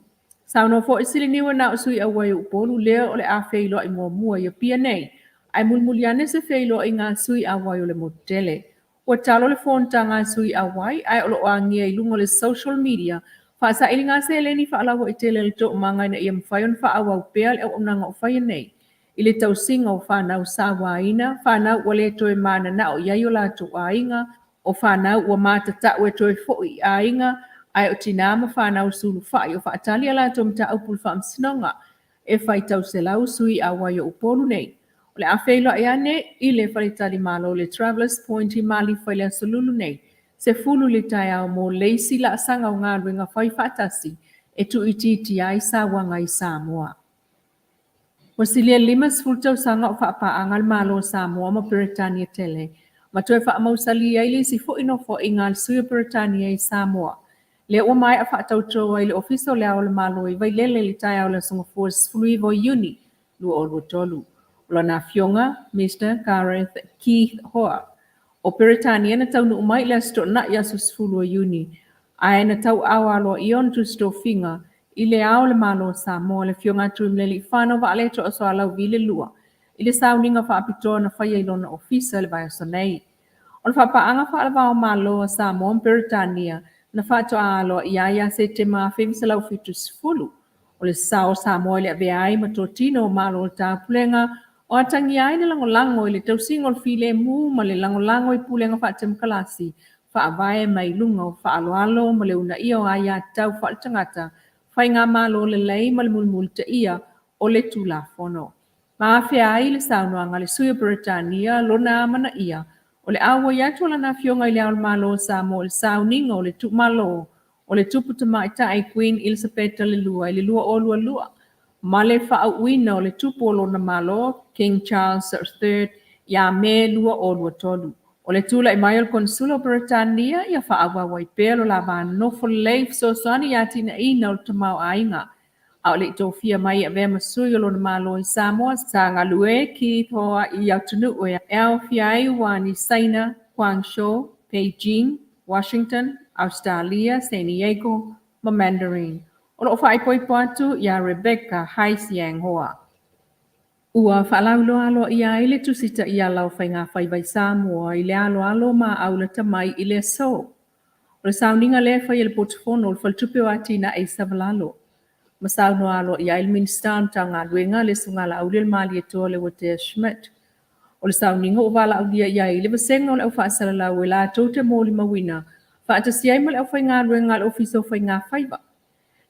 Saunoa foi Siliniua na o sui auai o Upolu lea o le a feiloai muamua i Apia nei, ae mulimuli ane se feiloaiga a sui auai o le motu tele. Ua talo le fonotaga a sui auai ae o lo o agia i luga o le social media faasailiga seleni faalauaitele a le toomaga ina ia mafai ona faaauau pea le auaunaga o faia nei i le tausiga o fanau sauaina, fanau ua le toe mananao i ai o latou aiga, o fanau ua matatau e toe foi i aiga, ae o tinā ma fanau sulufai o faatali a latou mataupu i le faamasinoga e faitau selau sui auai o Upolu nei. O le a feiloai ane i le faletalimalo le Travelers Point i Malifa i le aso Lulu nei, 10 i le taeao mo le isi laasaga o galuega fai faatasi e tuuitiitia ai sauaga i Samoa. Ua silia 50 tausaga o faapaaga le Malo o Samoa ma Peretania tele, ma toe faamausali ai le isi foi nofoaiga a le sui o Peretania i Samoa. Lea ua maea faatauto ai le Ofisa o le Ao o le Malo i Vailele i le taeao o le Aso Gafua 19 o Iuni 2023. O lana afioga, Mr. Gareth Keith Hoare. O Peretania na taunuu mai i le Aso Toonai aso 10 o Iuni, ae na tauaaoa aloaia ona tusitofiga i le Ao o le Malo o Samoa, le afioga a Tuimalealiifano Vaaletoa Sualauvi II, i le sauniga faapitoa na faia i lona ofisa i le vaiaso nei. O le faapaaga faalevao Malo a Samoa ma Peretania na faatoa aloaia ai ia Setema 1970. O le sao o Samoa i le avea ai ma totino o Malo o le Taupulega o atagia ai le lagolago i le tausiga o le filemu ma le lagolago i pulega faatemokarasi faavae mai luga o faaaloalo ma le uunaia o aiatatau faaletagata, faigamalo lelei ma le mulimulitaia o le Tulafono. Ma afea ai le saunoaga a le sui o Peretania lona amanaia o le auai atu o lana afioga i le Ao o le Malo o Samoa i le sauniga o le tuumalo o le tupu tamaitai Queen Elisabeta II i le 2022 ma le faauuina o le tupu o lona Malo King Charles III ia Me 2023. O le tulai mai o le Konesula o Peretania ia faaauau ai pea lo la va nofo lelei fesoasoani i atinaeina o le tamaoaiga. A o le i tofia mai e avea ma sui o lona Malo i Samoa, sa galue Keith Hoa i atunuu e aofia ai Wuhan i Saina, Guangzhou, Beijing, Washington, Ausetalia, San Diego ma Mandarin. O lo o faaipoipo atu iā Rebecca Haixiang Hoa. Ua faalauiloa aloaia ai le Tusi Taiala o Faigafaiva i Samoa i le aloalo ma aulata mai i le aso. O le sauniga lea e fai e le Potufono o le Faletupe o Atinae i Savalalo. Ma saunoa aloaia ai le Minisita o le Matagaluega, le Susuga Laaulialemalietoa Leuatea Schmidt. O le sauniga ua valaaulia i ai le vasega o le aufaasalalau e latou te molimauina faatasi ai ma le aufaigaluega a le Ofisa o Faigafaiva.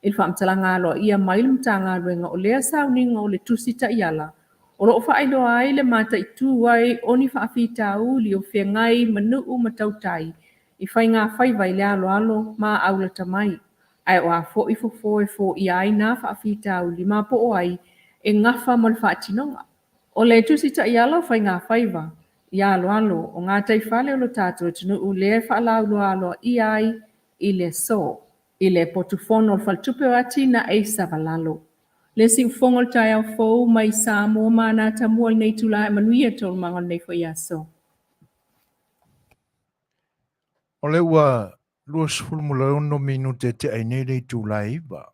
I le faamatalaga aloaia mai le Matagaluega o lea sauniga o le Tusi Taiala, o lo o faailoa ai le mataitu ai o ni faafitauli o feagai ma nuu ma tautai i faigafaiva i le aloalo ma aulata mai, ae o a foi fofo e foia ai na faafitauli ma po o ai e gafa ma le faatinoga. O le Tusi Taiala o Faigafaiva i aloalo o gataifale o lo tatou atunuu lea e faalauiloa aloaia ai i le aso. I le potufono o le Faletupe o Atinae i Savalalo. Le siufofoga o le taeao fou mai Samoa ma ana atamua i lenei itula e manuia taualumaga o lenei foi aso. O lea ua 26 minute e tea ai nei le itula e 9.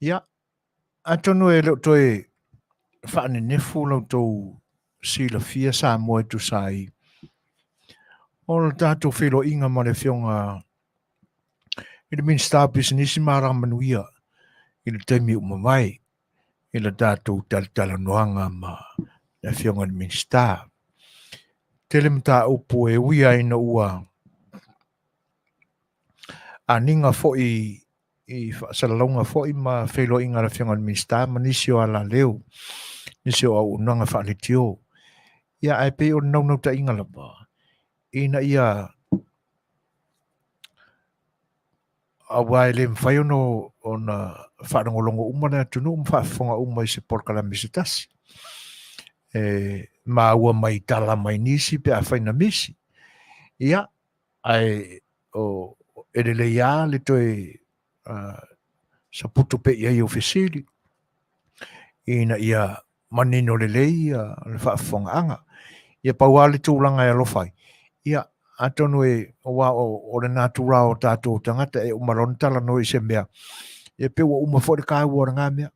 Ia, atonu e le o toe faanenefu la outou silafia Samoa e tusa ai o le tatou feiloaiga ma le Afioga i le Minisita o Pisinisi ma Alamanuia i le taimi ua mavae i le tatou talatalanoaga ma le Afioga i le Minisita. Tele mataupu e ui lava ina ua aniga foi i faasalalauga foi ma feiloaiga a le Afioga i le Minisita ma nisi o alaleo, nisi o auaunaga faaleitio. Ia, ae pei o le naunautaiga lava ina ia aua e le mafai ona faalogologo uma le atunuu ma faafofoga uma i se polokalame se tasi. E maua mai tala mai nisi pe afai na misi. Ia, ae o, e lelei lava le toe saputu pea i ai o fesili ina ia manino lelei le faafofogaaga. Ia pau lava le tulaga e alofa ai, ia atonu e aua o le natura o tatou tagata e uma loa ona talanoa i se mea, ia pei ua uma foi le taua o lena mea.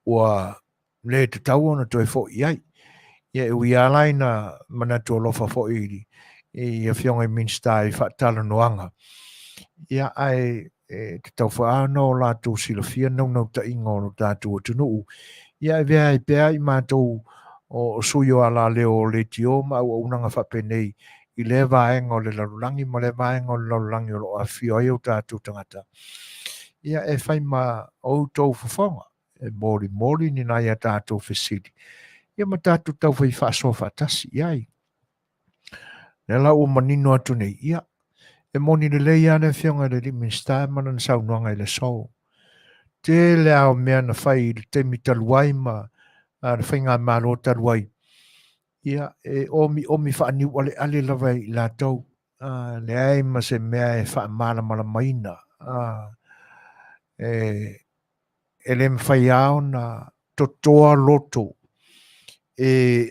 Ua le tatau ona toe foi i ai. Ia e ui lava la ina manatu alofa foi i afioga i Minisita i faatalanoaga, ia ae e tatau foi lava ona o latou silafia naunautaiga o lo tatou atunuu, ia e avea ai pea i matou o sui o alaleo o leitio ma auaunaga faapenei i lea vaega o le lalolagi ma lea vaega o le lalolagi o lo o afifio ai o tatou tagata, ia e fai ma outou fofoga e molimoli ni nai a tatou fesili, ia ma tatou taufai faasoa faatasi i ai. Lea la ua manino atu nei, ia, e moni lelei lava le Afioga i le alii Minisita ma lana saunoaga i le aso. Tele lava o mea na fai i le taimi talu ai ma le faigamalo talu ai, ia, e omiomi faaniualeale lava i latou, leai ma se mea e faamalamalamaina. E e le mafai lava ona totoa loto e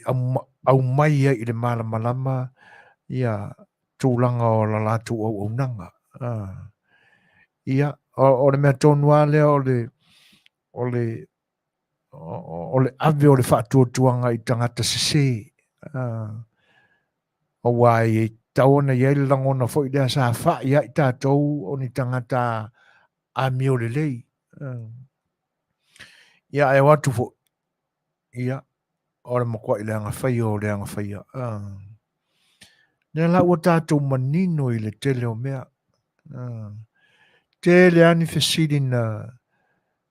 aumai ai i le malamalama ia tulaga o la latou auaunaga. Ia, o le mea tonu lava lea o le, o le, o le ave o le faatuatuaga i tagata sese. Aua e tatau ona i ai le lagona foi lea sa fai ai tatou o ni tagata amio lelei. Ia, ae o atu foi, ia, o le matuai leaga faia o leaga faia. Lea la ua tatou manino i le tele o mea. Tele lava ni fesili na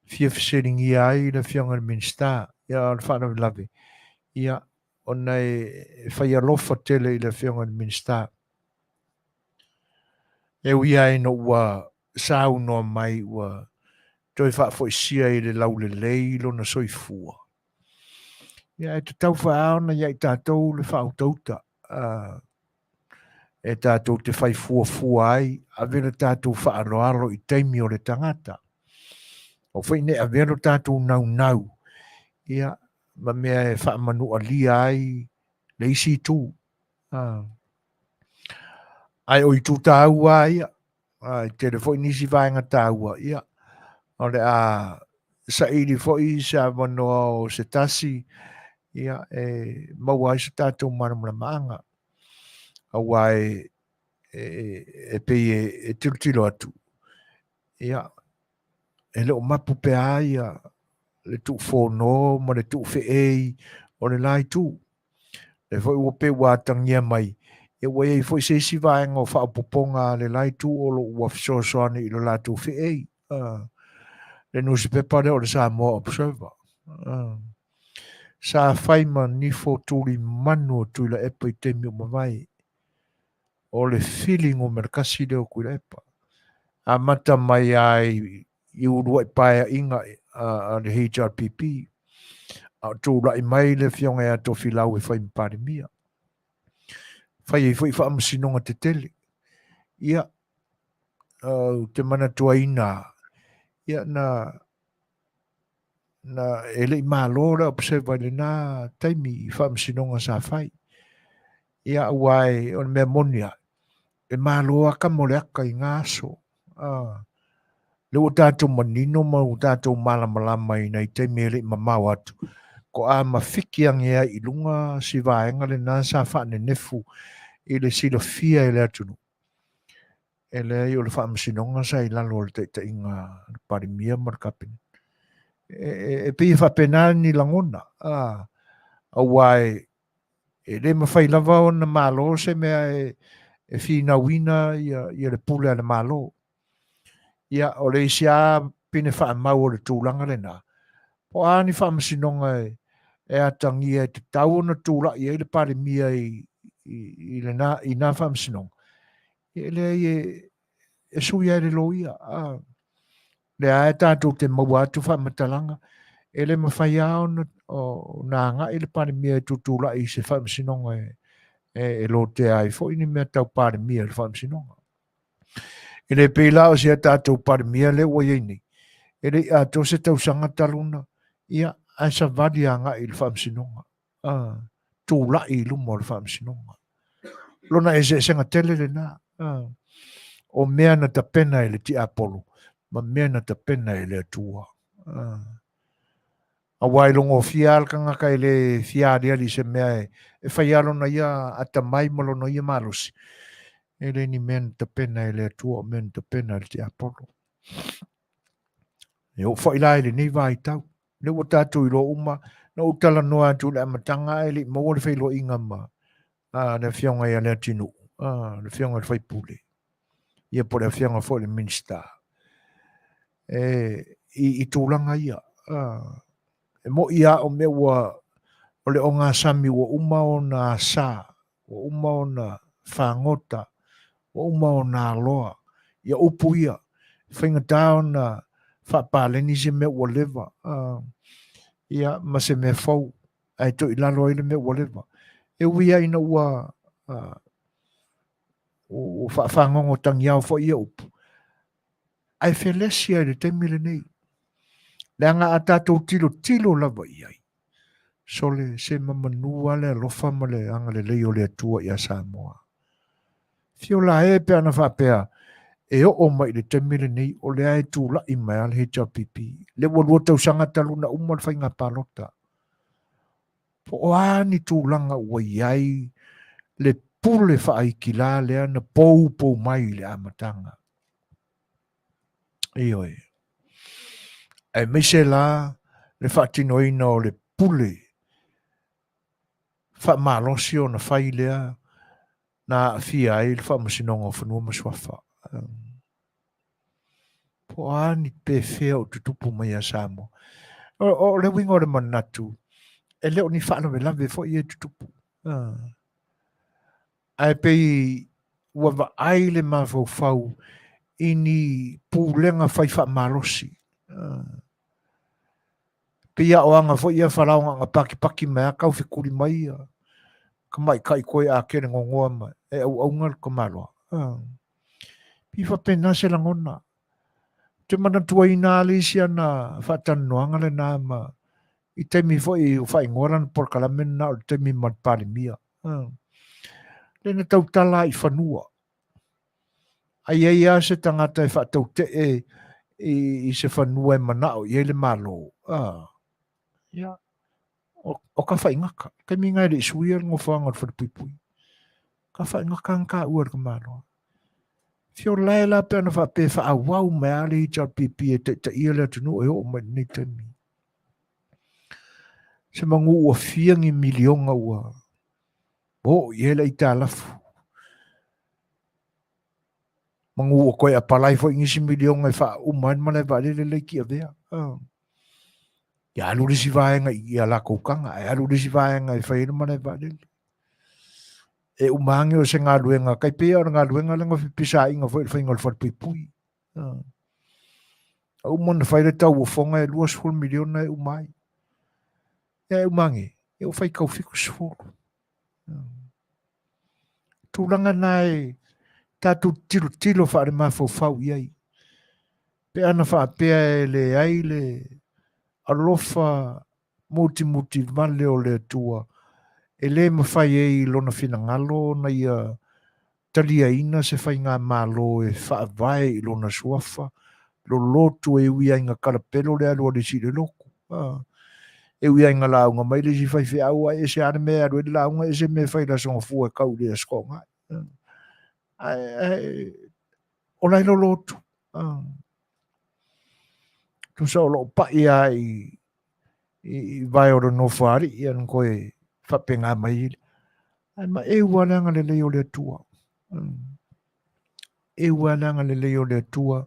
fia fesiligia ai le Afioga i le Minisita, ia o le faalavelave, ia, ona e fai alofa tele i le Afioga i le Minisita. E ui lava ina ua saunoa mai ua toe faafoisia i le laulelei lona soifua, ia e tatau foi lava ona ia i tatou le faautauta e tatou te fai fuafua ai, ave le tatou faaaloalo i taimi o le tagata. Aua foi ne i avea lo tatou naunau ia ma mea e faamanualia ai le isi itu. Ae o itu taua ia, e tele foi nisi vaega taua, ia, o le a saili foi se avanoa o se tasi, ia, e maua ai se tatou malamalamaaga. Aua e, e, e pei e, e tilotilo atu, ia, e le o mapu pea ia le tuufono ma le tuufeei o le la itu. Lea foi ua pei ua atagia mai, ia ua i ai foi se isi vaega o faaopoopoga a le la itu o lo o ua fesoasoani i lo latou feei. Le nusipepa lea o le Samoa Observer. Sa fai ma nifo tulimanu o Tuilaepa i taimi ua mavae. O le fili numera 1 lea o Tuilaepa. Amata mai lava i uluai paeaiga a le HRPP, a o tulai mai le afioga ia Tofilau e fai ma Palemia. Fai ai foi faamasinoga tetele. Ia, ou te manatuaina, ia na na e le i malo le Observer i lena taimi i faamasinoga sa fai. Ia, aua e, o le mea moni lava, e malo lava tama o le aka i na aso. Lea ua tatou manino ma ua tatou malamalama i nai taimi e le i mamao atu, toa mafiki ane ai i luga si vaega lena sa faanenefu i le silafia e le atunuu. E leai, o le faamasinoga sa i lalo o le taitaiga a le Palemia ma le Kapeneta. E, e, e pei e faapena ni lagona, aua e, e le mafai lava ona malo se mea e, e finauina ia, ia le pule a le Malo. Ia, o le isi lava pine faamau o le tulaga lena, po o a ni faamasinoga e, e atagia e tatau ona tulai ai le Palemia i, i, i, lena, i na faamasinoga, e leai e, e sui ai le loia. A, lea e tatou te maua atu faamatalaga, e le mafai lava ona, ona agai le Palemia e tutulai i se faamasinoga e, e, e lotea ai foi ni mea tau Palemia i le faamasinoga. E le pei la o si a tatou Palemia lea ua i ai nei, e le i atoa se tausaga talu ona, ia, ae savali agai i le faamasinoga, tulai i luma o le faamasinoga. Lona eseesega tele lena, o mea na tapena e le tiapolo ma mea na tapena e le Atua. Aua e logofia lava le tagata e le fia aliali i se mea e fai lava lona ia atamai ma lona ia malosi. E le ni mea na tapena e le Atua, o mea na tapena e le tiapolo. E oo foi la i lenei vaitau, lea ua tatou iloa uma, na ou talanoa atu i le amataga ae le i maua le feiloaiga ma le afioga ia Leatinuu, le afioga i le sui usufono, ia po o le afioga foi i le Minisita, e, i, i tulaga ia. E mo'i lava o mea ua, o le ogasami ua uma ona asa, ua uma ona fagota, ua uma ona aloa ia upu ia. E faigata ona faapaleni se mea ua leva, ia, ma se mea fou, ae toe i lalo ai le mea ua leva. E ui lava ina ua, ua faafagogo tagiao foi ia upu, ae felesi ai i le taimi lenei. Leaga a tatou tilotilo lava i ai, sole se mamanu lava le alofa ma le agalelei o le Atua ia Samoa. Fio la e pe ana faapea e oo mai i le taimi lenei o lea e tulai mai lava le HRPP. Lea ua 2 tausaga talu ona uma le faiga palota. Po o a ni tulaga ua i ai le pule faaikila lea na poupou mai i le amataga. Ioe. Aemaise la le faatinoina o le pule faamalosi ona fai lea na aafia ai le Faamasinoga o Fanua ma Suafa. Po o a ni pefea o tutupu mai ia Samoa. O, o le uiga o le manatu, e le o ni faalavelave foi ia e tutupu. Ae pei ua vaai le mafaufau i ni pulega fai faamalosi. Pei a o aga foi ia falaoga na pakipaki mai a taufetuli mai ia tamaitai koe a kele gogoa ma e auauna le tamaloa. Pei faapena se lagona. Te manatuaina lava le isi ana faatalanoaga lena ma i taimi foi o faaigoa lana polokalame lena o le taimi ma le Palemia. Lea na tautala i fanua. A i ai lava se tagata e faatautee i se fanua e manao i ai le Malo, ia, o ka faigata. Taimi na e le i suia le nofoaga o le falepuipui. Ka faigata na taua e le tamaloa. Fio lae la pe ana faapea e faaauau mai lava le HRPP e taitaia le atunuu e oo mai i lenei taimi. Se manu ua fia ni miliona ua oo i ai le aitalafu. Manu ua toe apalai foi nisi miliona e faauma ai le malae vaalele la i Tiavea. Ia alu le isi vaega i a latou taga, ae alu le isi vaega e fai ai le malae vaalele. E uma ane o se galuega, tai pei o le galuega lea na fepisaiga foi i le faiga o le falepuipui. A uma ona fai le tauofoga e 20 miliona e uma ai. Ia e uma ane, ia ua faitau 70. Tulaga na e tatou tilotilo faale-mafaufau i ai. Pe ana faapea e leai le alofa mutimuti vale o le Atua, e le mafai ai i lona finagalo ona ia taliaina se faigamalo e faavae i lona suafa lolotu e ui ai ina talapelo le alu a le isi i le lotu. E ui ai ina lauga mai le isi faifeau, ae ese lava le mea e alu ai le lauga, ese mea e fai i le Aso Gafua e tau i le Aso Toonai. Ae o la e lolotu. Tusa o lo o pai lava i vae o le Nofoalii ia na toe faapena mai ai. Ae maeu lava le agalelei o le Atua. Eu lava le agalelei o le Atua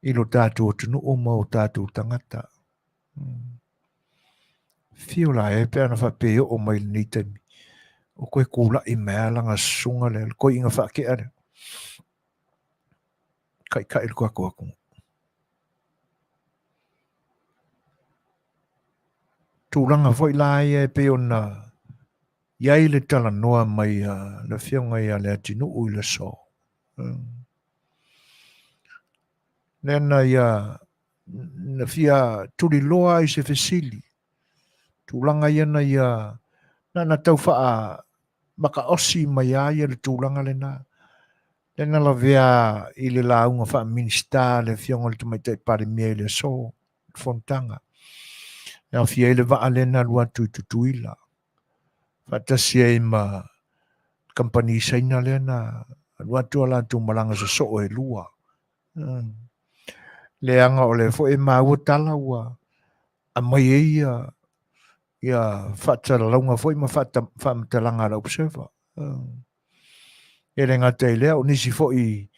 i lo tatou atunuu ma o tatou tagata. Fio la e pe ana faapea e oo mai i lenei taimi, o toe tulai mai lava lana susuga lea, le toeaina faatea lea, taitai lo tatou atunuu. Tulaga foi la ia e pei ona i ai le talanoa mai a le Afioga ia Leatinuu i le aso. Lea na ia na fia tuliloa ai se fesili. Tulaga ia na ia na na tau faa makaosi mai a ia le tulaga lena. Lea na lavea i le lauga faa-Minisita a le Afioga i le Tamaitai Palemia i le aso, le fonotaga. E aofia ai le vaa lea na alu atu i Tutuila, faatasi ai ma kamupani Saina lea na alu atu a latou malaga sosoo e lua. Leaga o lea foi e maua tala ua aumai ai ia faasalalauga foi ma faamatalaga a le Observer. E le gata i lea, o nisi foi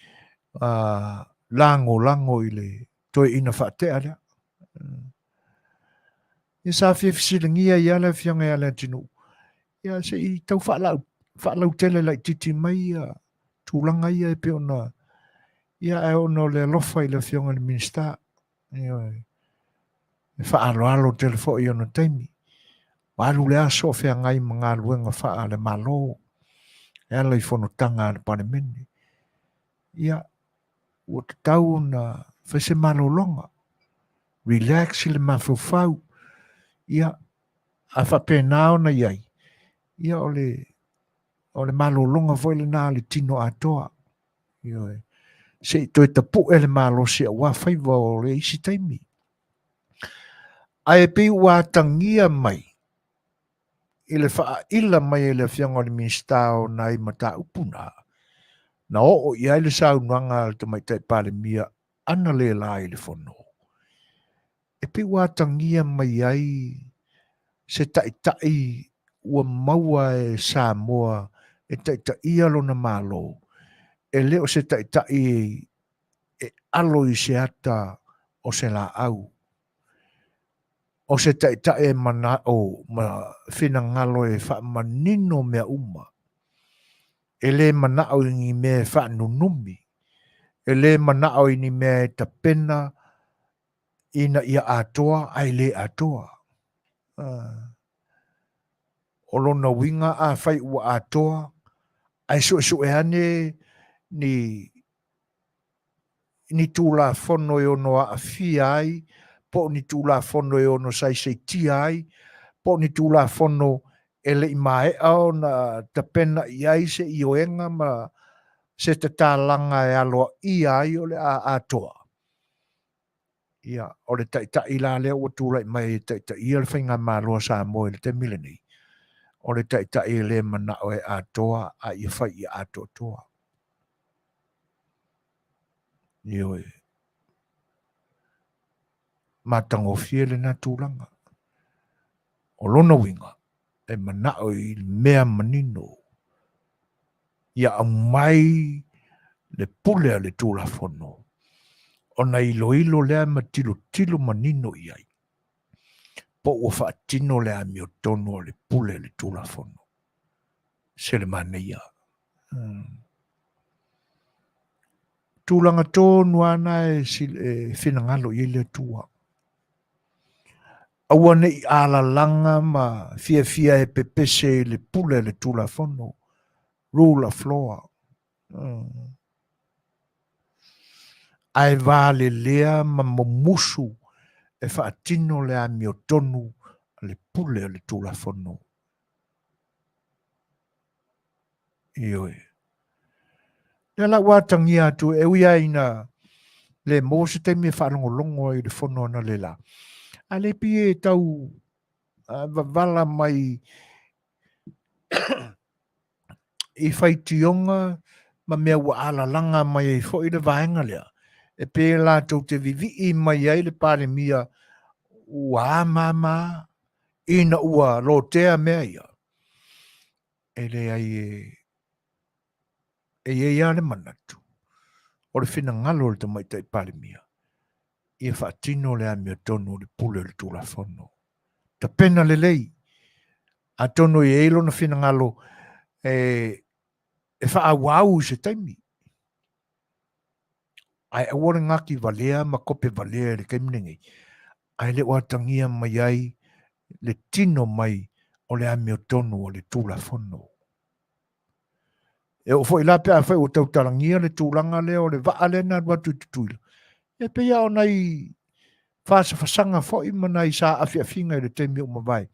lagolago i le toeaina faatea lea. Ia sa fia fesiligia ai lava le Afioga ia Leatinuu, ia se i tau faalautele laitiiti mai ia tulaga ia e pei ona, ia ae ona o le alofa i le Afioga i le Minisita, ioe, e faaaloalo tele foi i ona taimi. Ua alu le aso o feagai ma galuega faale-Malo e ala i fonotaga a le Palemene. Ia, ua tatau ona fai se malologa, relax le mafaufau, ia, a faapena ona i ai, ia o le malologa foi lena a le tino atoa. Ioe. Se i toe tapue le malosi aua faiva o le isi taimi. Ae pei ua atagia mai i le faaila mai e le Afioga i le Minisita o nai mataupu na, na oo i ai le saunoaga a le Tamaitai Palemia analeila i le Fono. E pei ua atagia mai ai se taitai ua maua e Samoa e taitaia lona Malo, e le o se taitai e alo i se ata o se laau. O se taitai e manao ma finagalo e faamanino mea uma. E le manao i ni mea e faanunumi, e le manao i ni mea e tapena ina ia atoa ae le atoa. O lona uiga afai ua atoa ae suesue ane ni. ni Tulafono e ono aafia ai, po o ni Tulafono e ono saisaitia ai, po o ni Tulafono e le i maea ona tapena i ai se ioega ma se tatalaga e aloaia ai o le a atoa. Ia, o le taitai la lea ua tulai mai e taitaia le faigamalo a Samoa i le taimi lenei, o le taitai e le manao e atoa a ia fai ia atoatoa. Ioe. Matagofie lena tulaga. O lona uiga, e manao i mea manino ia aumai le pule a le Tulafono ona iloilo lea ma tilotilo manino i ai po ua faatino le amiotonu a le pule a le Tulafono. Se le manaia. Tulaga tonu lava na e finagalo i ai le Atua. Aua ne i alalaga ma fiafia e pepese i le pule a le Tulafono, rule of law. Ae valelea ma mumusu e faatino le amiotonu a le pule a le Tulafono. Ioe. Lea la ua atagia atu, e ui lava ina le maua se taimi e faalogologo ai i le fono analeila, a le pei e tau vavala mai i faitioga ma mea ua alalaga mai ai foi le vaega lea, e pei latou te vivii mai ai le Palemia ua amama ina ua lotea mea ia. E leai e e i ai lava le manatu, o le finagalo o le Tamaitai Palemia, ia faatino le amiotonu o le pule o le Tulafono. Tapena lelei, atonu e i ai lona finagalo e, e faaauau i se taimi. Ae aua le gaki valea ma kope valea i le taimi lenei, ae le o atagia mai ai le tino mai o le amiotonu o le Tulafono. E oo foi la pe afai ua tautalagia le tulaga lea o le vaa lea na alu atu i Tutuila, e pei lava o nai fasafasaga foi ma nai saafiafiga i le taimi ua mavae.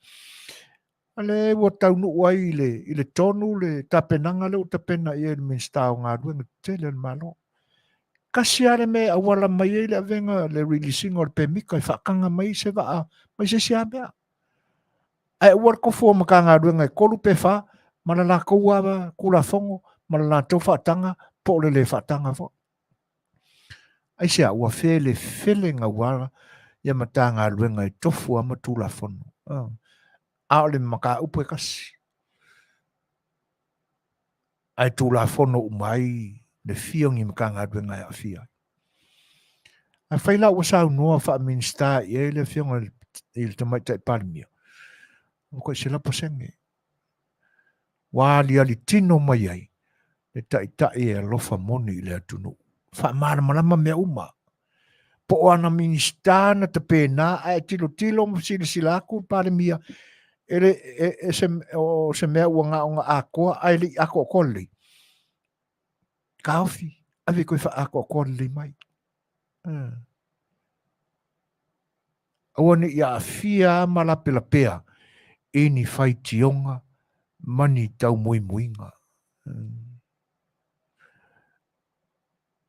A lea ua taunuu ai i le, i le tonu le tapenaga lea ua tapena i ai le Minisita o Galuega Tetele a le Malo. Tasi lava le mea e auala mai ai le avega, le release ina o le pemita e faataga mai se vaa mai se isi lava mea. Ae aua le tofu o Matagaluega e 3 pe 4 ma le latou lava Tulafono ma le latou faataga po o le le faataga foi. Aisea? Ua felefele naua ia Matagaluega e tofu lava ma Tulafono. A o le mataupu e tasi. Ae Tulafono uma ai le fia o ni Matagaluega e aafia ai. Afai la ua saunoa faa-Minisita i ai le Afioga i le Tamaitai Palemia, ua tai 100%. Ua aliali tino mai ai le taitai e alofa moni i le atunuu. Faamalamalama mea uma. Po o ana Minisita na tapena ae tilotilo ma silasila atu le Palemia e le, e, e se, o se mea ua na ona atoa ae le i atoatoa lelei. Taofi, ave toe faaatoatoa lelei mai. Aua ne i aafia ma lapelapea i ni faitioga ma ni taumoimoiga.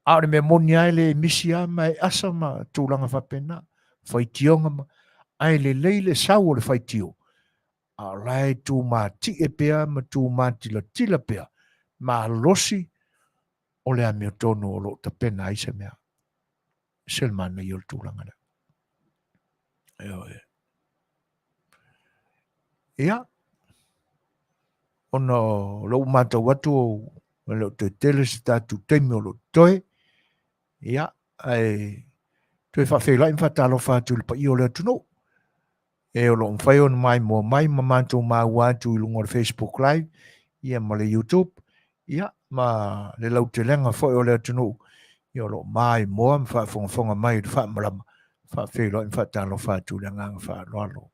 A o le mea moni lava e le misi lava ma e asa ma tulaga faapena, faitioga ma, ae lelei le sau o le faitio, a o la e tumatie pea ma tumatilatila pea malosi o le amiotonu o lo o tapena ai se mea. Se le manaia o le tulaga lea. Ioe. Ia, ona o lou matau atu e le o toe tele se tatou taimi o lo o totoe, ia, ae toe faafeiloai ma faatalofa atu i le paia o le atunuu. E o lo o mafai ona maimoa mai ma matou maua atu i luga o le Facebook Live ia ma le YouTube ia ma le lautelega foi o le atunuu ia o lo o maimoa ma faafogafoga mai i le faamalama. Faafeiloai ma faatalofa atu i le agaga faaaloalo.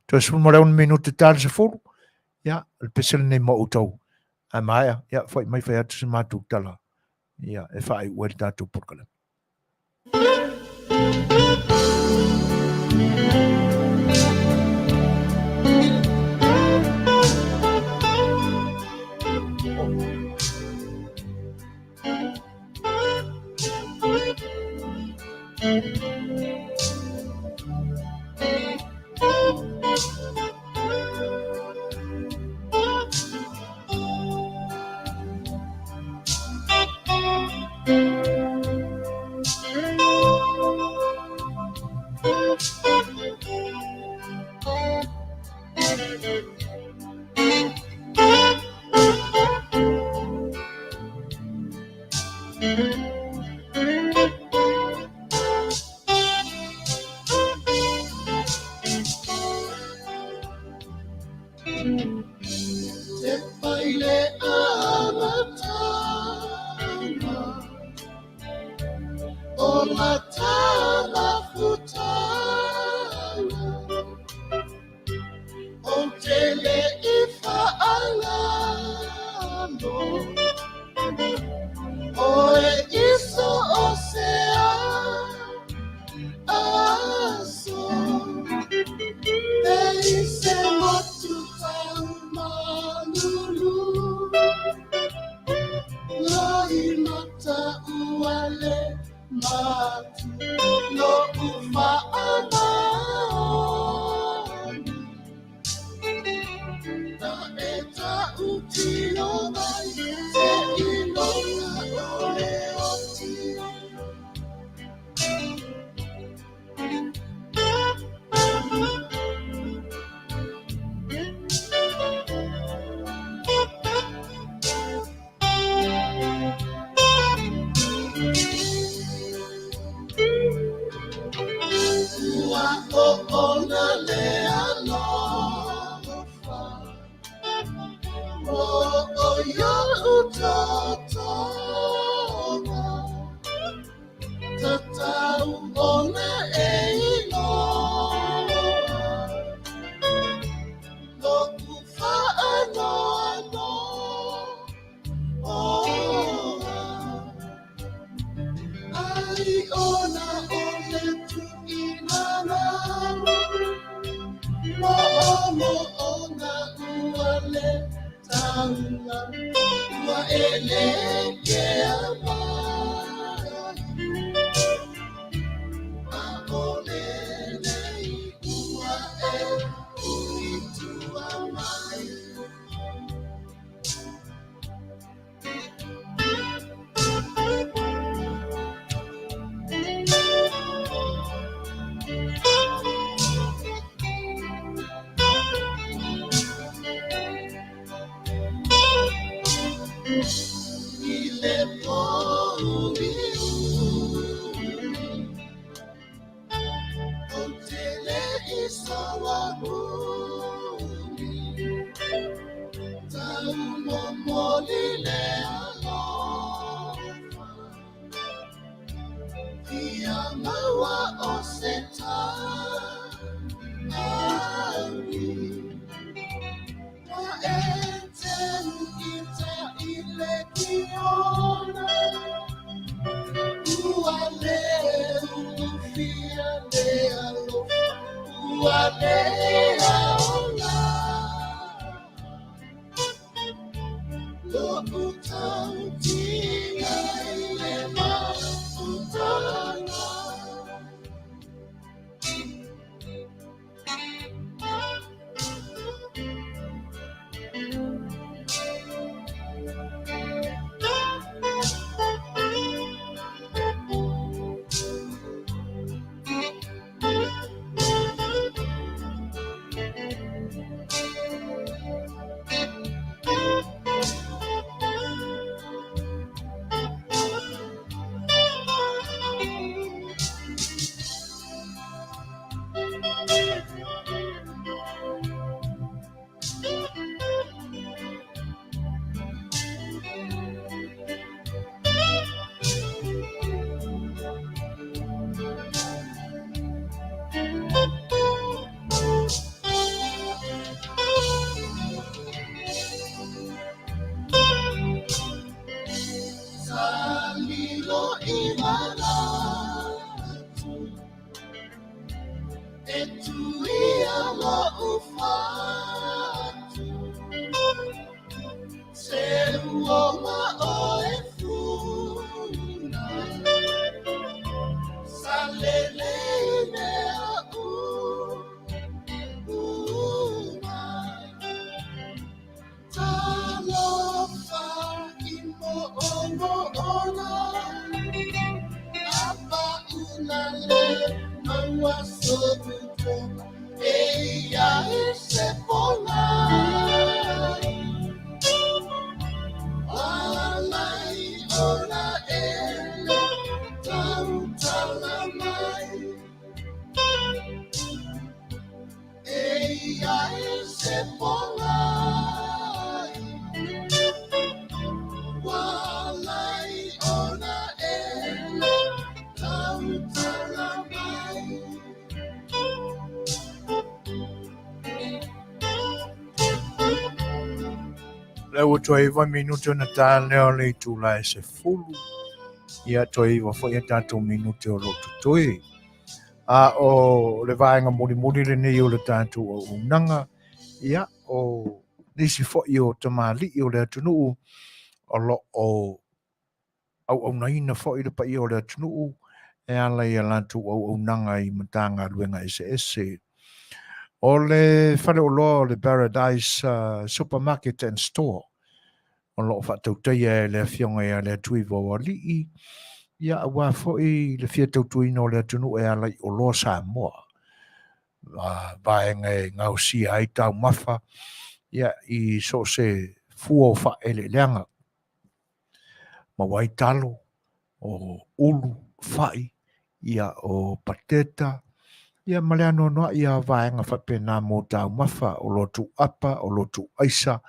Toe 16 minute ta le 10, ia, o le pese lenei mo outou. A maea, ia, foi mai fai atu se matou tala, ia, e faaiu ai le tatou polokalame. Salilo i mana. Lea ua toe 9 minute ona ta lea o le itula e 10. Ia toe 9 foi a tatou minute o lo o totoe. A o le vaega mulimuli lenei o le tatou auaunaga, ia o nisi foi o tamalii o le atunuu o lo o auaunaina foi le paia o le atunuu e ala i a latou auaunaga i Matagaluega eseese. O le faleoloa o le Paradise Supermarket and Store o lo o faatautaia e le Afioga ia Leatuivaoalii, ia aua foi le fia tautuaina o le atunuu e ala i oloa Samoa, vaega e gaosia ai taumafa ia i so o se fua o faaeleeleaga. Maua ai talo, o ulu, fai, ia o pateta, ia ma le anoanoai ia vaega faapena mo taumafa, o lotu apa, o lotu aisa,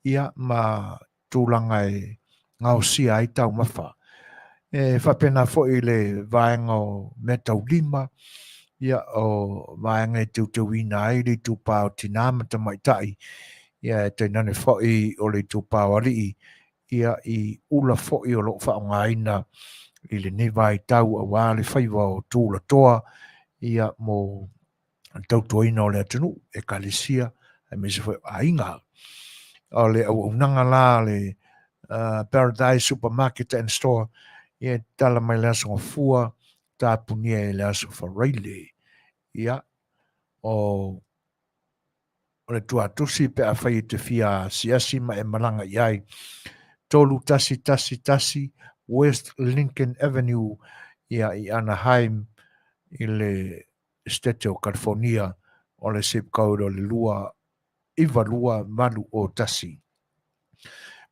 ia ma tulaga e gaosia ai taumafa. E faapena foi le vaega o meataulima, ia o vaega e teuteuina ai le itupa o tinā ma tamaitai, ia e tainane foi o le itupa o alii, ia i ula foi o lo o faaaogaina i lenei vaitau aua le faiva o tulatoa ia mo le tautuaina o le atunuu, ekalesia aemaise foi o aiga. O le auaunaga la a le Paradise Supermarket and Store ia e tatala mai le Aso Gafua tapunia i le Aso Faraile. Ia o le tuatusi pe afai e te fia asiasi ma e malaga i ai. 3111 West Lincoln Avenue ia i Anaheim i le Setete o California, o le zip code o le 29281.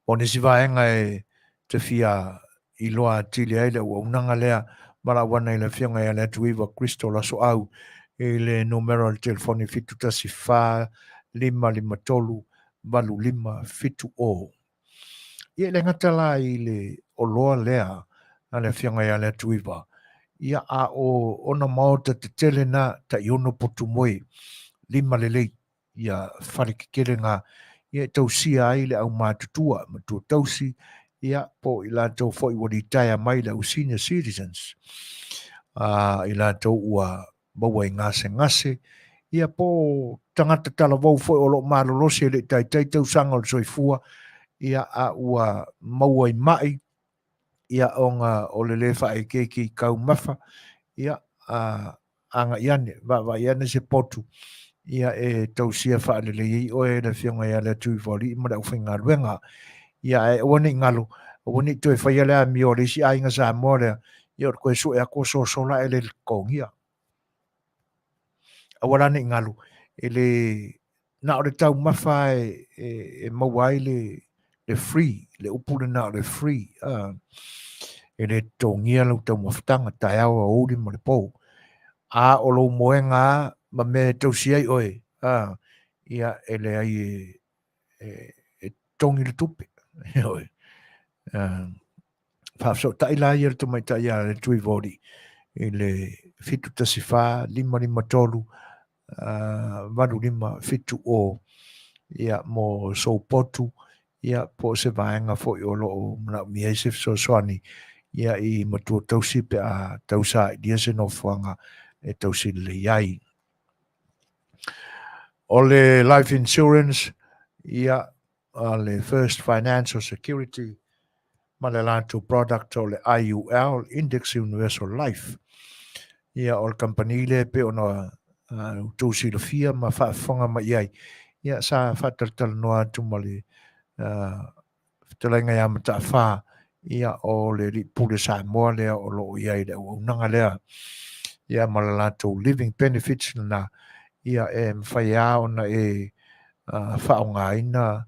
O nisi vaega e te fia iloa atili ai le auaunaga lea, valaauana i le Afioga ia Leatuiva Crystal Asoau i le numera o le telefoni 714 553 8570. Ia e le gata la i le oloa lea a le Afioga ia Leatuiva, ia a o ona maota tetele na tai ono potu moe, lima lelei, ia fale tetele na, ia e tausia ai le aumatutua, matua tausi, ia po o i latou foi ua litaea mai le au senior citizens, i latou ua maua i gasegase, ia po o tagata talavou foi o lo o malolosi e le i taitai tausaga o le soifua, ia a ua maua i mai, ia ona o le le faaekeeke i taumafa, ia a agai ane, vaavaai ane se potu, ia e tausia faalelei ai oe e le Afioga ia Leatuivaoalii ma le aufaigaluega. Ia ae aua ne i galo, aua ne i toe faia le amio a le isi aiga Samoa lea, ia o le toe sue atu o sosola e le totogia. Aua la ne i galo, e le na o le taumafa e, e, e maua ai le, le free, le upu lena o le free, e le totogia lau taumafataga, taeao aoauli ma le po. A o lou moega lava ma mea e tausi ai oe, ia e leai e, e, e totogi le tupe. Ioe. Faafesootai la ia le tamaitai ia Leatuivaoalii i le 714 553 8570 ia mo sou potu ia po o se vaega foi o lo o manaomia ai se fesoasoani ia i matua tausi pe a tausailia se nofoaga e tausi lelei ai. O le life insurance ia a le First Financial Security ma le latou product o le IUL, Index Universal Life. Ia, o le kamupani lea e pei ona outou silafia ma faafofoga mai i ai. Ia, sa faatalatalanoa atu ma le fetalaiga ia Mataafa Ia, o le Alii Pule Samoa lea o lo o i ai i le auaunaga lea, ia ma le latou living benefits lena, ia e mafai lava ona e faaaogaina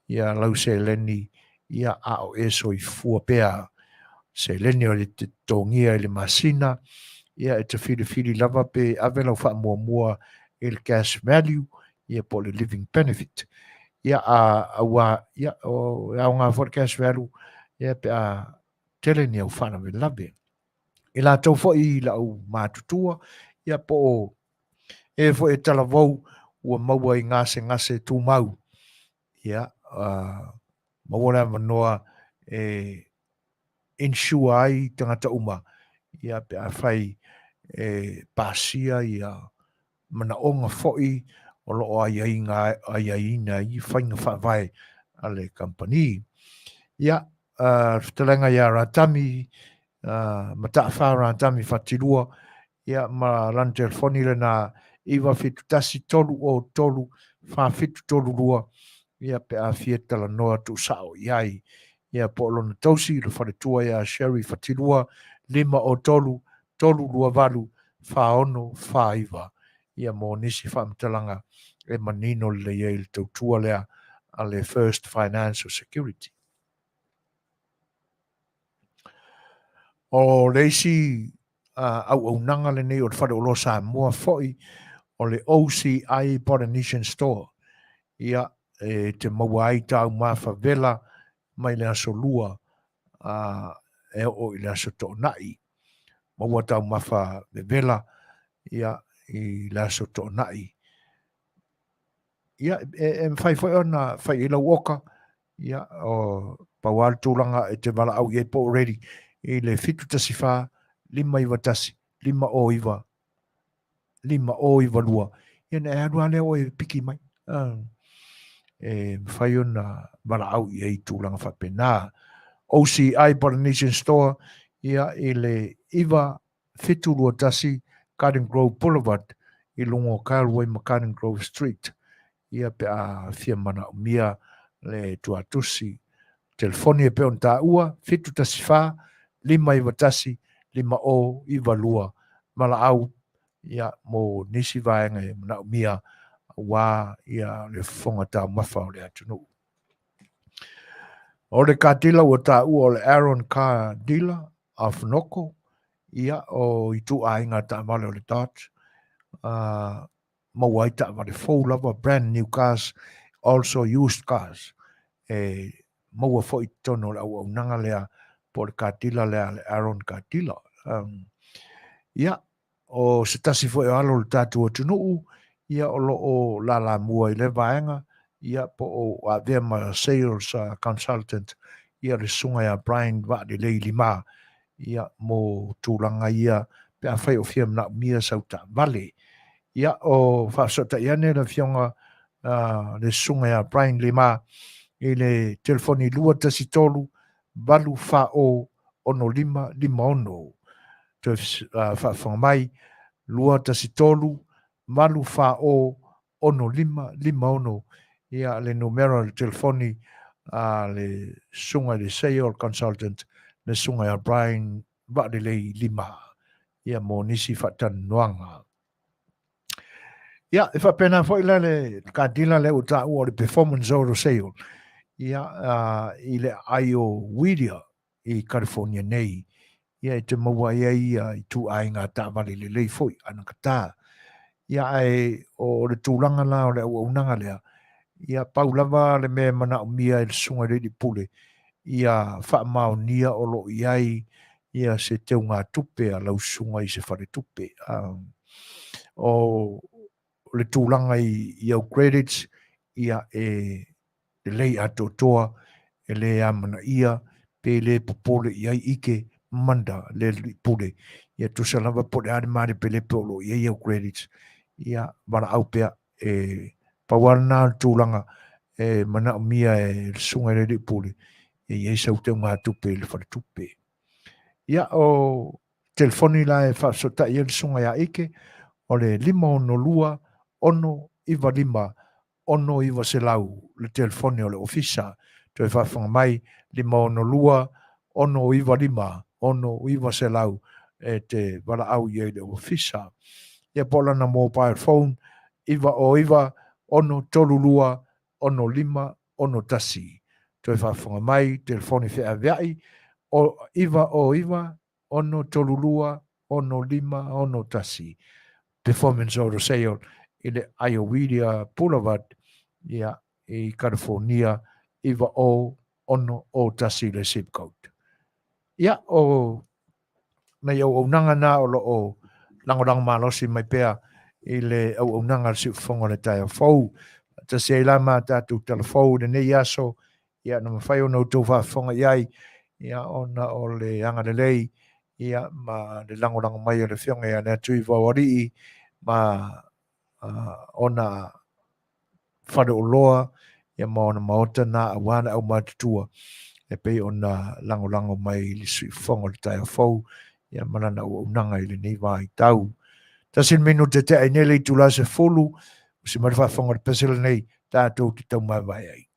ia lau seleni ia a o e soifua pea. Seleni o le totogia i le masina, ia e te filifili lava pe ave lau faamuamua i le cash value ia po o le living benefit. Ia a aua ia o e aoga foi le cash value ia pe a tele ni au faalavelave. I latou foi i lau matutua ia po o e foi e talavou ua maua i gasegase tumau ia maua le avanoa e insure ai tagata uma ia pe afai e pasia ia manaoga foi o lo o aiaiga aiaiina ai faiga faavae a le kamupani. Ia, le fetalaiga ia Ratami, Mataafa Ratami Fatilua, ia ma lana telefoni lena 971 303 4732, ia pe a fia talanoa tuusao i ai. Ia po o lona tausi, le faletua ia Sherry Fatilua, 503 328 4649, ia mo nisi faamatalaga e manino lelei ai le tautua lea a le First Financial Security. O le isi auaunaga lenei o le Fale Oloa Samoa foi o le OCI Polynesian Store. Ia, e te maua ai taumafa vela mai le aso Lua a e oo i le aso Toonai. Maua taumafa vevela ia i le aso Toonai. Ia, e mafai foi ona fai i lau oka, ia, o pau lava le tulaga e te valaau i ai po o ready i le 714 591 509 5092, ia ona e alu lava lea oe e piki mai. E mafai ona valaau i ai i tulaga faapena. OCI Polynesian Store, ia i le 9721 Garden Grove Boulevard i luga o Galway ma Garden Grove Street. Ia pe a fia manaomia le tuatusi telefoni e pei ona taua, 714 591 5092 valaau ia mo nisi vaega e manaomia aua ia le fofoga taumafa o le atunuu. O le car dealer ua taua o le Aaron Car Dealer of Noko, ia o ituaiga taavale o le Dodge, maua ai taavale fou lava, brand new cars, also used cars. E maua foi i totonu o le auaunaga lea po o le car dealer lea a le Aaron Car Dealer. Ia, o se tasi foi o alo o le tatou atunuu, ia o lo o lalamua i lea vaega, ia po o avea ma sales consultant, ia le susuga ia Brian Vaalelei Lima, ia mo tulaga ia pe afai o fia manaomia sau taavale. Ia o faafesootai ane le afioga le susuga ia Brian Lima i le telefoni 213 840 6556. Toe faafofoga mai 213 840 6556 ia le numera o le telefoni a le susuga i le sale consultant le susuga ia Brian Vaalelei Lima ia mo nisi faatalanoaga. Ia, e faapena foi la le kadila lea ua taua o le performance auto sale ia i le aai o Whittier i California nei, ia e te maua ai ai ia ituaiga taavale lelei foi anakata. Ia ae o le tulaga la o le auaunaga lea, ia pau lava le mea e manaomia e le susuga i le alii pule, ia faamaonia o lo o i ai ia se teugatupe a lau susuga i se faletupe. O le tulaga i au credits, ia e lelei atoatoa, e le amanaia pe le popole i ai ike manda le alii pule. Ia tusa lava po o le a le malepelepe o lo o i ai au credits, ia valaau pea. E pau lava lena o le tulaga e manaomia e le susuga i le alii pule, e i ai sau teugatupe i le faletupe. Ia, o telefoni la e faafesootai ai le susuga ia Ike, o le 562 695 6900 le telefoni o le ofisa. Toe faafofoga mai, 562 695 6 900 e te valaau i ai le ofisa. Ia po o lana mobile phone 909 632 65 61. Toe faafofoga mai, telefoni feaveai, 909 632 65 61. Performance Auto Sale i le Iowedia Boulevard, ia, i California, 90601 le zip code. Ia, o nai auaunaga na o lo o lagolago malosi mai pea i le auaunaga a le siufofoga o le taeao fou. Faatasi ai la ma tatou tala fou i lenei aso, ia na mafai ona outou faafofoga i ai, ia ona o le agalelei ia ma le lagolago mai o le Afioga ia Leatuivaoalii ma ona faleoloa ia ma ona maota na aua le aumatutua e pei ona lagolago mai i le siufofoga o le taeao fou ia ma lana auaunaga i lenei vaitau. 1 le minute tea ai nei le itula 10, usi mai le faafofoga o le pese lenei tatou te taumavae ai.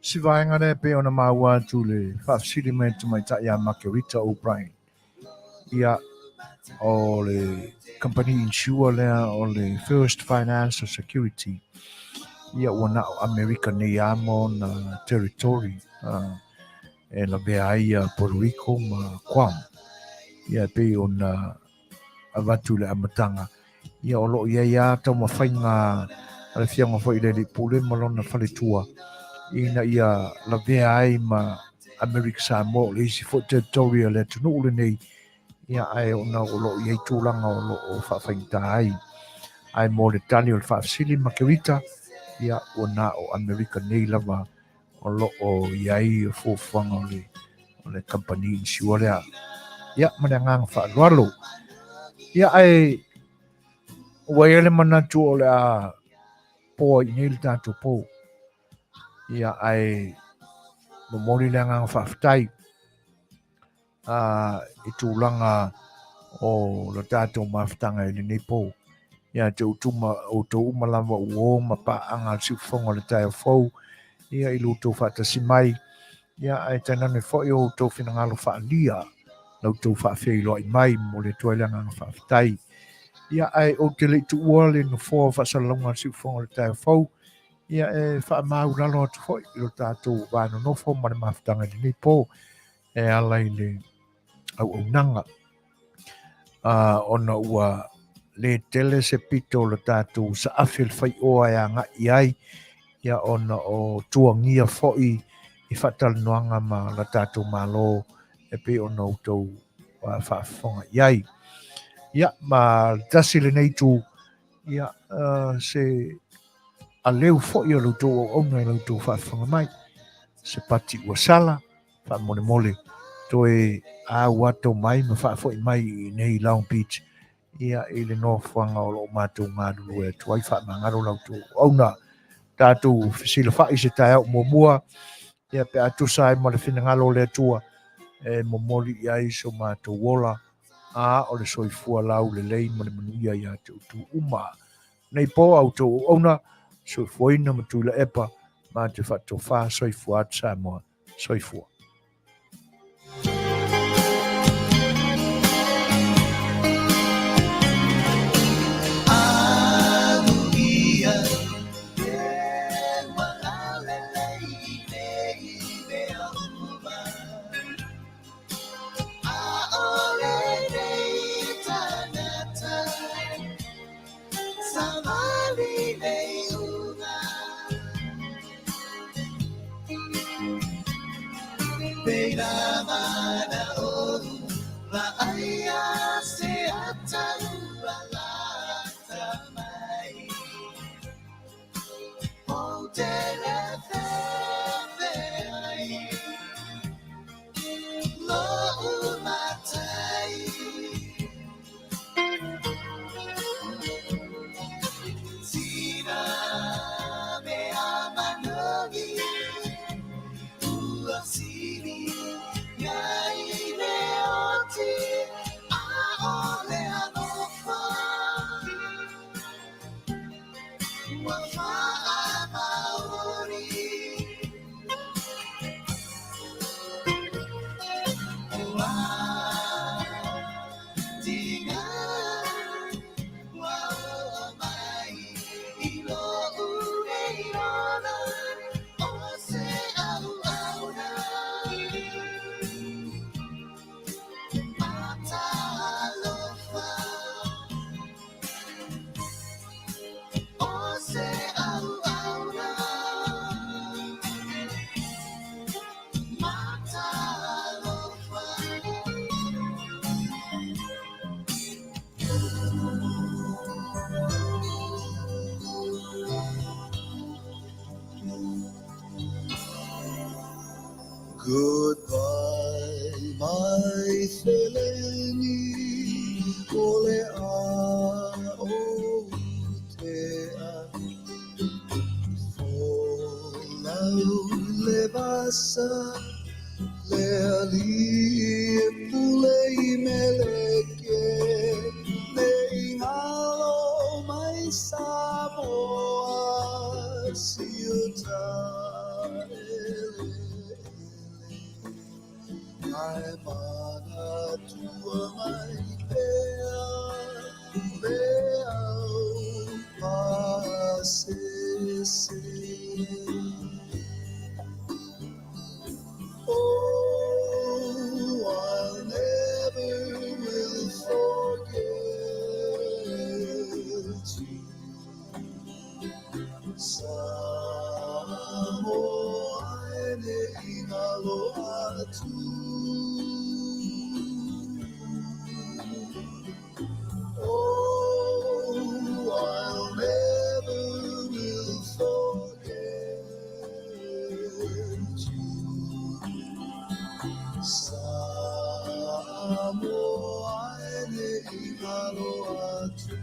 Si vaega lea e pei ona maua atu le faafesili mai le tamaitai ia Margarita O'Brien. Ia, o le company insure lea o le First Financial Security, ia ua na o Amerika nei lava ma ona territory e lavea ai ia Puerto Rico ma Guam. Ia e pei ona avatu i le amataga, ia o lo o i ai lava taumafaiga a le Afioga foi i le Alii Pule ma lona faletua ina ia lavea ai ma Amerika Samoa o le isi foi territory a le atunuu lenei, ia ae ona o lo o i ai tulaga o lo o faafaigata ai. Ae mo le tali o le faafesili Makerita, ia ua na o Amerika nei lava o lo o i ai fuafuaga o le o le kamupani insure lea. Ia, ma le agaga faaaloalo. Ia, ae ua i ai le manatu o le a poa i nei le tatou pou. Ia, ae momoli le agaga faafetai i tulaga o le tatou mafutaga i lenei pou. Ia te utuma, outou uma lava ua o ma paaga le siufofoga o le taeao fou, ia i lo outou faatasi mai, ia ae tainane foi o outou finagalo faaalia, la outou faafeiloai mai, momoli atu ai le agaga faafetai. Ia, ae ou te le i tuua le nofoa o faasalalauga a le Siufofoga o le Taeao Fou, ia e faamaulalo atu foi i lo tatou va nonofo ma le mafutaga i lenei po e ala i le auaunaga. Ona ua le tele se pito o le tatou saafi o le faioa e agai i ai, ia ona o tuagia foi i faatalanoaga ma la tatou Malo e pei ona outou faafofoga i ai. Ia, ma le tasi lenei itu, ia, se aleu foi o la outou auauna i la outou faafofoga mai. Se pati ua sala, faamolemole, toe au ato mai ma faafoi mai i nei Long Beach, ia, i le nofoaga o lo o matou galulue atu ai. Faamagalo la outou auauna. Tatou fesilafai se taeao muamua, ia pe a tusa ai ma le finagalo o le Atua, e momoli i ai so matou ola, a o le soifua laulelei ma le manuia ia te outou uma. Nei po a outou auauna, soifuaina ma Tuilaepa, ma te faatofa soifua atu Samoa. Soifua. Goodbye, my feleni, o le a o te a. Folau le vasa, le ali e pule i meleke, le ingalo mai Samoa, siuta ele. Ai mana tua mai pea, le au pasese. Oh, I'll never will forget you. Samoa e ingalo atu. Oh, I'll never will forget you. Samoa e ingalo atu.